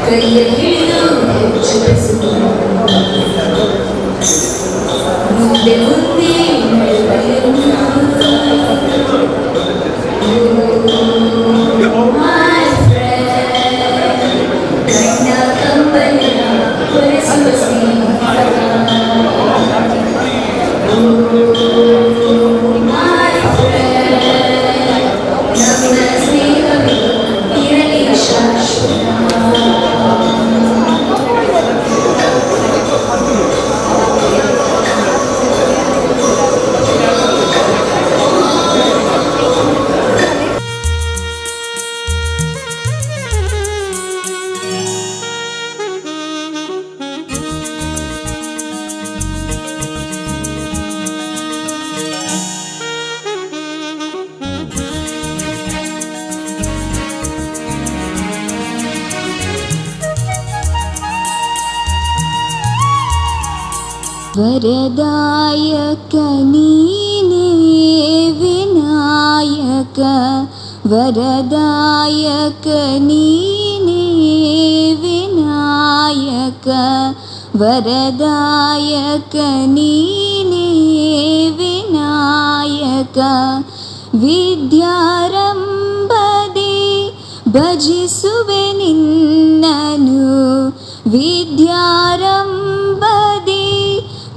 ಕೈಯ ಹಿಡಿದು ಹೆಜ್ಜೆ ಬೆಸೆದು ಮುಂದೆ ಮುಂದೆ ನಡೆಯುವೆನು. Oh, my friend, ಕಣ್ಣ ಕಂಬನಿಯ ಒರೆಸುವ ಸ್ನೇಹಿತ. Oh, my friend, ನಮ್ಮ ಸ್ನೇಹವಿದು ಇರಲಿ ಶಾಶ್ವತ. ವರದಾಯಕ ನೀನೇ ವಿನಾಯಕ, ವರದಾಯಕ ನೀನೇ ವಿನಾಯಕ, ವರದಾಯಕ ನೀನೇ ವಿನಾಯಕ. ವಿದ್ಯಾರಂಭದಿ ಭಜಿಸುವೆ ನಿನ್ನನು, ವಿದ್ಯಾರಂಭದಿ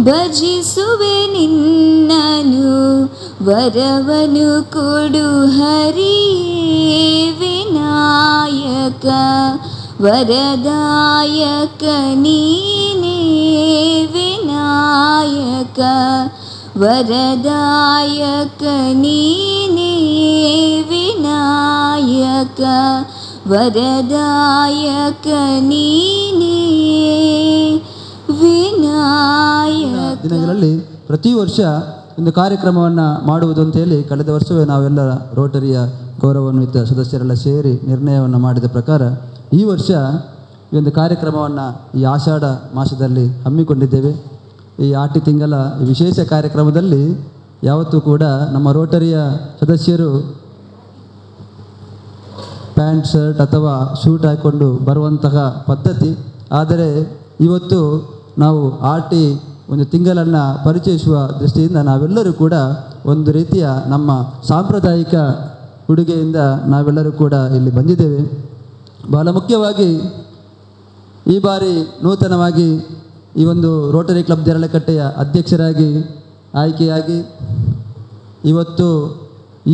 ಭಜಿಸುವೆ ನಿನ್ನನು, ವರವನು ಕೊಡು ಹರಿಯೇ ವಿನಾಯಕ, ವರದಾಯಕ ನೀನೇ ವಿನಾಯಕ, ವರದಾಯಕ ನೀನೇ ವಿನಾಯಕ, ವರದಾಯಕ ನೀನೇ ವಿನಾಯಕ. ದಿನಗಳಲ್ಲಿ ಪ್ರತಿ ವರ್ಷ ಒಂದು ಕಾರ್ಯಕ್ರಮವನ್ನು ಮಾಡುವುದು ಅಂತೇಳಿ ಕಳೆದ ವರ್ಷವೇ ನಾವೆಲ್ಲ ರೋಟರಿಯ ಗೌರವಾನ್ವಿತ ಸದಸ್ಯರೆಲ್ಲ ಸೇರಿ ನಿರ್ಣಯವನ್ನು ಮಾಡಿದ ಪ್ರಕಾರ ಈ ವರ್ಷ ಈ ಒಂದು ಕಾರ್ಯಕ್ರಮವನ್ನು ಈ ಆಷಾಢ ಮಾಸದಲ್ಲಿ ಹಮ್ಮಿಕೊಂಡಿದ್ದೇವೆ. ಈ ಆಟಿ ತಿಂಗಳ ವಿಶೇಷ ಕಾರ್ಯಕ್ರಮದಲ್ಲಿ ಯಾವತ್ತೂ ಕೂಡ ನಮ್ಮ ರೋಟರಿಯ ಸದಸ್ಯರು ಪ್ಯಾಂಟ್ ಶರ್ಟ್ ಅಥವಾ ಸೂಟ್ ಹಾಕಿಕೊಂಡು ಬರುವಂತಹ ಪದ್ಧತಿ. ಆದರೆ ಇವತ್ತು ನಾವು ಆಟಿ ಒಂದು ತಿಂಗಳನ್ನು ಪರಿಚಯಿಸುವ ದೃಷ್ಟಿಯಿಂದ ನಾವೆಲ್ಲರೂ ಕೂಡ ಒಂದು ರೀತಿಯ ನಮ್ಮ ಸಾಂಪ್ರದಾಯಿಕ ಉಡುಗೆಯಿಂದ ನಾವೆಲ್ಲರೂ ಕೂಡ ಇಲ್ಲಿ ಬಂದಿದ್ದೇವೆ. ಬಹಳ ಮುಖ್ಯವಾಗಿ ಈ ಬಾರಿ ನೂತನವಾಗಿ ಈ ಒಂದು ರೋಟರಿ ಕ್ಲಬ್ ದೇರಳಕಟ್ಟೆಯ ಅಧ್ಯಕ್ಷರಾಗಿ ಆಯ್ಕೆಯಾಗಿ ಇವತ್ತು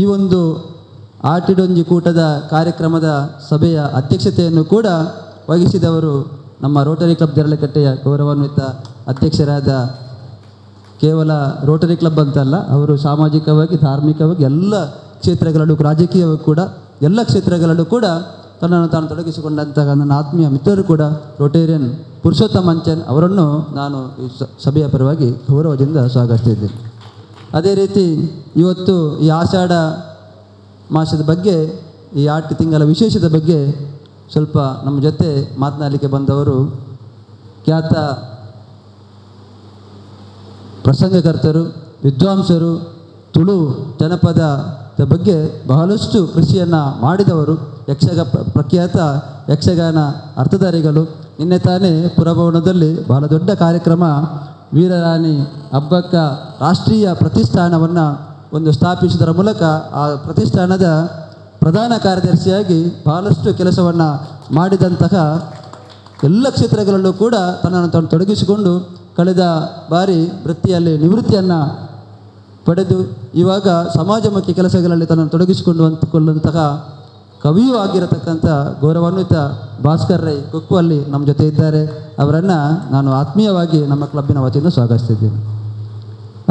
ಈ ಒಂದು ಆಟಿಡೊಂಜಿ ಕೂಟದ ಕಾರ್ಯಕ್ರಮದ ಸಭೆಯ ಅಧ್ಯಕ್ಷತೆಯನ್ನು ಕೂಡ ವಹಿಸಿದವರು ನಮ್ಮ ರೋಟರಿ ಕ್ಲಬ್ ದೇರಳಕಟ್ಟೆಯ ಗೌರವಾನ್ವಿತ ಅಧ್ಯಕ್ಷರಾದ, ಕೇವಲ ರೋಟರಿ ಕ್ಲಬ್ ಅಂತಲ್ಲ, ಅವರು ಸಾಮಾಜಿಕವಾಗಿ ಧಾರ್ಮಿಕವಾಗಿ ಎಲ್ಲ ಕ್ಷೇತ್ರಗಳಲ್ಲೂ ರಾಜಕೀಯವಾಗಿ ಕೂಡ ಎಲ್ಲ ಕ್ಷೇತ್ರಗಳಲ್ಲೂ ಕೂಡ ತನ್ನನ್ನು ತಾನು ತೊಡಗಿಸಿಕೊಂಡಂತಹ ನನ್ನ ಆತ್ಮೀಯ ಮಿತ್ರರು ಕೂಡ ರೋಟೇರಿಯನ್ ಪುರುಷೋತ್ತಮ ಅಂಚನ್ ಅವರನ್ನು ನಾನು ಈ ಸಭೆಯ ಪರವಾಗಿ ಗೌರವದಿಂದ ಸ್ವಾಗತಿಸಿದ್ದೇನೆ. ಅದೇ ರೀತಿ ಇವತ್ತು ಈ ಆಷಾಢ ಮಾಸದ ಬಗ್ಗೆ, ಈ ಆಟಿ ತಿಂಗಳ ವಿಶೇಷದ ಬಗ್ಗೆ ಸ್ವಲ್ಪ ನಮ್ಮ ಜೊತೆ ಮಾತನಾಡಲಿಕ್ಕೆ ಬಂದವರು ಖ್ಯಾತ ಪ್ರಸಂಗಕರ್ತರು, ವಿದ್ವಾಂಸರು, ತುಳು ಜನಪದದ ಬಗ್ಗೆ ಬಹಳಷ್ಟು ಕೃಷಿಯನ್ನು ಮಾಡಿದವರು, ಪ್ರಖ್ಯಾತ ಯಕ್ಷಗಾನ ಅರ್ಥಧಾರಿಗಳು. ನಿನ್ನೆ ತಾನೇ ಪುರಭವನದಲ್ಲಿ ಬಹಳ ದೊಡ್ಡ ಕಾರ್ಯಕ್ರಮ ವೀರರಾಣಿ ಅಬ್ಬಕ್ಕ ರಾಷ್ಟ್ರೀಯ ಪ್ರತಿಷ್ಠಾನವನ್ನು ಒಂದು ಸ್ಥಾಪಿಸುವುದರ ಮೂಲಕ ಆ ಪ್ರತಿಷ್ಠಾನದ ಪ್ರಧಾನ ಕಾರ್ಯದರ್ಶಿಯಾಗಿ ಬಹಳಷ್ಟು ಕೆಲಸವನ್ನು ಮಾಡಿದಂತಹ ಎಲ್ಲ ಕ್ಷೇತ್ರಗಳಲ್ಲೂ ಕೂಡ ತನ್ನನ್ನು ತಾನು ತೊಡಗಿಸಿಕೊಂಡು ಕಳೆದ ಬಾರಿ ವೃತ್ತಿಯಲ್ಲಿ ನಿವೃತ್ತಿಯನ್ನು ಪಡೆದು ಇವಾಗ ಸಮಾಜಮುಖಿ ಕೆಲಸಗಳಲ್ಲಿ ತನ್ನನ್ನು ತೊಡಗಿಸಿಕೊಂಡು ಅಂದುಕೊಳ್ಳುವಂತಹ ಕವಿಯೂ ಆಗಿರತಕ್ಕಂಥ ಗೌರವಾನ್ವಿತ ಭಾಸ್ಕರ್ ರೈ ಕುಕ್ಕುವಲ್ಲಿ ನಮ್ಮ ಜೊತೆ ಇದ್ದಾರೆ. ಅವರನ್ನು ನಾನು ಆತ್ಮೀಯವಾಗಿ ನಮ್ಮ ಕ್ಲಬ್ಬಿನ ವತಿಯಿಂದ ಸ್ವಾಗತಿಸಿದ್ದೇನೆ.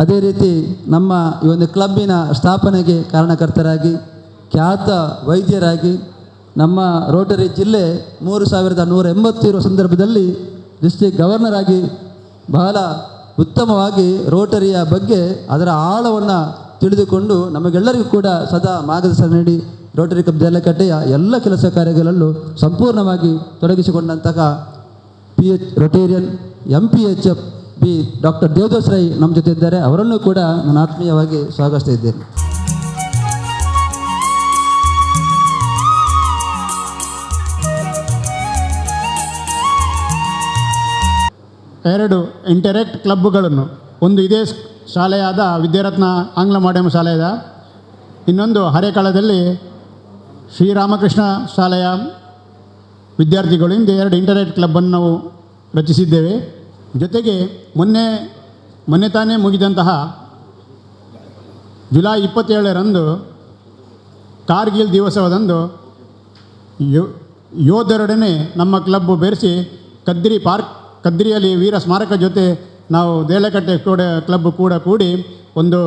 ಅದೇ ರೀತಿ ನಮ್ಮ ಈ ಒಂದು ಕ್ಲಬ್ಬಿನ ಸ್ಥಾಪನೆಗೆ ಕಾರಣಕರ್ತರಾಗಿ, ಖ್ಯಾತ ವೈದ್ಯರಾಗಿ, ನಮ್ಮ ರೋಟರಿ ಜಿಲ್ಲೆ 3180 ಇರುವ ಸಂದರ್ಭದಲ್ಲಿ ಡಿಸ್ಟ್ರಿಕ್ಟ್ ಗವರ್ನರ್ ಆಗಿ ಬಹಳ ಉತ್ತಮವಾಗಿ ರೋಟರಿಯ ಬಗ್ಗೆ ಅದರ ಆಳವನ್ನು ತಿಳಿದುಕೊಂಡು ನಮಗೆಲ್ಲರಿಗೂ ಕೂಡ ಸದಾ ಮಾರ್ಗದರ್ಶನ ನೀಡಿ ರೋಟರಿ ಕ್ಲಬ್ ದೇರಳಕಟ್ಟೆಯ ಎಲ್ಲ ಕೆಲಸ ಕಾರ್ಯಗಳಲ್ಲೂ ಸಂಪೂರ್ಣವಾಗಿ ತೊಡಗಿಸಿಕೊಂಡಂತಹ P H Rotarian M P H F B doctor Devadas Rai ನಮ್ಮ ಜೊತೆ ಇದ್ದಾರೆ. ಅವರನ್ನು ಕೂಡ ನಾನು ಆತ್ಮೀಯವಾಗಿ ಸ್ವಾಗತಿಸ್ತಾ ಇದ್ದೇನೆ. ಎರಡು ಇಂಟರೆಕ್ಟ್ ಕ್ಲಬ್ಗಳನ್ನು, ಒಂದು ಇದೇ ಶಾಲೆಯಾದ ವಿದ್ಯಾರತ್ನ ಆಂಗ್ಲ ಮಾಧ್ಯಮ ಶಾಲೆಯ, ಇನ್ನೊಂದು ಹರೇಕಳದಲ್ಲಿ ಶ್ರೀರಾಮಕೃಷ್ಣ ಶಾಲೆಯ ವಿದ್ಯಾರ್ಥಿಗಳಿಂದ ಎರಡು ಇಂಟರೆಕ್ಟ್ ಕ್ಲಬ್ಬನ್ನು ನಾವು ರಚಿಸಿದ್ದೇವೆ. ಜೊತೆಗೆ ಮೊನ್ನೆ ಮೊನ್ನೆ ತಾನೇ ಮುಗಿದಂತಹ ಜುಲೈ 27ರಂದು ಕಾರ್ಗಿಲ್ ದಿವಸದಂದು ಯೋಧರೊಡನೆ ನಮ್ಮ ಕ್ಲಬ್ಬು ಬೆರೆಸಿ ಕದ್ರಿ ಪಾರ್ಕ್, ಕದ್ರಿಯಲ್ಲಿ ವೀರ ಸ್ಮಾರಕ ಜೊತೆ ನಾವು ದೇಳಕಟ್ಟೆ ಕೂಡ ಕ್ಲಬ್ ಕೂಡ ಕೂಡಿ ಒಂದು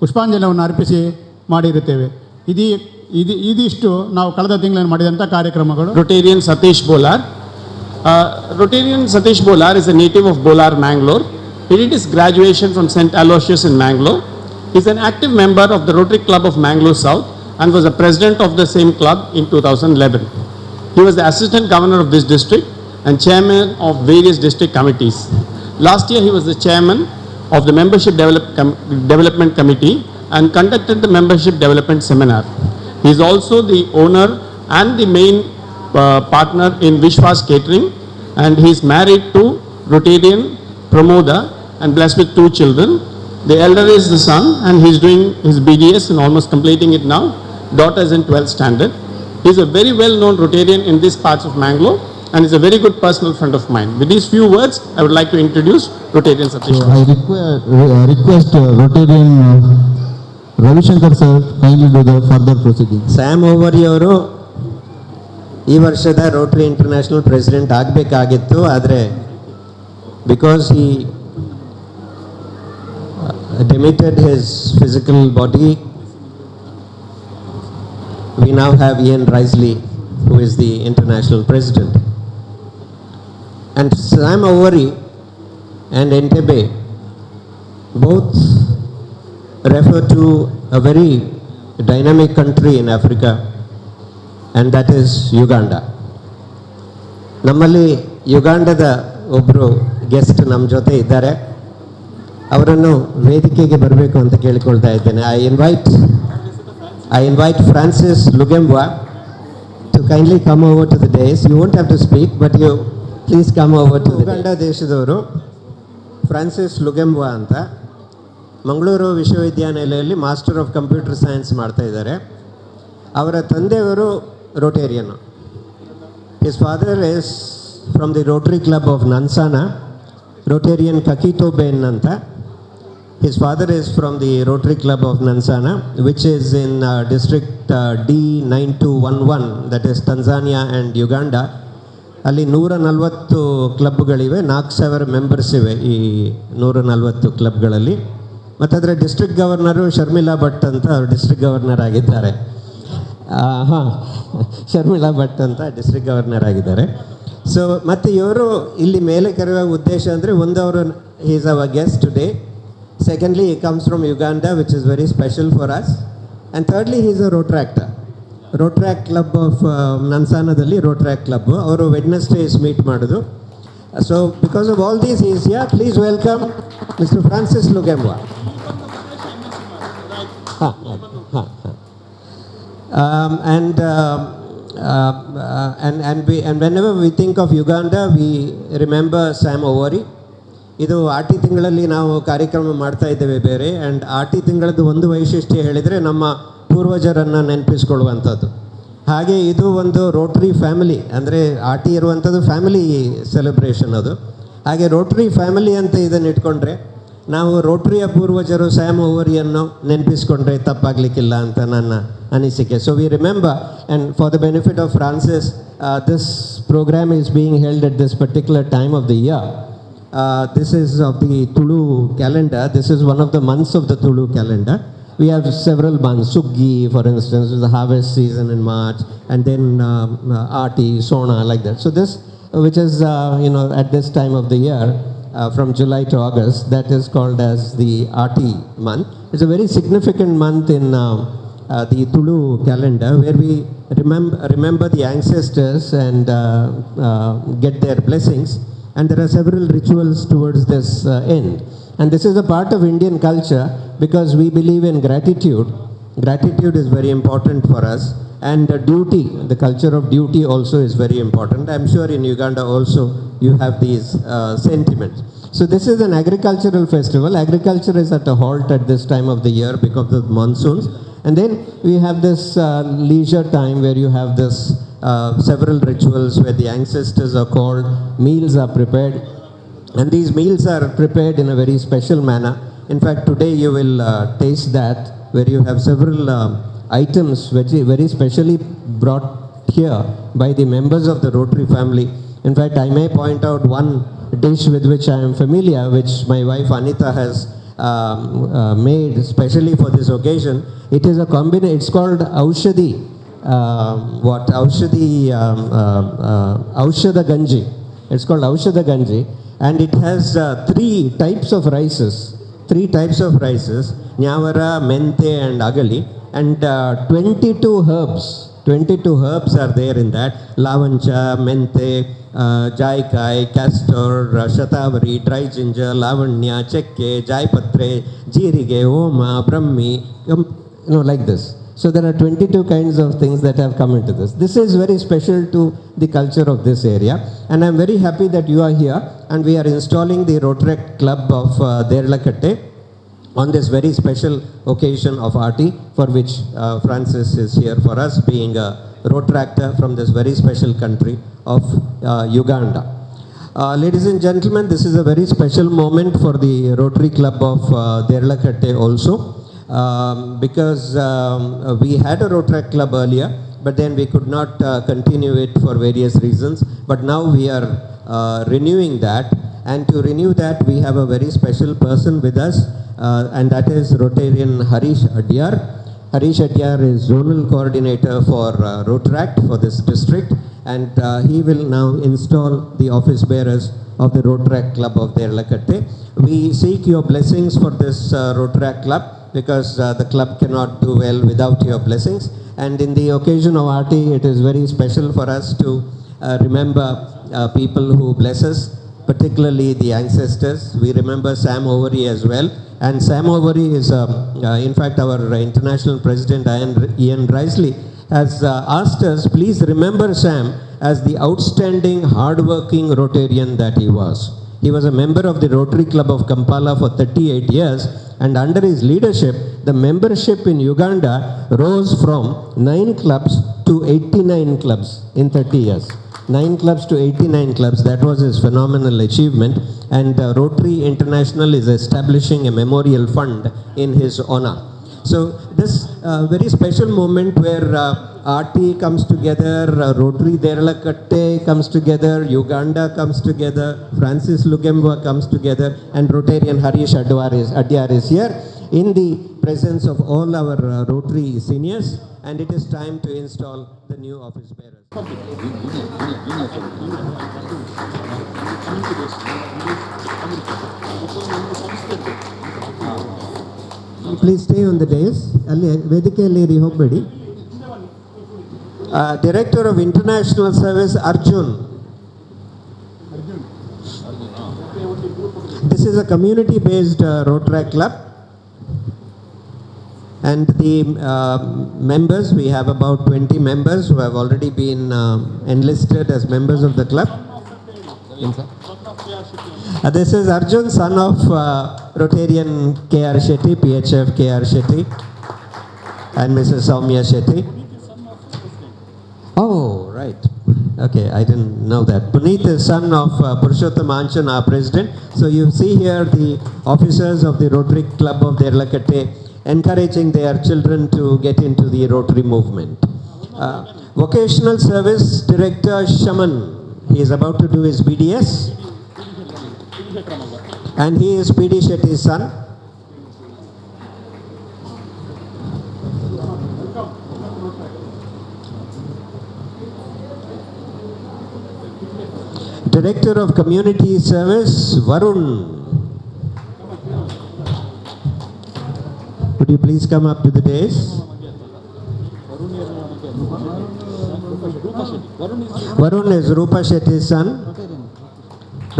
ಪುಷ್ಪಾಂಜಲಿಯನ್ನು ಅರ್ಪಿಸಿ ಮಾಡಿರುತ್ತೇವೆ. ಇದೀ ಇದು ಇದಿಷ್ಟು ನಾವು ಕಳೆದ ತಿಂಗಳಲ್ಲಿ ಮಾಡಿದಂಥ ಕಾರ್ಯಕ್ರಮಗಳು. Rotarian Satish Bolar. Rotarian Satish Bolar is a native of Bolar, Mangalore. He did his graduation from St. Aloysius in Mangalore. He is an active member of the Rotary Club of Mangalore South and was the president of the same club in 2011. He was the assistant governor of this district and chairman of various district committees. Last year he was the chairman of the Membership Development Committee and conducted the Membership Development Seminar. He is also the owner and the main partner in Vishwas Catering, and he is married to Rotarian Pramoda and blessed with two children. The elder is the son and he is doing his BDS and almost completing it now. Daughter is in 12th standard. He is a very well known Rotarian in these parts of Mangalore and is a very good personal friend of mine. With these few words, I would like to introduce Rotarian Satish. So I request Rotarian Ravishankar sir kindly do the further proceedings. Sam ಓವರಿಯವರು ಈ ವರ್ಷದ Rotary international president ಆಗಬೇಕಾಗಿತ್ತು. ಆದರೆ because he demitted his physical body, we now have Ian Riseley, who is the international president. And Sam Owari and Entebbe both refer to a very dynamic country in Africa, and that is Uganda. ನಮ್ಮಲ್ಲಿ ಯುಗಾಂಡದ ಒಬ್ಬರು guest ನಮ್ಮ ಜೊತೆ ಇದ್ದಾರೆ. ಅವರನ್ನು ವೇದಿಕೆಗೆ ಬರಬೇಕು ಅಂತ ಕೇಳಿಕೊಳ್ತಾ ಇದ್ದೇನೆ. I invite Francis Lugemwa to kindly come over to the dais. You won't have to speak, but you please come over to. Uganda ದೇಶದವರು ಫ್ರಾನ್ಸಿಸ್ ಲುಗೆಂಬಾ ಅಂತ, ಮಂಗಳೂರು ವಿಶ್ವವಿದ್ಯಾನಿಲಯದಲ್ಲಿ ಮಾಸ್ಟರ್ ಆಫ್ ಕಂಪ್ಯೂಟರ್ ಸೈನ್ಸ್ ಮಾಡ್ತಾ ಇದ್ದಾರೆ. ಅವರ ತಂದೆಯವರು Rotarian. His father is from the Rotary Club of Nansana, Rotarian Kakito Ben ಅಂತ. His father is from the Rotary Club of Nansana, which is in district D9211, that is Tanzania and Uganda. ಅಲ್ಲಿ 140 ಕ್ಲಬ್ಗಳಿವೆ, 4000 members ಇವೆ ಈ 140 ಕ್ಲಬ್ಗಳಲ್ಲಿ. ಮತ್ತು ಅದರ district governor Sharmila Bhat ಅಂತ, ಅವರು district governor ಆಗಿದ್ದಾರೆ. ಹಾಂ, ಶರ್ಮಿಳಾ ಭಟ್ ಅಂತ ಡಿಸ್ಟ್ರಿಕ್ಟ್ ಗವರ್ನರ್ ಆಗಿದ್ದಾರೆ. ಸೊ ಮತ್ತು ಇವರು ಇಲ್ಲಿ ಮೇಲೆ ಕರೆಯುವ ಉದ್ದೇಶ ಅಂದರೆ, ಒಂದು ಅವರು is our guest today. Secondly, he comes from Uganda, which is very special for us. And thirdly, he is a Rotaractor. Rotaract Club of ನನ್ಸಾನದಲ್ಲಿ ರೋಟ್ರಾಕ್ಟ್ club ಅವರು ವೆಡ್ನೆಸ್ಡೇಸ್ ಮೀಟ್ ಮಾಡೋದು. So because of all these he's here. Please welcome Mister Francis Lugemwa. ಹಾಂ ಹಾಂ ಹಾಂ. And whenever we think of Uganda, we remember Sam Owari. ಇದು ಆಟಿ ತಿಂಗಳಲ್ಲಿ ನಾವು ಕಾರ್ಯಕ್ರಮ ಮಾಡ್ತಾ ಇದ್ದೇವೆ ಬೇರೆ. ಆ್ಯಂಡ್ ಆಟಿ ತಿಂಗಳದ್ದು ಒಂದು ವೈಶಿಷ್ಟ್ಯ ಹೇಳಿದರೆ, ನಮ್ಮ ಪೂರ್ವಜರನ್ನು ನೆನಪಿಸ್ಕೊಳ್ಳುವಂಥದ್ದು. ಹಾಗೆ ಇದು ಒಂದು ರೋಟರಿ ಫ್ಯಾಮಿಲಿ, ಅಂದರೆ ಆಟಿ ಇರುವಂಥದ್ದು ಫ್ಯಾಮಿಲಿ ಸೆಲೆಬ್ರೇಷನ್ ಅದು. ಹಾಗೆ ರೋಟರಿ ಫ್ಯಾಮಿಲಿ ಅಂತ ಇದನ್ನು ಇಟ್ಕೊಂಡ್ರೆ, ನಾವು ರೋಟರಿಯ ಪೂರ್ವಜರು ಸ್ಯಾಮ್ ಓವರಿಯನ್ನು ನೆನಪಿಸ್ಕೊಂಡ್ರೆ ತಪ್ಪಾಗಲಿಕ್ಕಿಲ್ಲ ಅಂತ ನನ್ನ ಅನಿಸಿಕೆ. So we remember, and for the benefit of Francis, this program is being held at this particular time of the year. This is of the Tulu calendar. This is one of the months of the Tulu calendar. We have several months. Suggi, for instance, is the harvest season in March, and then Aati, Sona, like that. So this, which is at this time of the year, from July to August, that is called as the Aati month. It's a very significant month in the Tulu calendar, where we remember the ancestors and get their blessings. And there are several rituals towards this end. And this is a part of Indian culture because we believe in gratitude. Gratitude is very important for us. And duty, the culture of duty also is very important. I am sure in Uganda also you have these sentiments. So this is an agricultural festival. Agriculture is at a halt at this time of the year because of the monsoons. And then we have this leisure time where you have this several rituals where the ancestors are called, meals are prepared. And these meals are prepared in a very special manner. In fact, today you will taste that, where you have several items which are very specially brought here by the members of the Rotary family. In fact, I may point out one dish with which I am familiar, which my wife Anita has made specially for this occasion. It is a combination, it's called Aushadhi, what Aushadhi, Aushadha Ganji. It's called Aushadha Ganji, and it has three types of rices, Nyavara, Mente and Agali, and 22 herbs. 22 herbs are there in that. Lavancha, Mente, Jaikai, Castor, Shatavari, dry ginger, Lavanya, Chekke, Jaipatre, Jirige, Oma, Brahmi, like this. So there are 22 kinds of things that have come into this. This is very special to the culture of this area. And I'm very happy that you are here, and we are installing the Rotaract Club of Deralakatte on this very special occasion of Aati, for which Francis is here for us, being a Rotaractor from this very special country of Uganda. Ladies and gentlemen, this is a very special moment for the Rotary Club of Deralakatte also, because we had a Rotaract Club earlier, but then we could not continue it for various reasons. But now we are renewing that, and to renew that we have a very special person with us, and that is Rotarian Harish Adyar. Harish Adyar is zonal coordinator for Rotaract for this district, and he will now install the office bearers of the Rotaract Club of Deralakatte. We seek your blessings for this Rotaract Club, because the club cannot do well without your blessings. And in the occasion of Aati, it is very special for us to remember people who bless us, particularly the ancestors. We remember Sam Overy as well. And Sam Overy is, in fact, our international president, Ian Riseley, has asked us, please remember Sam as the outstanding, hardworking Rotarian that he was. He was a member of the Rotary Club of Kampala for 38 years, and under his leadership, the membership in Uganda rose from 9 clubs to 89 clubs in 30 years. 9 clubs to 89 clubs, that was his phenomenal achievement. And Rotary International is establishing a memorial fund in his honor. So this very special moment where Aati comes together, Rotary Deralakatte comes together, Uganda comes together, Francis Lugemwa comes together, and Rotarian Harish Adyar is here in the presence of all our Rotary seniors, and it is time to install the new office bearers. Please stay on the dais. Alli ವೇದಿಕೆಯಲ್ಲಿ ಇರಿ, ಹೋಗಬೇಡಿ. Director of International Service, Arjun. This is a community-based Rotaract club. And the members, we have about 20 members who have already been enlisted as members of the club. This is Arjun, son of Rotarian K.R. Shetty, PHF K.R. Shetty, and Mrs. Soumya Shetty. Oh, right. Okay, I didn't know that. Puneet is son of Purushottam Anchan, our president. So you see here the officers of the Rotary Club of Deralakatte encouraging their children to get into the Rotary movement. Vocational Service Director Shaman, he is about to do his BDS. And he is P.D. Shetty's son. Director of Community Service, Varun. Would you please come up to the dais? Varun is Rupa Shetty's son.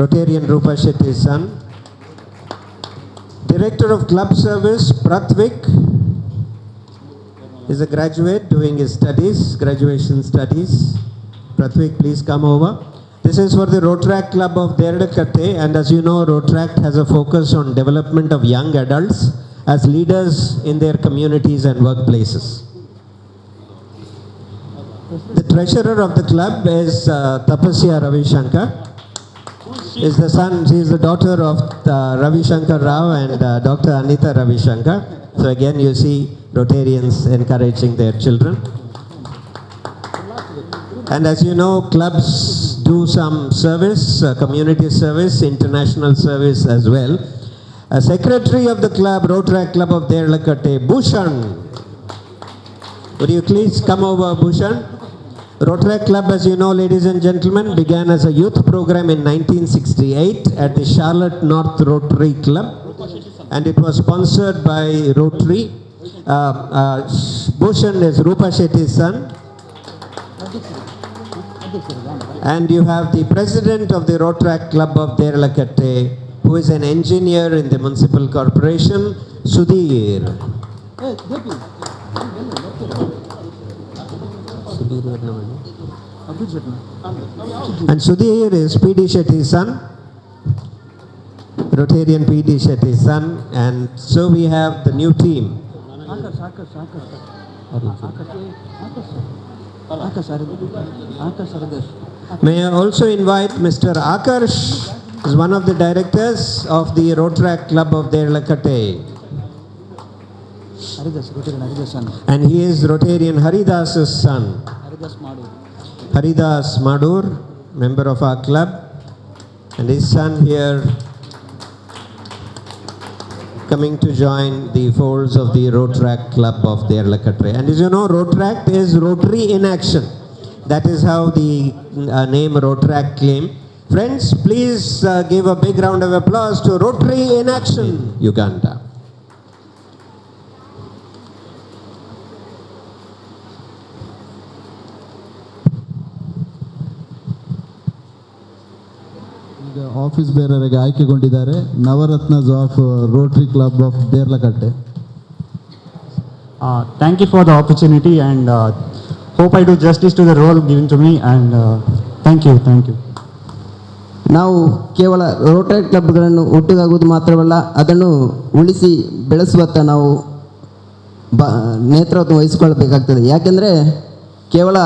Rotarian Rupa Shetty's son. Director of Club Service, Prathvik. Is a graduate doing his studies, graduation studies. Prathvik, please come over. This is for the Rotaract Club of Deralakatte, and as you know, Rotaract has a focus on development of young adults as leaders in their communities and workplaces. The treasurer of the club is Tapasya Ravi Shankar. Is the son, she is the daughter of Ravi Shankar Rao and Dr. Anita Ravi Shankar. So again, you see Rotarians encouraging their children. And as you know, clubs do some service, community service, international service as well. A secretary of the club, Rotaract Club of Deralakatte, Bhushan. Would you please come over, Bhushan? Rotaract Club, as you know, ladies and gentlemen, began as a youth program in 1968 at the Charlotte North Rotary Club, and it was sponsored by Rotary. Bhushan is Rupa Shetty's son. And you have the president of the Rotaract Club of Deralakatte, who is an engineer in the municipal corporation, Sudhir. And Sudhir is P.D. Shetty's son, Rotarian P.D. Shetty's son, and so we have the new team. May I also invite Mr. Akarsh, who is one of the directors of the Rotaract Club of Deralakatte. And he is Rotarian Haridas's son. Haridas Madur, member of our club, and his son here coming to join the folds of the Rotaract Club of Deralakatte. And as you know, Rotaract is Rotary in action. That is how the name Rotaract came. Friends, please give a big round of applause to Rotary in Action, Uganda. ಈಗ office ಬೇರರಿಗೆ ಆಯ್ಕೆಗೊಂಡಿದ್ದಾರೆ Navaratnas of Rotary Club of Deralakatte. Thank you for the opportunity and hope I do justice to the role given to me and thank you, thank you. ನಾವು ಕೇವಲ Rotary ಕ್ಲಬ್ಗಳನ್ನು ಒಟ್ಟುಗಾಗುವುದು ಮಾತ್ರವಲ್ಲ, ಅದನ್ನು ಉಳಿಸಿ ಬೆಳೆಸುವತ್ತ ನಾವು ನೇತೃತ್ವ ವಹಿಸಿಕೊಳ್ಳಬೇಕಾಗ್ತದೆ. ಯಾಕೆಂದರೆ ಕೇವಲ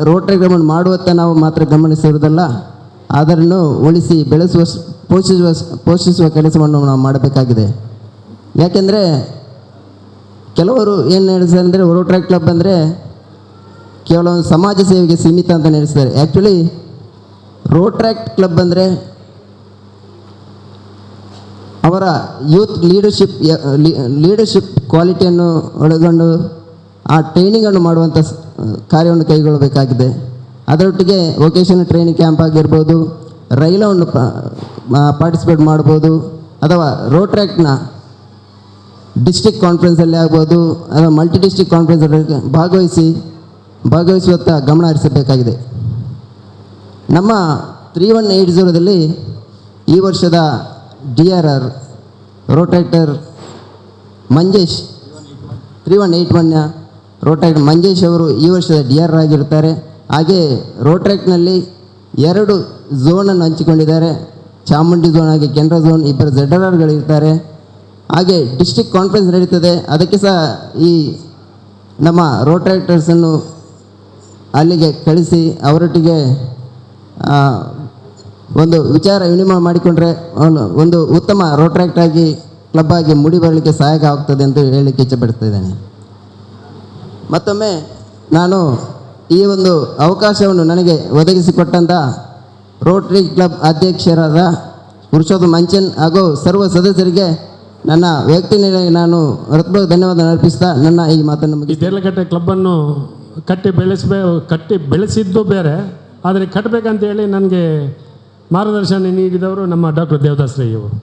ರೋಟರಿ ಕ್ಲಬ್ಬನ್ನು ಮಾಡುವತ್ತ ನಾವು ಮಾತ್ರ ಗಮನಿಸಿರುವುದಲ್ಲ, ಅದನ್ನು ಉಳಿಸಿ ಬೆಳೆಸುವ ಪೋಷಿಸುವ ಕೆಲಸವನ್ನು ನಾವು ಮಾಡಬೇಕಾಗಿದೆ. ಯಾಕೆಂದರೆ ಕೆಲವರು ಏನು ಹೇಳ್ತಾರೆ ಅಂದರೆ, ರೋಟರಿ ಕ್ಲಬ್ ಅಂದರೆ ಕೇವಲ ಒಂದು ಸಮಾಜ ಸೇವೆಗೆ ಸೀಮಿತ ಅಂತ ನಡೆಸ್ತಾರೆ. Actually Rotaract club ಅಂದರೆ ಅವರ ಯೂತ್ ಲೀಡರ್ಶಿಪ್ ಕ್ವಾಲಿಟಿಯನ್ನು ಒಳಗೊಂಡು ಆ ಟ್ರೈನಿಂಗನ್ನು ಮಾಡುವಂಥ ಕಾರ್ಯವನ್ನು ಕೈಗೊಳ್ಳಬೇಕಾಗಿದೆ. ಅದರೊಟ್ಟಿಗೆ vocational training camp ಆಗಿರ್ಬೋದು, ರೈಲವನ್ನು ಪಾರ್ಟಿಸಿಪೇಟ್ ಮಾಡ್ಬೋದು, ಅಥವಾ ರೋಟ್ರ್ಯಾಕ್ಟ್ನ ಡಿಸ್ಟ್ರಿಕ್ಟ್ ಕಾನ್ಫರೆನ್ಸಲ್ಲಿ ಆಗ್ಬೋದು, ಅಥವಾ ಮಲ್ಟಿ ಡಿಸ್ಟ್ರಿಕ್ಟ್ ಕಾನ್ಫರೆನ್ಸಲ್ಲಿ ಭಾಗವಹಿಸುವತ್ತ ಗಮನ ಹರಿಸಬೇಕಾಗಿದೆ. ನಮ್ಮ 3180ದಲ್ಲಿ ಈ ವರ್ಷದ DRR Rotaractor Manjesh 3181ನ ರೋಟ್ರಾಕ್ಟರ್ ಮಂಜೇಶ್ ಅವರು ಈ ವರ್ಷದ DRR ಆಗಿರ್ತಾರೆ. ಹಾಗೆ ರೋಟ್ರಾಕ್ಟ್ನಲ್ಲಿ 2 ಝೋನನ್ನು ಹಂಚಿಕೊಂಡಿದ್ದಾರೆ, ಚಾಮುಂಡಿ ಝೋನ್ ಹಾಗೆ ಕೆನರಾ ಝೋನ್, ಇಬ್ಬರು ZRRಗಳಿರ್ತಾರೆ. ಹಾಗೆ ಡಿಸ್ಟ್ರಿಕ್ಟ್ ಕಾನ್ಫರೆನ್ಸ್ ನಡೀತದೆ, ಅದಕ್ಕೆ ಸಹ ಈ ನಮ್ಮ ರೋಟ್ರಾಕ್ಟರ್ಸನ್ನು ಅಲ್ಲಿಗೆ ಕಳಿಸಿ ಅವರೊಟ್ಟಿಗೆ ಒಂದು ವಿಚಾರ ವಿನಿಮಯ ಮಾಡಿಕೊಂಡ್ರೆ ಒಂದು ಉತ್ತಮ ರೋಟ್ರಾಕ್ಟ್ ಆಗಿ ಕ್ಲಬ್ ಆಗಿ ಮೂಡಿ ಬರಲಿಕ್ಕೆ ಸಹಾಯಕ ಆಗ್ತದೆ ಅಂತ ಹೇಳಲಿಕ್ಕೆ ಇಚ್ಛೆಪಡ್ತಾ ಇದ್ದೇನೆ. ಮತ್ತೊಮ್ಮೆ ನಾನು ಈ ಒಂದು ಅವಕಾಶವನ್ನು ನನಗೆ ಒದಗಿಸಿಕೊಟ್ಟಂಥ ರೋಟರಿ ಕ್ಲಬ್ ಅಧ್ಯಕ್ಷರಾದ ಪುರುಷೋತ್ತಮ ಮಂಚನ್ ಹಾಗೂ ಸರ್ವ ಸದಸ್ಯರಿಗೆ ನನ್ನ ವ್ಯಕ್ತಿ ನಾನು ಹೃತ್ಪೂರ್ವಕ ಧನ್ಯವಾದ ಅರ್ಪಿಸ್ತಾ ನನ್ನ ಈ ಮಾತನ್ನು ಈ ದೇರ್ಲಕಟ್ಟೆ ಕ್ಲಬ್ಬನ್ನು ಕಟ್ಟಿ ಬೆಳೆಸಿದ್ದು ಬೇರೆ, ಆದರೆ ಕಟ್ಟಬೇಕಂತೇಳಿ ನನಗೆ ಮಾರ್ಗದರ್ಶನ ನೀಡಿದವರು ನಮ್ಮ ಡಾಕ್ಟರ್ ದೇವದಾಸ್ ರೈ ಅವರು.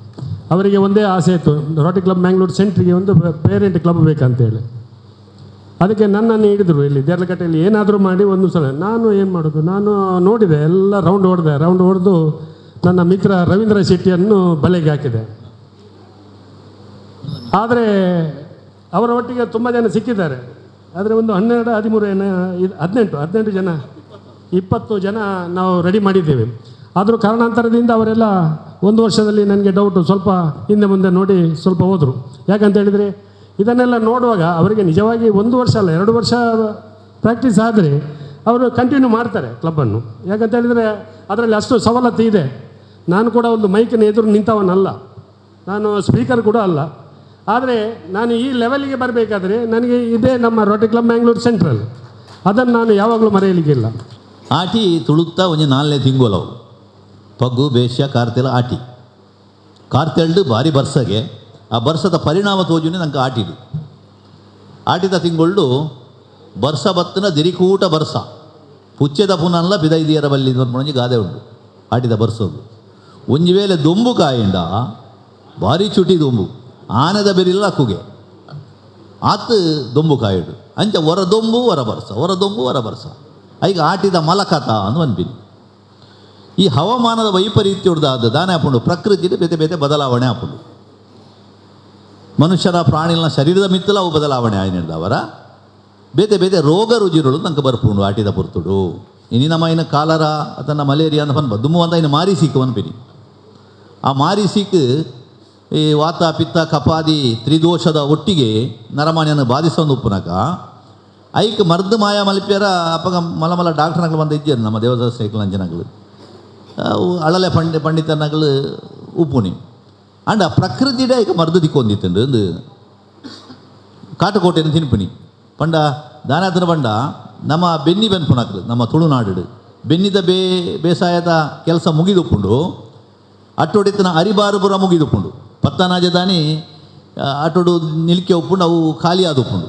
ಅವರಿಗೆ ಒಂದೇ ಆಸೆ ಇತ್ತು, ರೋಟರಿ ಕ್ಲಬ್ ಮ್ಯಾಂಗ್ಳೂರು ಸೆಂಟ್ರಿಗೆ ಒಂದು ಪೇರೆಂಟ್ ಕ್ಲಬ್ ಬೇಕಂತೇಳಿ. ಅದಕ್ಕೆ ನನ್ನನ್ನು ಹಿಡಿದರು ಇಲ್ಲಿ ದೇರ್ಲಕಟ್ಟೆಯಲ್ಲಿ ಏನಾದರೂ ಮಾಡಿ ಒಂದು ಸಲ. ನಾನು ಏನು ಮಾಡೋದು, ನಾನು ನೋಡಿದೆ, ಎಲ್ಲ ರೌಂಡ್ ಹೊಡೆದೆ. ರೌಂಡ್ ಹೊಡೆದು ನನ್ನ ಮಿತ್ರ ರವೀಂದ್ರ ಶೆಟ್ಟಿಯನ್ನು ಬಲೆಗೆ ಹಾಕಿದೆ. ಆದರೆ ಅವರ ಒಟ್ಟಿಗೆ ತುಂಬ ಜನ ಸಿಕ್ಕಿದ್ದಾರೆ. ಆದರೆ ಒಂದು 12, 13, 18 ಜನ, 20 ಜನ ನಾವು ರೆಡಿ ಮಾಡಿದ್ದೇವೆ. ಆದರೂ ಕಾರಣಾಂತರದಿಂದ ಅವರೆಲ್ಲ ಒಂದು ವರ್ಷದಲ್ಲಿ ನನಗೆ ಡೌಟು, ಸ್ವಲ್ಪ ಹಿಂದೆ ಮುಂದೆ ನೋಡಿ ಸ್ವಲ್ಪ ಹೋದರು. ಯಾಕಂತೇಳಿದರೆ ಇದನ್ನೆಲ್ಲ ನೋಡುವಾಗ ಅವರಿಗೆ ನಿಜವಾಗಿ 1 ವರ್ಷ ಅಲ್ಲ 2 ವರ್ಷ ಪ್ರಾಕ್ಟೀಸ್ ಆದರೆ ಅವರು ಕಂಟಿನ್ಯೂ ಮಾಡ್ತಾರೆ ಕ್ಲಬ್ಬನ್ನು. ಯಾಕಂತೇಳಿದರೆ ಅದರಲ್ಲಿ ಅಷ್ಟು ಸವಲತ್ತು ಇದೆ. ನಾನು ಕೂಡ ಒಂದು ಮೈಕಿನ ಎದುರು ನಿಂತವನಲ್ಲ, ನಾನು ಸ್ಪೀಕರ್ ಕೂಡ ಅಲ್ಲ. ಆದರೆ ನಾನು ಈ ಲೆವೆಲಿಗೆ ಬರಬೇಕಾದ್ರೆ ನನಗೆ ಇದೇ ನಮ್ಮ ರೋಟರಿ ಕ್ಲಬ್ ಮ್ಯಾಂಗ್ಳೂರು ಸೆಂಟ್ರಲ್, ಅದನ್ನು ನಾನು ಯಾವಾಗಲೂ ಮರೆಯಲಿಕ್ಕಿಲ್ಲ. ಆಟಿ ತುಳುಕ್ತಾ ಒಂಜಿ 4ನೇ ತಿಂಗಳವು ಪಗ್ಗು ಬೇಶ್ಯ ಕಾರ್ತೆಲ ಆಟಿ ಕಾರ್ತೆಲ್ಡು ಭಾರಿ ಬರ್ಸಗೆ ಆ ಬರ್ಸದ ಪರಿಣಾಮ ತೋಜುನೆ ನಂಗೆ ಆಟಿಡು ಆಟಿದ ತಿಂಗಳು ಬರ್ಸ ಬತ್ತನ ದಿರಿಕೂಟ ಬರ್ಸ ಪುಚ್ಚೆದ ಪುನಲ್ಲ ಪಿದೈದಿಯರ ಬಲ್ಲಿ ಒಂಜಿ ಗಾದೆ ಉಂಟು. ಆಟಿದ ಬರ್ಸೋದು ಒಂಜಿ ವೇಳೆ ದೊಂಬು ಕಾಯಿಂಡ ಭಾರಿ ಚುಟಿ ದೊಂಬು ಆನೆದ ಬೆರಿಲ್ಲ ಕುಗೆ ಆತು ದೊಂಬು ಕಾಯಿಡು ಅಂಚ ಹೊರ ದೊಂಬು ಹೊರ ಬರ್ಸ ಹೊರ ದೊಂಬು ಹೊರ ಬರ್ಸ ಈಗ ಆಟಿದ ಮಲಕತ ಅಂದು ಅನ್ಪಿನಿ. ಈ ಹವಾಮಾನದ ವೈಪರೀತ್ಯದ ದಾನೆ ಆಪುಂಡು ಪ್ರಕೃತಿಯಲ್ಲಿ ಬೇತೆ ಬೇತೆ ಬದಲಾವಣೆ ಆಪುಂಡು. ಮನುಷ್ಯನ ಪ್ರಾಣಿಗಳ ಶರೀರದ ಮಿತ್ತಲ ಅವು ಬದಲಾವಣೆ ಆಯ್ನಿಡ್ದವರ ಬೇತೆ ಬೇತೆ ರೋಗ ರುಜಿರುಳು ನಂಗೆ ಬರ್ಪುಂಡು ಆಟಿದ ಪುರ್ತುಡು. ಇನಿ ನಮ್ಮ ಇನ್ನು ಕಾಲರ ಅದನ್ನು ಮಲೇರಿಯಾ ಅಂತ ಪನ್ಪ ದುಮ್ಮು ಅಂತ ಇನ್ನು ಮಾರಿ ಸೀಕು ಅನ್ಪಿನಿ. ಆ ಮಾರಿ ಸೀಕು ಈ ವಾತ ಪಿತ್ತ ಕಪಾದಿ ತ್ರಿದೋಷದ ಒಟ್ಟಿಗೆ ನರಮಾನ್ಯನ ಬಾಧಿಸೊಂದು ಉಪ್ಪುನಕ ಐಕ್ ಮರ್ದು ಮಾಯ ಮಲ್ಪ್ಯರ ಅಪ್ಪಗ ಮಲ ಮಲ ಡಾಕ್ಟರ್ನಗಳು ಬಂದ ಇದ್ದೀರ ನಮ್ಮ ದೇವದಾಸ ಸೈಕಲ್ ಅವು ಅಳಲೆ ಪಂಡಿತನಗಳು ಉಪ್ಪುನಿ ಅಂಡ ಪ್ರಕೃತಿಡೆ ಐಕ ಮರ್ದು ದಿಕ್ಕೊಂದಿತ್ತುಂಡು ಒಂದು ಕಾಟುಕೋಟೆಯನ್ನು ತಿನ್ಪುನಿ ಪಂಡ ದಾನಾತನ ಪಂಡ ನಮ್ಮ ಬೆನ್ನಿ ಬೆನ್ಪುನಕ್ಲು ನಮ್ಮ ತುಳುನಾಡು ಬೆನ್ನಿದ ಬೇಸಾಯದ ಕೆಲಸ ಮುಗಿದುಪ್ಪುಂಡು ಅಟ್ಟೊಡಿತನ ಅರಿಬಾರುಪುರ ಮುಗಿದುಪ್ಪುಂಡು ಪತ್ತನಾಜದಾನಿ ಅಟೋಡು ನಿಲ್ಕೆ ಉಪ್ಪುಂಡು ಅವು ಖಾಲಿ ಆದುಪ್ಪುಂಡು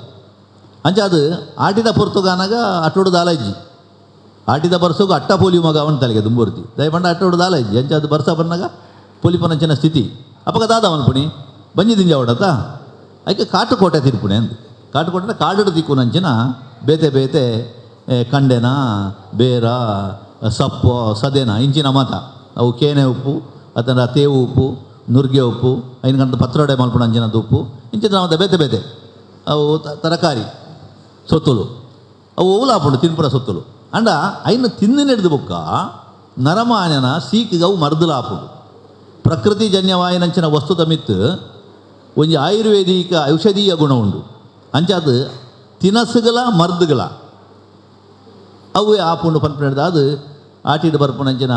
ಅಂಚ ಅದು ಆಟಿದ ಪೊರ್ತುಗಾನಾಗ ಅಟೋಡು ದಾಲಜ್ಜಿ ಆಟಿದ ಬರ್ಸೋಗು ಅಟ್ಟ ಪೋಲಿ ಮಗ ಅವನ ತಲೆಗೆ ದುಂಬುರ್ತಿ ದಯಪಂಡ ಅಟ್ಟೋಡು ದಾಲಜ್ಜಿ ಅಂಚ ಅದು ಬರ್ಸ ಬನ್ನಾಗ ಪೊಲಿಪನಂಚಿನ ಸ್ಥಿತಿ ಅಪ್ಪಗ ದಾದ ಅವನ್ಪುಣಿ ಬಂಜಿ ದಿಂಜಾವಡತ ಐಕೆ ಕಾಟುಕೋಟೆ ತಿರುಪುಣೆ ಅಂದು ಕಾಟುಕೋಟೆ ಕಾಡು ದಿಕ್ಕುನಂಚಿನ ಬೇತೆ ಬೇತೆ ಕಂಡೆನ ಬೇರ ಸಪ್ಪು ಸದೆನ ಇಂಚಿನ ಮಾತ ಅವು ಕೇನೆ ಉಪ್ಪು ಅಥವಾ ತೇವು ಉಪ್ಪು ನುರ್ಗೆ ಉಪ್ಪು ಐನಗಂತ ಪತ್ರೊಡೆ ಮಲ್ಪುಣಂಚಿನದ್ದು ಉಪ್ಪು ಇಂಚಿನ ಮಾತ ಬೇತೆ ಬೇತೆ ಅವು ತರಕಾರಿ ಸೊತ್ತುಲು ಅವು ಓಲಾಪುಂಡು ತಿನ್ಪುರ ಸೊತ್ತುಲು ಅಂಡ ಐನ ತಿಂದಿನೆಡ್ದು ಬೊಕ್ಕ ನರಮಾನ್ಯನ ಸೀಕಿಗೆ ಅವು ಮರ್ದುಲಾಪುಂಡು. ಪ್ರಕೃತಿಜನ್ಯವಾಯಿನಂಚಿನ ವಸ್ತುದ ಮಿತ್ತು ಒಂಜಿ ಆಯುರ್ವೇದಿಕ ಔಷಧೀಯ ಗುಣ ಉಂಡು ಅಂಚಾದ ತಿನಸುಗಳ ಮರ್ದುಗಳ ಅವು ಆಪುಂಡು ಪನ್ಪುನೆಡ್ದು ಅದು ಆಟಿಡ್ ಬರ್ಪುನಂಚಿನ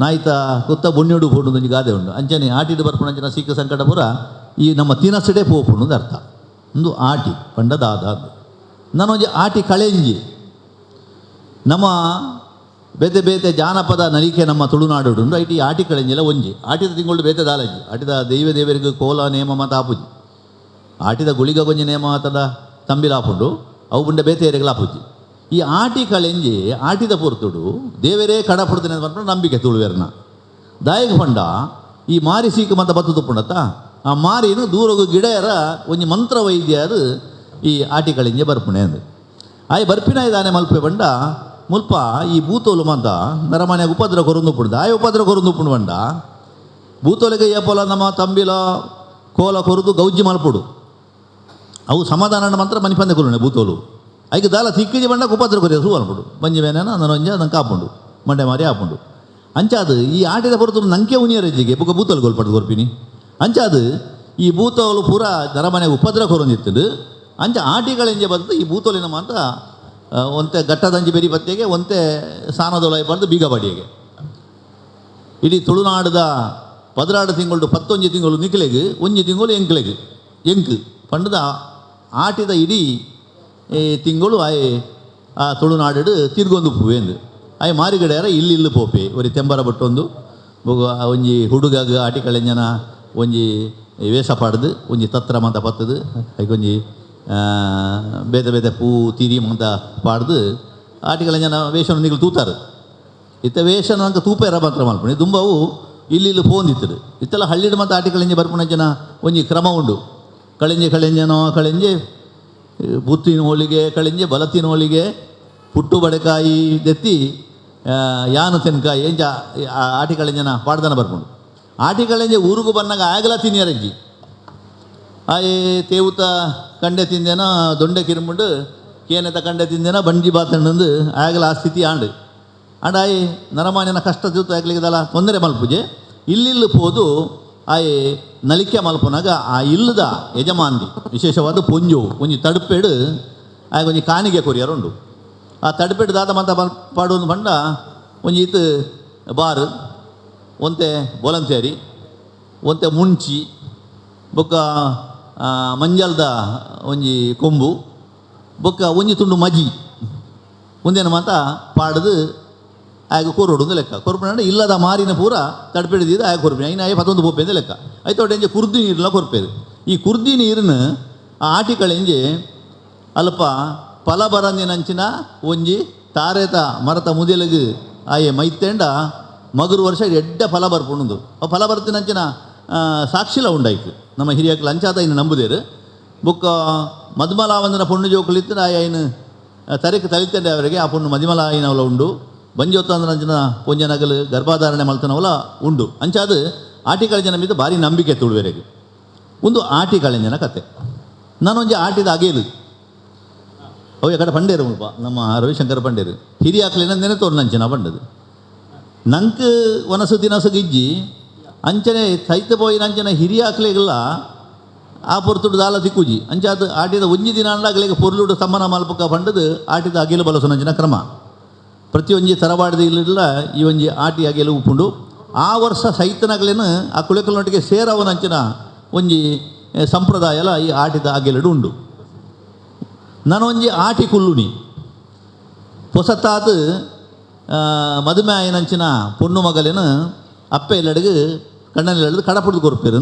ನಾಯ್ತ ಕುತ್ತ ಬೊಣ್ಣಿಡು ಪೋಂಡು ಒಂಜಿ ಗಾದೆ ಉಂಡು ಅಂಚನೆ ಆಟಿಡ್ ಬರ್ಪುನಂಚಿನ ಸೀಕ ಸಂಕಟ ಪೂರ ಈ ನಮ್ಮ ತಿನಸುಡೆ ಪೋಪುಂಡು ಅಂತ ಅರ್ಥ. ಒಂದು ಆಟಿ ಪಂಡ ದಾದ ನಾನೊಂಜಿ ಆಟಿ ಕಳೆಂಜಿ ನಮ್ಮ ಬೇತೆ ಬೇತೆ ಜಾನಪದ ನಲಿಕೆ ನಮ್ಮ ತುಳುನಾಡು ಉಂಡು IT ಆಟಿ ಕಳೆಂಜಿಲ್ಲ ಒಂಜಿ ಆಟಿದ ತಿಂಗಳು ಬೇತೆ ದಾಲಜ್ಜಿ ಆಟಿದ ದೈವ ದೇವರಿಗೆ ಕೋಲ ನೇಮ ಮಾತ ಆಪುಜಿ ಆಟಿದ ಗುಳಿಗ ಗೊಂಜಿ ನೇಮ ಆತದ ತಂಬಿಲಾಪುಂಡು ಅವು ಬುಂಡೆ ಬೇತೆ ಏರಿಗಳ ಆಪುಜಿ. ಈ ಆಟಿ ಕಳೆಂಜಿ ಆಟಿದ ಪೊರ್ತುಡು ದೇವರೇ ಕಡಪಡ್ತಾನೆ ಅಂತ ನಂಬಿಕೆ ತುಳುವೆರ್ನ ದಾಯಕ ಪಂಡ ಈ ಮಾರಿ ಸೀಕು ಮತ್ತು ಬತ್ತು ತುಪ್ಪುಂಡತ್ತ ಆ ಮಾರಿನು ದೂರಗು ಗಿಡಯರ ಒಂಜಿ ಮಂತ್ರ ವೈದ್ಯ ಅದು ಈ ಆಟಿ ಕಳೆಂಜೆ ಬರ್ಪುಣೆ ಅಂದು ಆಯ್ ಬರ್ಪಿನ ಇದಾನೆ ಮಲ್ಪೆ ಬಂಡ ಮುಲ್ಪ ಈ ಭೂತೋಲು ಮಂತ ನರಮಾನ್ಯಾಗ ಉಪದ್ರ ಕೊರೊಂದು ಉಪ್ಪುಂಡು ಆಯ್ ಉಪದ್ರ ಕೊರೊಂದು ಉಪ್ಪುಂಡು ಬಂಡ ಭೂತೋಲಿಗೆ ಏಪೋಲ ನಮ್ಮ ತಂಬಿಲ ಕೋಲ ಕೊರದು ಗೌಜಿ ಮಲ್ಪುಡು ಅವು ಸಮಾಧಾನ ಮಾತ್ರ ಮನಿಪಂದೆ ಕೊರುಣೆ ಭೂತೋಲು ಐಕೆ ದಾಲ ಸಿಕ್ಕಿಜಿ ಬಂಡ ಉಪದ್ರ ಕೊರಿಯ ಸೂ ಅನ್ಪುಡು ಬಂಜಿ ಮೇನ ನನೊಂಜ ನಂಗೆ ಆಪುಂಡು ಮಂಡೆ ಮಾರಿ ಆಪುಂಡು ಅಂಚಾದು ಈ ಆಟಿದ ಹೊರತು ನಂಗೆ ಉನಿಯರಜ್ಜಿಗೆ ಬುಕ್ಕ ಭೂತೋಲು ಗೋಲ್ಪಡ್ದು ಕೊರ್ಪಿನಿ ಅಂಚಾದು ಈ ಭೂತೋಲು ಪೂರ ನರಮನೆಗೆ ಉಪದ್ರ ಕೊರೊಂದಿತ್ತದು ಅಂಚ ಆಟಿಗಳೆಂಜೆ ಬಂದು ಈ ಭೂತೋಲಿನ ಮಾತ್ರ ಒಂತೆ ಘಟ್ಟದಂಜಿ ಬೆರಿ ಬತ್ತಿಗೆ ಒಂತೆ ಸಾನದೊಳ ಬಂದು ಬೀಗ ಬಾಡಿಗೆ ಇಡೀ ತುಳುನಾಡದ 16 ತಿಂಗಳು 11 ತಿಂಗಳು ನಿಕ್ಲೆಗ್ 1 ತಿಂಗಳು ಎಂಕ್ಲೆಗ್ ಎಂಕ್ ಪಂಡದ ಆಟಿದ ಇಡೀ ತಿಂಗಳು ಆಯ್ ಆ ತುಳುನಾಡು ತಿರ್ಗೊಂದು ಪೂವೇಂದು ಆಯ್ ಮಾರಿಗಡೆಯರ ಇಲ್ಲಿ ಇಲ್ಲಿ ಪೋಪೆ ಒರಿ ತೆಂಬರ ಬಟ್ಟೊಂದು ಒಂಜಿ ಹುಡುಗಾಗ ಆಟಿ ಕಳೆಂಜನ ಒಂಜಿ ವೇಷ ಪಾಡ್ದು ಒಂಜಿ ತತ್ರ ಮಂತ ಪತ್ತದು ಐಕೊಂಜಿ ಬೇತೆ ಬೇತೆ ಪೂ ತಿರಿ ಮಂತ ಪಾಡ್ದು ಆಟಿ ಕಳೆಂಜನ ವೇಷನ ನಿಗಳು ತೂತಾರೆ ಇತ್ತ ವೇಷ ನಂಗೆ ತೂಪ ಎರ ಮಾತ್ರ ಮಲ್ಪುಣಿ ದುಂಬವು ಇಲ್ಲಿ ಇಲ್ಲಿ ಪೋಂದಿತ್ತದು ಇತ್ತೆಲ್ಲ ಹಳ್ಳಿಡು ಮತ್ತು ಆಟಿ ಕಳೆಂಜಿ ಬರ್ಪುಣಂಚಿನ ಒಂಜಿ ಕ್ರಮ ಉಂಡು ಕಳೆಂಜಿ ಕಳೆಂಜನೋ ಕಳೆಂಜಿ ಬುತ್ತಿನ ಹೋಳಿಗೆ ಕಳೆಂಜಿ ಬಲತ್ತಿನ ಹೋಳಿಗೆ ಪುಟ್ಟು ಬಡೆಕಾಯಿ ದೆತ್ತಿ ಯಾನು ತೆನ್ಕಾಯಿ ಎಂಚ ಆಟಿ ಕಳೆಂಜನ ಪಾಡ್ದನ ಬರ್ಪುಂಡು ಆಟಿ ಕಳೆಂಜಿ ಊರುಗು ಬನ್ನಾಗ ಆಗಲ ತಿನ್ನಿಯರಜ್ಜಿ ಆಯೆ ತೇವುತ ಕಂಡೆ ತಿಂದೇನ ದೊಂಡೆ ಕಿರುಮುಂಡು ಕೇನೆತ ಕಂಡೆ ತಿಂದಿನ ಬಂಜಿ ಬಾತಣ್ಣಂದು ಆಗಲ ಆ ಸ್ಥಿತಿ ಆಂಡು ಆಂಡ ಆಯೆ ನರಮಾನ್ಯನ ಕಷ್ಟ ಜೂತ ಆಗ್ಲಿಕ್ಕೆ ತೊಂದರೆ ಮಲ್ಪುಜೆ ಇಲ್ಲಿಲ್ಲು ಪೋದು ಆಯೆ ನಲಿಕೆ ಮಲ್ಪುನಾಗ ಆ ಇಲ್ಲದ ಯಜಮಾನ್ದಿ ವಿಶೇಷವಾದ ಪೊಂಜು ಒಂಜಿ ತಡುಪೇಡು ಆಯ್ ಒಂಜಿ ಕಾನಿಗೆ ಕೊರಿಯರ್ ಉಂಡು ಆ ತಡುಪೇಡು ದಾದ ಮಂತ ಪಾಡೋದು ಪಂಡ ಒಂಜಿ ಇತ್ತು ಬಾರು ಒಂತೆ ಬೊಲಂತೇರಿ ಒಂತೆ ಮುಂಚಿ ಬೊಕ್ಕ ಮಂಜಲ್ದ ಒಂಜಿ ಕೊಂಬು ಬೊಕ್ಕ ಒಂಜಿ ತುಂಡು ಮಜಿ ಒಂದೇನು ಮಾತ ಪಾಡದು ಆಗ ಕೊರೊಡು ಲೆಕ್ಕ ಕೊರ್ಪುನ ಇಲ್ಲದ ಮಾರಿನ ಪೂರ ತಡಪೆಡಿದ್ದು ಆಗ ಕೊರ್ಪಿನ ಐನ ಆಯ ಪತ್ತೊಂದು ಪೋಪೆ ಲೆಕ್ಕ ಐತೋಟ ಎಂಜೆ ಕುರ್ದಿ ನೀರೆಲ್ಲ ಕೊರ್ಪೇರು ಈ ಕುರ್ದಿ ನೀರನ್ನು ಆ ಆಟಿಕಳೆಂಜೆ ಅಲ್ಪ ಫಲ ಬರಂದಿನಂಚಿನ ಒಂಜಿ ತಾರೇತ ಮರತ ಮುದೆಲಗು ಆಯೆ ಮೈತೆಂಡ ಮಗುರು ವರ್ಷ ಎಡ್ಡ ಫಲ ಬರ್ಪುಂಡು ಆ ಫಲ ಬರ್ತಿನಂಚಿನ ಸಾಕ್ಷಿಲ ಉಂಡಾಯ್ತು ನಮ್ಮ ಹಿರಿಯಕ್ಲು ಅಂಚಾತ ಇನ್ನು ನಂಬುದೇರು ಬೊಕ್ಕ ಮಧುಮಲಾವಂದನ ಪೊಣ್ಣು ಜೋಕುಲಿತ್ತು ಆಯ ಐನು ತರೆಕ್ ತಲಿತಂಡೆ ಅವರಿಗೆ ಆ ಪೊಣ್ಣು ಮದಿಮಲ ಐನವಲ ಉಂಡು ಬಂಜೋತ್ತಂದ್ರಂಚಿನ ಪೊಂಜನಗಲು ಗರ್ಭಾಧಾರಣೆ ಮಲ್ತನವಲ ಉಂಡು ಅಂಚಾದ ಆಟಿಕಳಂಜನ ಮೀದ ಭಾರಿ ನಂಬಿಕೆ ತುಳುವೆರೆಗೆ ಒಂದು ಆಟಿಕಳಂಜನ ಕತೆ ನಾನೊಂಜಿ ಆಟಿದ ಅಗೇಲು ಅವು ಎಕಡೆ ಪಂಡೇರು ಮುಲ್ಪ ನಮ್ಮ ರವಿಶಂಕರ ಪಂಡೇರು ಹಿರಿಯಾಕ್ಲಿನ ನೆನೆತೋರ್ನಂಚಿನ ಪಂಡದು ನಂಕ್ ವನಸು ತಿನಸು ಗಿಜ್ಜಿ ಅಂಚನೆ ಸೈತ ಪೋಯಿನ ಅಂಚನೆ ಹಿರಿಯಾಕ್ಲಿಗೆಲ್ಲ ಆ ಪೊರ್ತುಡು ದಾಲ ತಿಕ್ಕುಜಿ ಅಂಚಾದ ಆಟಿದ ಒಂಜಿ ದಿನ ಅಂಡಾಗಲಿಗೆ ಪೊರ್ಲುಡು ತಮ್ಮನ ಮಲ್ಪಕ ಪಂಡದು ಆಟಿದ ಅಗೇಲು ಬಲಸುನಂಚಿನ ಕ್ರಮ ಪ್ರತಿಯೊಂಜಿ ತರವಾಡದ ಇಲ್ಲ ಈ ಒಂಜಿ ಆಟಿ ಅಗೇಲು ಉಪ್ಪುಂಡು ಆ ವರ್ಷ ಸೈತನಗಲೇನು ಆ ಕುಳೆಕಲ್ನೊಟ್ಟಿಗೆ ಸೇರವನಂಚಿನ ಒಂಜಿ ಸಂಪ್ರದಾಯಲ ಈ ಆಟಿದ ಅಗೇಲುಡು ಉಂಡು ನಾನೊಂಜಿ ಆಟಿ ಕುಲ್ಲುನಿ ಪೊಸತಾದ ಮದುಮೆ ಆಯನಂಚಿನ ಪೊಣ್ಣು ಮಗಲೇನು ಅಪ್ಪೆ ಇಲ್ಲಡಿಗೆ ಕಣ್ಣಲ್ಲಿ ಕಡಪುಡ್ದು ಕೊರ್ಪೇರು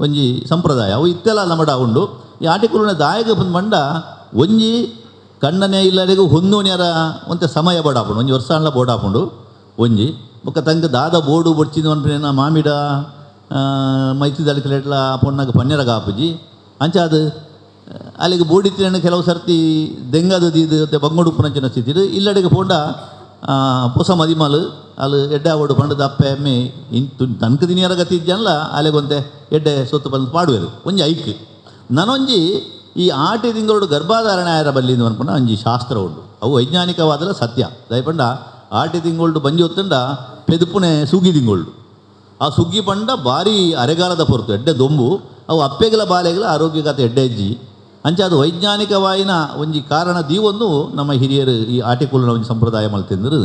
ಒಂಜಿ ಸಂಪ್ರದಾಯ ಅವು ಇತ್ತೆಲ್ಲ ನಮ್ಮಡ ಉಂಡು ಈ ಆಟಿ ಕುಲ್ಲುನ ದಾಯಗ ಬಂದ ಒಂಜಿ ಕಣ್ಣನೇ ಇಲ್ಲಡಿಗೆ ಹೊಂದೋನ್ಯಾರ ಒಂತೆ ಸಮಯ ಬೋಡಾಪುಂಡು ಒಂಜಿ ವರ್ಷ ಬೋಡಾಪುಂಡು ಒಂಜಿ ಬೊಕ್ಕ ತಂಗ ದಾದ ಬೋಡು ಬೊಡ್ಚಿದ ಪನ್ಪಿನ ಮಾಮಿಡ ಮೈತಿದಳಿಕಲೆಟ್ಲ ಪೊಣ್ಣಗ ಪನ್ನೆರಗ ಆಪುಜಿ ಅಂಚಾದ ಅಲ್ಲಿಗೆ ಬೋಡಿತ್ತಿನ ಕೆಲವು ಸರ್ತಿ ದೆಂಗದ ದೀದು ಮತ್ತು ಬಂಗೋಡುಪ್ಪುನಂಚಿನ ಸ್ಥಿತಿ ಇಲ್ಲಡೆಗೆ ಪೋಂಡ ಪೊಸ ಮದಿಮಲು ಅಲ್ಲಿ ಎಡ್ಡೆ ಆವಡು ಪಂಡದ ಅಪ್ಪೆ ಅಮ್ಮೆ ಇಂತು ತನಕ ದಿನಿಯರ ಗತಿ ಇಜ್ಜಲ್ಲ ಅಲೆಗೊಂತೆ ಎಡ್ಡೆ ಸೊತ್ತು ಬಂದು ಪಾಡುವೆರು ಒಂಜಿ ಐಕ್ ನಾನೊಂಜಿ ಈ ಆಟಿ ತಿಂಗಳು ಗರ್ಭಾಧಾರಣೆ ಆಯರ ಬಲ್ಲಿಂದು ಅನ್ಪುನ ಒಂಜಿ ಶಾಸ್ತ್ರ ಉಂಡು ಅವು ವೈಜ್ಞಾನಿಕವಾದಲ ಸತ್ಯ ದಯಪಂಡ ಆಟಿ ತಿಂಗಳು ಬಂಜಿ ಹೊತ್ತುಂಡ ಪೆದುಪುನೆ ಸುಗ್ಗಿ ತಿಂಗಳು ಆ ಸುಗ್ಗಿ ಪಂಡ ಭಾರಿ ಅರೆಗಾಲದ ಪೊರ್ತು ಎಡ್ಡೆ ದೊಂಬು ಅವು ಅಪ್ಪೆಗಲ ಬಾಲೆಗಲ ಆರೋಗ್ಯಗತ ಎಡ್ಡೆ ಹೆಜ್ಜಿ ಅಂಚೆ ಅದು ವೈಜ್ಞಾನಿಕವಾಯಿನ ಒಂಜಿ ಕಾರಣ ದೀವೊಂದು ನಮ್ಮ ಹಿರಿಯರು ಈ ಆಟಿಕುಲನ ಒಂಜಿ ಸಂಪ್ರದಾಯ ಮಲ್ತಿಂದರು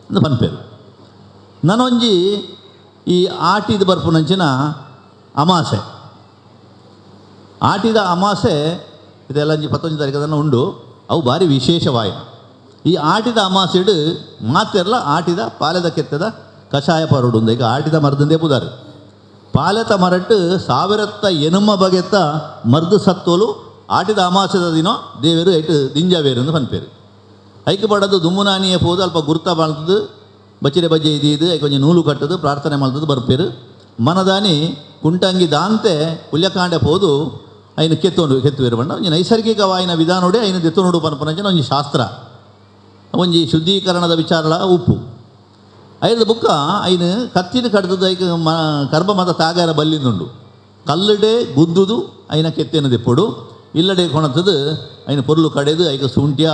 ಅಂದು ಪನ್ಪೇರು ನಾನೊಂಜಿ ಈ ಆಟಿದ ಬರ್ಪುನಂಚಿನ ಅಮಾಸೆ ಆಟಿದ ಅಮಾಸೆ ಇದೆಲ್ಲ ಒಂಜಿ 19 ತಾರೀಕದನ್ನು ಉಂಡು ಅವು ಭಾರಿ ವಿಶೇಷವಾಯಿನ ಈ ಆಟಿದ ಅಮಾಸೆಡು ಮಾತೆರ್ಲ ಆಟಿದ ಪಾಲೆದ ಕೆತ್ತದ ಕಷಾಯ ಪರೋಡು ಈಗ ಆಟಿದ ಮರದಂದೇ ಪುದಾರು ಪಾಲೆತ ಮರಟ್ಟು ಸಾವಿರತ್ತ ಎನುಮ ಬಗೆತ್ತ ಮರ್ದು ಸತ್ತೋಲು ಆಟಿದ ಅಮಾಸೆದ ದಿನೋ ದೇವರು ಐಟು ದಿಂಜಾವೇರು ಎಂದು ಪನ್ಪೇರು ಐಕೆ ಪಡೋದು ದುಮ್ಮುನಾನಿಯೇ ಪೋದು ಅಲ್ಪ ಗುರ್ತ ಬಾಳ್ತದ್ದು ಬಚ್ಚಿರೆ ಬಜ್ಜೆ ಇದು ಇದು ಐಕೆ ಒಂಜಿ ನೂಲು ಕಟ್ಟದು ಪ್ರಾರ್ಥನೆ ಮಾಡ್ತದ್ದು ಬರ್ಪೇರು ಮನದಾನಿ ಕುಂಟಂಗಿ ದಾಂತೆ ಪುಲ್ಯಕಾಂಡೆ ಪೋದು ಐನು ಕೆತ್ತೋಡು ಕೆತ್ತುವೇರು ಬಣ್ಣ ಒಂಜಿ ನೈಸರ್ಗಿಕವಾಯಿನ ವಿಧಾನೋಡೆ ಐನು ದೆತ್ತೋಡು ಪನ್ಪನಂಚಿನ ಒಂಜಿ ಶಾಸ್ತ್ರ ಒಂಜಿ ಶುದ್ಧೀಕರಣದ ವಿಚಾರಲ ಉಪ್ಪು ಐದು ಬುಕ್ಕ ಐನು ಕತ್ತಿನ ಕಡ್ದದ್ದು ಐಕ ಮ ಕರ್ಬ ಮತ ತಾಗಾರ ಬಲ್ಲಿಂದುಂಡು ಕಲ್ಲಡೆ ಗುದ್ದುದು ಐನ ಕೆತ್ತೇನ ದೆಪ್ಪೊಡು ಇಲ್ಲಡೆ ಕೊಣತದು ಐನ ಪೊರ್ಲು ಕಡೆದು ಐಕ ಸುಂಟ್ಯ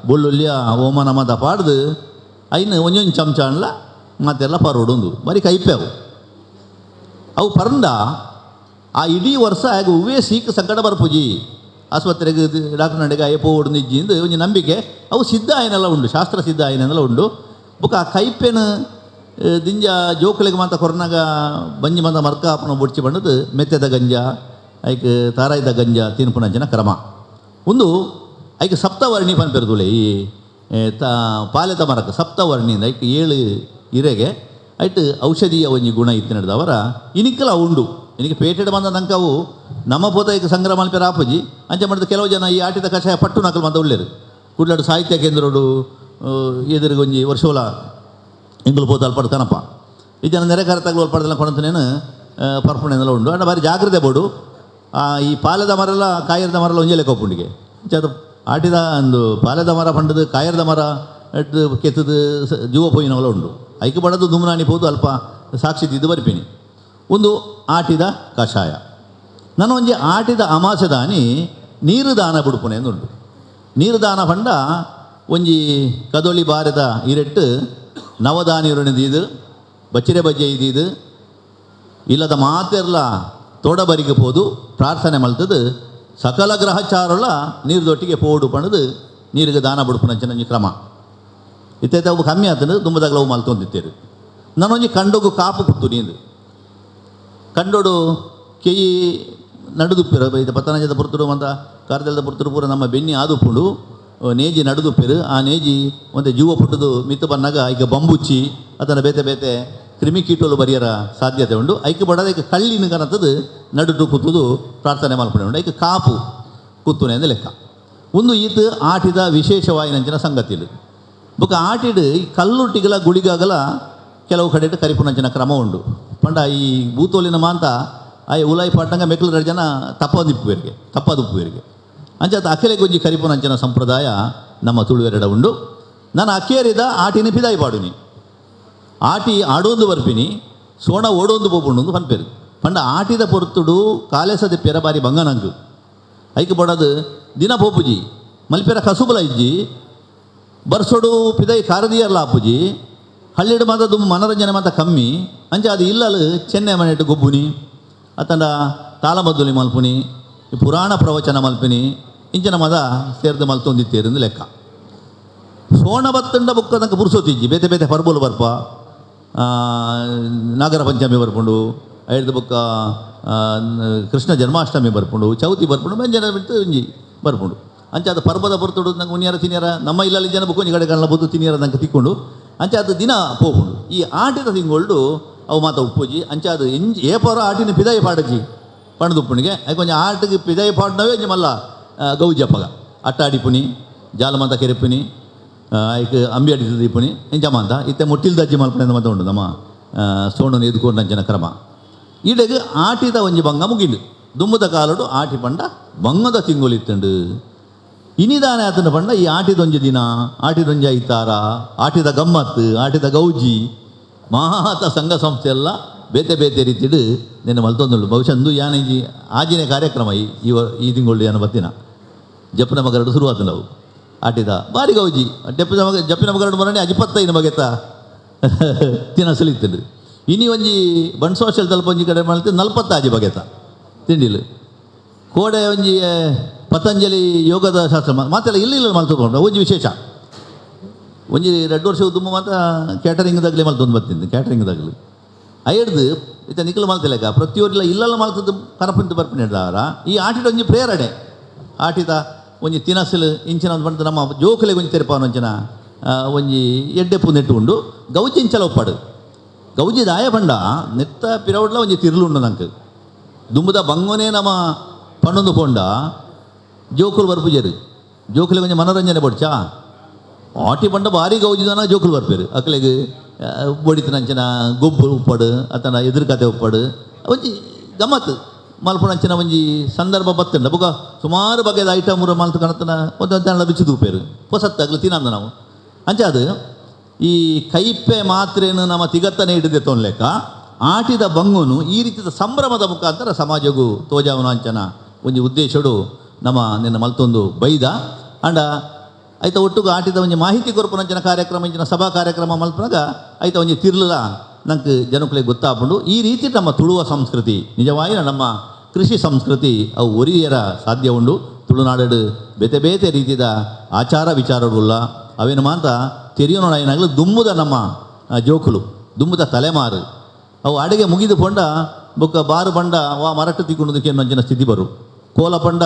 ಬೊಳ್ಳುಲ್ಯ ಓಮನ ಮತ ಪಾಡ್ದು ಐನು ಒಂಜೊಂಜಿ ಚಮಚಾನ್ಲ ಮತ್ತೆಲ್ಲ ಪರೋಡುಂದು ಬರೀ ಕೈಪೆ ಅವು ಅವು ಪರಂದ ಆ ಇಡೀ ವರ್ಷ ಆಗ ಹೂವೇ ಸೀಕ್ ಸಂಕಟ ಬರ್ಪುಜಿ ಆಸ್ಪತ್ರೆಗೆ ಡಾಕ್ಟರ್ ನಡೆಗೆ ಅಯ್ಯ ಪೋಡು ನಿಜ್ಜಿಂದು ಒಂಜಿ ನಂಬಿಕೆ ಅವು ಸಿದ್ಧ ಆಯನೆಲ್ಲ ಉಂಡು ಶಾಸ್ತ್ರ ಸಿದ್ಧ ಆಯನೆಲ್ಲ ಉಂಡು ಬೊಕ್ಕ ಆ ಕೈಪೆನ ದಿಂಜ ಜೋಕುಲಿಗೆ ಮಾತ ಕೊರ್ನಾಗ ಬಂಜಿ ಮಂದ ಮರ್ಕ ಆಪುನ ಬೊಡ್ಚಿ ಬಂಡದು ಮೆತ್ತೆದ ಗಂಜ ಐಕ್ ತಾರಾಯ್ದ ಗಂಜ ತಿನ್ಪುನಂಚಿನ ಕ್ರಮ ಒಂದು ಐಕ್ ಸಪ್ತವರ್ಣಿ ಪನ್ಪೆರ್ದುಲೆ ಈ ಪಾಲೆತ ಮರಕ್ಕೆ ಸಪ್ತವರ್ಣಿಂದ ಐಕ್ 7 ಇರೆಗೆ ಐಟ್ ಔಷಧೀಯ ಒಂಜಿ ಗುಣ ಇತ್ತು ನಡೆದವರ ಇನಿಕಲ ಉಂಡು ಇನಿಗೆ ಪೇಟೆಡ್ ಬಂದ ನಂಕ ಅವು ನಮ್ಮ ಪೋತ ಐಕ್ ಸಂಗ್ರಹ ಮಲ್ಪೆರ ಆಪುಜಿ ಅಂಚೆ ಮಾಡಿದ ಕೆಲವು ಜನ ಈ ಆಟಿದ ಕಷಾಯ ಪಟ್ಟು ನಕಲು ಮಂದ ಉಳ್ಳೇರು ಕುಡ್ಲಾಡು ಸಾಹಿತ್ಯ ಕೇಂದ್ರಡು ಎದುರಿಗೊಂಜಿ ವರ್ಷೋಲ ಇಂಗುಲು ಪೋತ ಅಲ್ಪಡ್ ಕನಪ ಈ ಜನ ನೆರೆಕಾರ ತಗಲು ಅಲ್ಪಡ್ದಲ್ಲ ಕೊಡಂತನೇನು ಪರ್ಪಣೆಲ್ಲ ಉಂಡು ಅಂಡ ಭಾರಿ ಜಾಗ್ರತೆ ಬೋಡು ಈ ಪಾಲೆದ ಮರಲ್ಲ ಕಾಯರ್ದ ಮರಲ್ಲ ಒಂಜೆ ಲೆಕ್ಕ ಒಪ್ಪುಂಡಿಗೆ ಅದು ಆಟಿದ ಒಂದು ಪಾಲೆದ ಮರ ಪಂಡದು ಕಾಯರ್ದ ಮರ ಕೆತ್ತದು ಜೀವ ಪೋಯಿನವಲ್ಲ ಉಂಡು ಐಕೆ ಬಡದು ದುಮ್ನಾನಿ ಪೋದು ಅಲ್ಪ ಸಾಕ್ಷಿ ದಿದ್ದು ಬರಿಪೇನಿ ಒಂದು ಆಟಿದ ಕಷಾಯ ನಾನು ಒಂಜಿ ಆಟಿದ ಅಮಾಸೆದಾನಿ ನೀರು ದಾನ ಬಿಡುಪುನೆ ಅಂದುಂಡು. ನೀರುದಾನ ಪಂಡ ಒಂಜಿ ಕದೊಳಿ ಬಾರದ ಇರೆಟ್ಟು ನವದಾನಿರುಣಿ ದೀದು ಬಚ್ಚಿರೆ ಬಜ್ಜೆ ಇದ್ದೀದು ಇಲ್ಲದ ಮಾತೆರ್ಲ ತೋಡಬರಿಗೆ ಪೋದು ಪ್ರಾರ್ಥನೆ ಮಲ್ತದು ಸಕಲ ಗ್ರಹಚಾರುಲ ನೀರುದೊಟ್ಟಿಗೆ ಪೋಡು ಪಣದು ನೀರಿಗೆ ದಾನ ಬುಡುಪುನಂಚಿನ ಒಂಜಿ ಕ್ರಮ ಇತ್ತೈತೆ ಅವು ಕಮ್ಮಿ ಆತಂದು ದುಂಬದಾಗಲ ಅವು ಮಲ್ತೊಂದಿತ್ತೇರು. ನಾನೊಂಜಿ ಕಂಡೊಗು ಕಾಪು ಕುತ್ತು ನೀಂದು ಕಂಡೋಡು ಕೆಯಿ ನಡುದುಪ್ಪೆರು ಇದು ಪತ್ತನಂಜದ ಪುರ್ತುಡು ಮಂತ ಕಾರ್ದೆಲ್ದ ಪುರ್ತುಡು ಪೂರ ನಮ್ಮ ಬೆನ್ನಿ ಆದುಪ್ಪುಂಡು ನೇಜಿ ನಡುದುಪ್ಪೆರು. ಆ ನೇಜಿ ಒಂದು ಜೀವ ಪುಟ್ಟದು ಮಿತ್ತು ಬನ್ನಾಗ ಈಗ ಬಂಬುಚ್ಚಿ ಅದನ್ನು ಬೇತೆ ಬೇತೆ ಕ್ರಿಮಿಕೀಟೋಲು ಬರಿಯರ ಸಾಧ್ಯತೆ ಉಂಡು. ಐಕೆ ಬಡದ ಐಕೆ ಕಳ್ಳಿನ ಕನತದು ನಡುಟು ಕುತ್ತುದು ಪ್ರಾರ್ಥನೆ ಮಲ್ಪಣೆ ಉಂಡು. ಐಕೆ ಕಾಪು ಕುತ್ತುನೆ ಅಂದ ಲೆಕ್ಕ. ಒಂದು ಈತ ಆಟಿದ ವಿಶೇಷವಾಯಿನಂಚಿನ ಸಂಗತಿಲು ಬೊಕ ಆಟಿಡು ಈ ಕಲ್ಲುಟ್ಟಿಗಲ ಗುಳಿಗಾಗಲ ಕೆಲವು ಕಡೆ ಕರಿಪುನಂಚಿನ ಕ್ರಮ ಉಂಡು. ಪಂಡ ಈ ಬೂತೋಲಿನ ಮಾಂತ ಆಯ ಉಲಾಯಿ ಪಾಟಂಗ ಮೆಕ್ಲು ಎರಡು ಜನ ತಪ್ಪದಿಪ್ಪುವರಿಗೆ ತಪ್ಪದುಪ್ಪುವರಿಗೆ ಅಂಚಾತ ಅಖಿಲೆ ಗುಂಜಿ ಕರಿಪುನಂಚಿನ ಸಂಪ್ರದಾಯ ನಮ್ಮ ತುಳುವೆರಡ ಉಂಡು. ನಾನು ಅಕ್ಕೇರಿದ ಆಟಿನ ಪಿದಾಯಿ ಪಾಡುನಿ ಆಟಿ ಆಡೋಂದು ಬರ್ಪಿನಿ ಸೋಣ ಓಡೋಂದು ಪೋಪುಂಡು ಪನ್ಪೇರು. ಪಂಡ ಆಟಿದ ಪೊರ್ತುಡು ಕಾಲೇಸದ ಪೆರ ಬಾರಿ ಬಂಗನಂಗು ಐಕೆ ಬಡದು ದಿನ ಪೋಪುಜಿ ಮಲ್ಪೆರ ಕಸುಬುಲ ಇಜ್ಜಿ ಬರ್ಸೋಡು ಪಿದೈ ಕಾರದಿಯರ್ಲ ಆಪುಜಿ ಹಳ್ಳಿಡು ಮಾತ ದುಂಬು ಮನೋರಂಜನೆ ಮಾತ ಕಮ್ಮಿ ಅಂಚ ಅದು ಇಲ್ಲಲು ಚೆನ್ನೆ ಮನೆಟ್ಟು ಗೊಬ್ಬುನಿ ಅತಂಡ ತಾಳಮದ್ದುಲಿ ಮಲ್ಪುನಿ ಪುರಾಣ ಪ್ರವಚನ ಮಲ್ಪಿನಿ ಇಂಚಿನ ಮದ ಸೇರ್ದು ಮಲ್ತೊಂದಿತ್ತೇರಿಂದು ಲೆಕ್ಕ. ಸೋಣ ಬತ್ತಂಡ ಬುಕ್ಕದಂಕ ಪುರುಸೋತಿಜ್ಜಿ ಬೇತೆ ಬೇತೆ ಪರ್ಬುಲು ಬರ್ಪ ನಾಗರ ಪಂಚಮಿ ಬರ್ಪುಂಡು ಐದು ಬುಕ್ಕ ಕೃಷ್ಣ ಜನ್ಮಾಷ್ಟಮಿ ಬರ್ಪುಂಡು ಚೌತಿ ಬರ್ಪುಂಡು ಮಂಜನ ಬಿಟ್ಟು ಒಂಜಿ ಬರ್ಪುಂಡು ಅಂಚ ಅದು ಪರ್ಬದ ಪೊರ್ತುಡು ನಂಗೆ ಉನಿಯರ ತಿನಿಯರ ನಮ್ಮ ಇಲ್ಲಲ್ಲಿ ಜನ ಬುಕ್ಕ ಒಂಜಿ ಕಡೆ ಕಣ್ಣ ಬುದ್ದು ತಿನಿಯರ ನಂಗೆ ತಿಕ್ಕೊಂಡು ಅಂಚ ಅದು ದಿನ ಪೋಪುಂಡು. ಈ ಆಟಿದ ತಿಂಗೊಳ್ಡು ಅವು ಮಾತ ಉಪ್ಪುಜಿ ಅಂಚ ಅದು ಎಂಜಿ ಏಪರ ಆಟಿನ ಪಿದಾಯಿ ಪಾಡಜಿ ಪಣದುಪ್ಪುಣಿಗೆ ಅಯ್ಯ ಕೊಂಚ ಆಟಿಗೆ ಪಿದಾಯಿ ಪಾಡ್ನವೇ ಒಂಜಿ ಮಲ್ಲ ಗೌಜಪ್ಪಗ ಅಟ್ಟಾಡಿಪುನಿ ಜಾಲಮಂತ ಕೆರೆಪುನಿ ಐಕ್ ಅಂಬಿ ಅಡಿತದೀಪುನಿ ಇಂಚ ಮಾಂತ ಇತ್ತೆ ಮುಟ್ಟಿಲ್ದಜ್ಜಿ ಮಲ್ಪುನಿ ಅಂತ ಉಂಡು ನಮ್ಮ ಸೋಣನ ಎದುಕೊಂಡಂಚಿನ ಕ್ರಮ. ಈಡೆಗ್ ಆಟಿದ ಒಂಜಿ ಬಂಗ ಮುಗಿಂಡು ದುಮ್ಮದ ಕಾಲಡು ಆಟಿ ಪಂಡ ಬಂಗದ ತಿಂಗೊಲಿತ್ತುಂಡು. ಇನಿದಾನೆ ಆತನ ಪಂಡ ಈ ಆಟಿದೊಂಜಿ ದಿನ ಆಟಿದೊಂಜಿ ಐತಾರ ಆಟಿದ ಗಮ್ಮತ್ತು ಆಟಿದ ಗೌಜಿ ಮಾತ ಸಂಘ ಸಂಸ್ಥೆ ಎಲ್ಲ ಬೇತೆ ಬೇತೆ ರೀತಿಡು ನಿನ್ನ ಮಲ್ತೊಂದುಂಡು. ಬಹುಶಃ ಅಂದು ಯಾನಿಂಜಿ ಆಜಿನ ಕಾರ್ಯಕ್ರಮ ಈ ಈ ತಿಂಗಳು ಯಾನ ಬತ್ತಿನ ಜಪ್ಪನ ಮಗರಡು ಶುರುವಾತು ನಾವು ಆಟಿದ ಬಾರಿ ಗೌಜಿ ಜಪ್ಪಿನ ಮಗ ಜಪ್ಪಿನ ಮಗರಡು ಮರಣೆ ಅಜಿಪತ್ತೈನ ಮಗೆತ ತಿನಸಲಿತ್ತುಂಡು. ಇನಿ ಒಂಜಿ ಬಣ್ಸೋಶಲ್ ತಲ್ಪ ಒಂಜಿ ಕಡೆ ಮಾಡ್ತೀವಿ 45 ಬಗೆತ ತಿಂಡಿಲು ಕೋಡೆ ಒಂಜಿ ಪತಂಜಲಿ ಯೋಗದ ಶಾಸ್ತ್ರ ಮಾತೆಲ್ಲ ಇಲ್ಲಿ ಇಲ್ಲ ಮಲ್ತೊಂದು ಒಂಜಿ ವಿಶೇಷ ಒಂಜಿ 2 ವರ್ಷ ದುಮ್ಮ ಮಾತ್ರ ಕ್ಯಾಟರಿಂಗ್ ದಾಗಲಿ ಮಲ್ತೊಂದು ಬರ್ತಿದ್ದು ಕ್ಯಾಟರಿಂಗ್ ದಾಗಲಿ ಐಡ್ದು ಇತ್ತ ನಿಖಲು ಮಲ್ತಿಲೆಕ್ಕ ಪ್ರತಿಯೊರಿಲ್ಲ ಇಲ್ಲೆಲ್ಲ ಮಲ್ತದ್ದು ಕನಪಂತ ಬರ್ಪಿನ ಹಿಡ್ದಾರ ಈ ಆಟಿದ ಒಂಜಿ ಪ್ರೇರಣೆ ಆಟಿದ ಒಂಜಿ ತಿನಸಲು ಇಂಚಿನ ಒಂದು ಬಂತು ನಮ್ಮ ಜೋಕುಲೆಗ್ ಒಂಜಿ ತೆರಪಾನ ಒಂಚಿನ ಒಂಜಿ ಎಡ್ಡೆಪ್ಪು ನೆಟ್ಟು ಉಂಡು ಗೌಜಿ ಇಂಚಲ ಒಪ್ಪಾಡು ಗೌಜಿ ದಾಯ ಪಂಡ ನೆತ್ತ ಪಿರವಡ್ಲ ಒಂಜಿ ತಿರ್ಲು ಉಂಡು ನಂಗೆ ದುಂಬುದ ಬಂಗೋನೇ ನಮ್ಮ ಪಣ್ಣೊಂದು ಪೋಂಡ ಜೋಕುಲು ಬರ್ಪುಜರು ಜೋಕುಲೆ ಒಂಜಿ ಮನೋರಂಜನೆ ಬೊಡ್ಚಾ ಆಟಿ ಪಂಡ ಭಾರಿ ಗೌಜಿದಾನ ಜೋಕುಲು ಬರ್ಪೇರು ಅಕ್ಲೆಗ್ ಬೊಡಿತನಂಚಿನ ಗೊಬ್ಬು ಉಪ್ಪಡು ಅತನ ಎದುರು ಕತೆ ಉಪ್ಪಡು ಒಂಜಿ ಗಮ್ಮತ್ತು ಮಲ್ಪುನಂಚಿನ ಒಂಜಿ ಸಂದರ್ಭ ಬತ್ತುಂಡ ಬೊಕ ಸುಮಾರು ಬಗೆದ ಐಟಮ್ ಮಲ್ತು ಕಣತನ ಒಂದು ರುಚಿ ತೂಪೇರು ಪೊಸತ್ತಾಗ್ಲು ತಿನ್ನಂದ ನಾವು ಅಂಚ ಅದು ಈ ಕೈಪೆ ಮಾತ್ರೇನು ನಮ್ಮ ತಿಗತ್ತನೆ ಹಿಡಿದೆ ತೊನ್ಲೆಕ್ಕ ಆಟಿದ ಬಂಗುನು ಈ ರೀತಿಯ ಸಂಭ್ರಮದ ಮುಖಾಂತರ ಸಮಾಜಗೂ ತೋಜಾವನ ಅಂಚನ ಒಂಜಿ ಉದ್ದೇಶಡು ನಮ್ಮ ನಿನ್ನ ಮಲ್ತೊಂದು ಬೈದ ಅಂಡ ಐತ ಒಟ್ಟುಗು ಆಟಿದ ಒಂಜಿ ಮಾಹಿತಿ ಕೊರ್ಪುನಂಚಿನ ಕಾರ್ಯಕ್ರಮ ಇಂಚಿನ ಸಭಾ ಕಾರ್ಯಕ್ರಮ ಮಲ್ಪನಾಗ ಐತ ಒಂಜಿ ತಿರ್ಲುಲ ನಂಗೆ ಜನಕ್ಕಳಿಗೆ ಗೊತ್ತಾಪುಂಡು. ಈ ರೀತಿ ನಮ್ಮ ತುಳುವ ಸಂಸ್ಕೃತಿ ನಿಜವಾಗಿ ನಮ್ಮ ಕೃಷಿ ಸಂಸ್ಕೃತಿ ಅವು ಒರಿಯರ ಸಾಧ್ಯ ಉಂಡು. ತುಳುನಾಡು ಬೇತೆ ಬೇತೆ ರೀತಿಯ ಆಚಾರ ವಿಚಾರಗಳುಲ್ಲ ಅವೇನು ಮಾಂತ ತೆರಿಯೋಣ ಏನಾಗಲು ದುಮ್ಮುದ ನಮ್ಮ ಜೋಕುಲು ದುಮ್ಮುದ ತಲೆಮಾರು ಅವು ಅಡುಗೆ ಮುಗಿದು ಪೊಂಡ ಬೊಕ್ಕ ಬಾರು ಬಂಡ ವಾ ಮರಟ್ಟು ತಿಕ್ಕೊಂಡು ಅಂಚಿನ ಸ್ಥಿತಿ ಬರು ಕೋಲ ಪಂಡ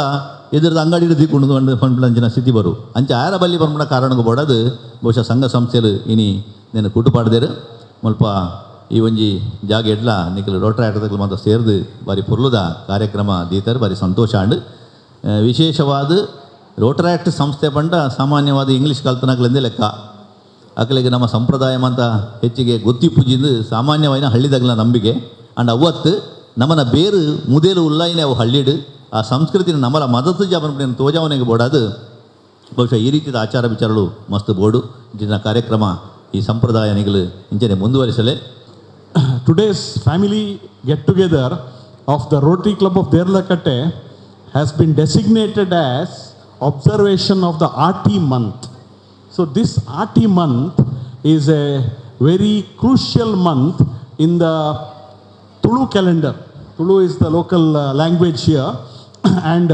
ಎದುರದ ಅಂಗಡಿ ತಿಕ್ಕೊಂಡು ಪಂಡಂಚಿನ ಸ್ಥಿತಿ ಬರು ಅಂಚ ಆರ ಬಲ್ಲಿ ಪಂಪಣ ಕಾರಣಕ್ಕೆ ಬೋಡದು ಬಹುಶಃ ಸಂಘ ಸಂಸ್ಥೆಲು ಇನಿ నేను ಕುಟುಪಾಡ್ದೇರು ಮುಲ್ಪ ಈ ಒಂಜಿ ಜಾಗ ಎಡ್ಲ ನಿಖಲು ರೋಟ್ರಾ ಆಟದಗಳು ಮಾತ್ರ ಸೇರ್ದು ಬಾರಿ ಪೊರ್ಲುದ ಕಾರ್ಯಕ್ರಮ ದೀತರು ಬಾರಿ ಸಂತೋಷ ಆಂಡ್ ವಿಶೇಷವಾದ ರೋಟರಾಕ್ಟ್ ಸಂಸ್ಥೆ ಪಂಡ ಸಾಮಾನ್ಯವಾದ ಇಂಗ್ಲೀಷ್ ಕಲ್ತನಗಲೆಂದೇ ಲೆಕ್ಕ ಅಕಲಿಗೆ ನಮ್ಮ ಸಂಪ್ರದಾಯ ಅಂತ ಹೆಚ್ಚಿಗೆ ಗೊತ್ತಿ ಪೂಜಿಂದು ಸಾಮಾನ್ಯವಾದ ಹಳ್ಳಿದಾಗಲ ನಂಬಿಕೆ ಅಂಡ್ ಅವತ್ತು ನಮ್ಮನ ಬೇರು ಮುದೇಲು ಉಲ್ಲಾಯಿನೇ ಅವು ಹಳ್ಳಿಡು ಆ ಸಂಸ್ಕೃತಿನ ನಮ್ಮಲ ಮದತ್ತು ಜಾಬನ್ ತೋಜಾವನೆಗೆ ಬೋಡಾದು ಬಹುಶಃ ಈ ರೀತಿಯ ಆಚಾರ ವಿಚಾರಗಳು ಮಸ್ತ್ ಬೋಡು ಇಂಚಿನ ಕಾರ್ಯಕ್ರಮ ಈ ಸಂಪ್ರದಾಯ ನಿಗಲು ಇಂಚನೆ ಮುಂದುವರಿಸಲೇ. Today's family get together of the Rotary Club of Deralakatte has been designated as observation of the Ati month. So this Ati month is a very crucial month in the Tulu calendar. Tulu is the local language here. And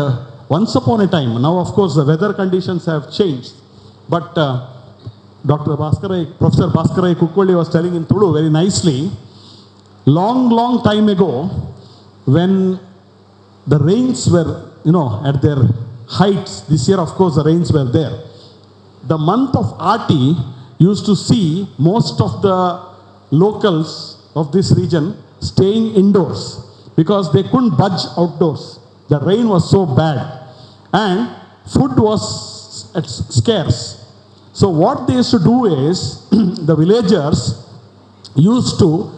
once upon a time, now of course the weather conditions have changed, but Dr. Bhaskara, Professor Bhaskara Kukkoli was telling in Tulu very nicely, long, long time ago, when the rains were, you know, at their heights, this year of course the rains were there. The month of Ati used to see most of the locals of this region staying indoors because they couldn't budge outdoors. The rain was so bad and food was scarce. So what they used to do is, the villagers used to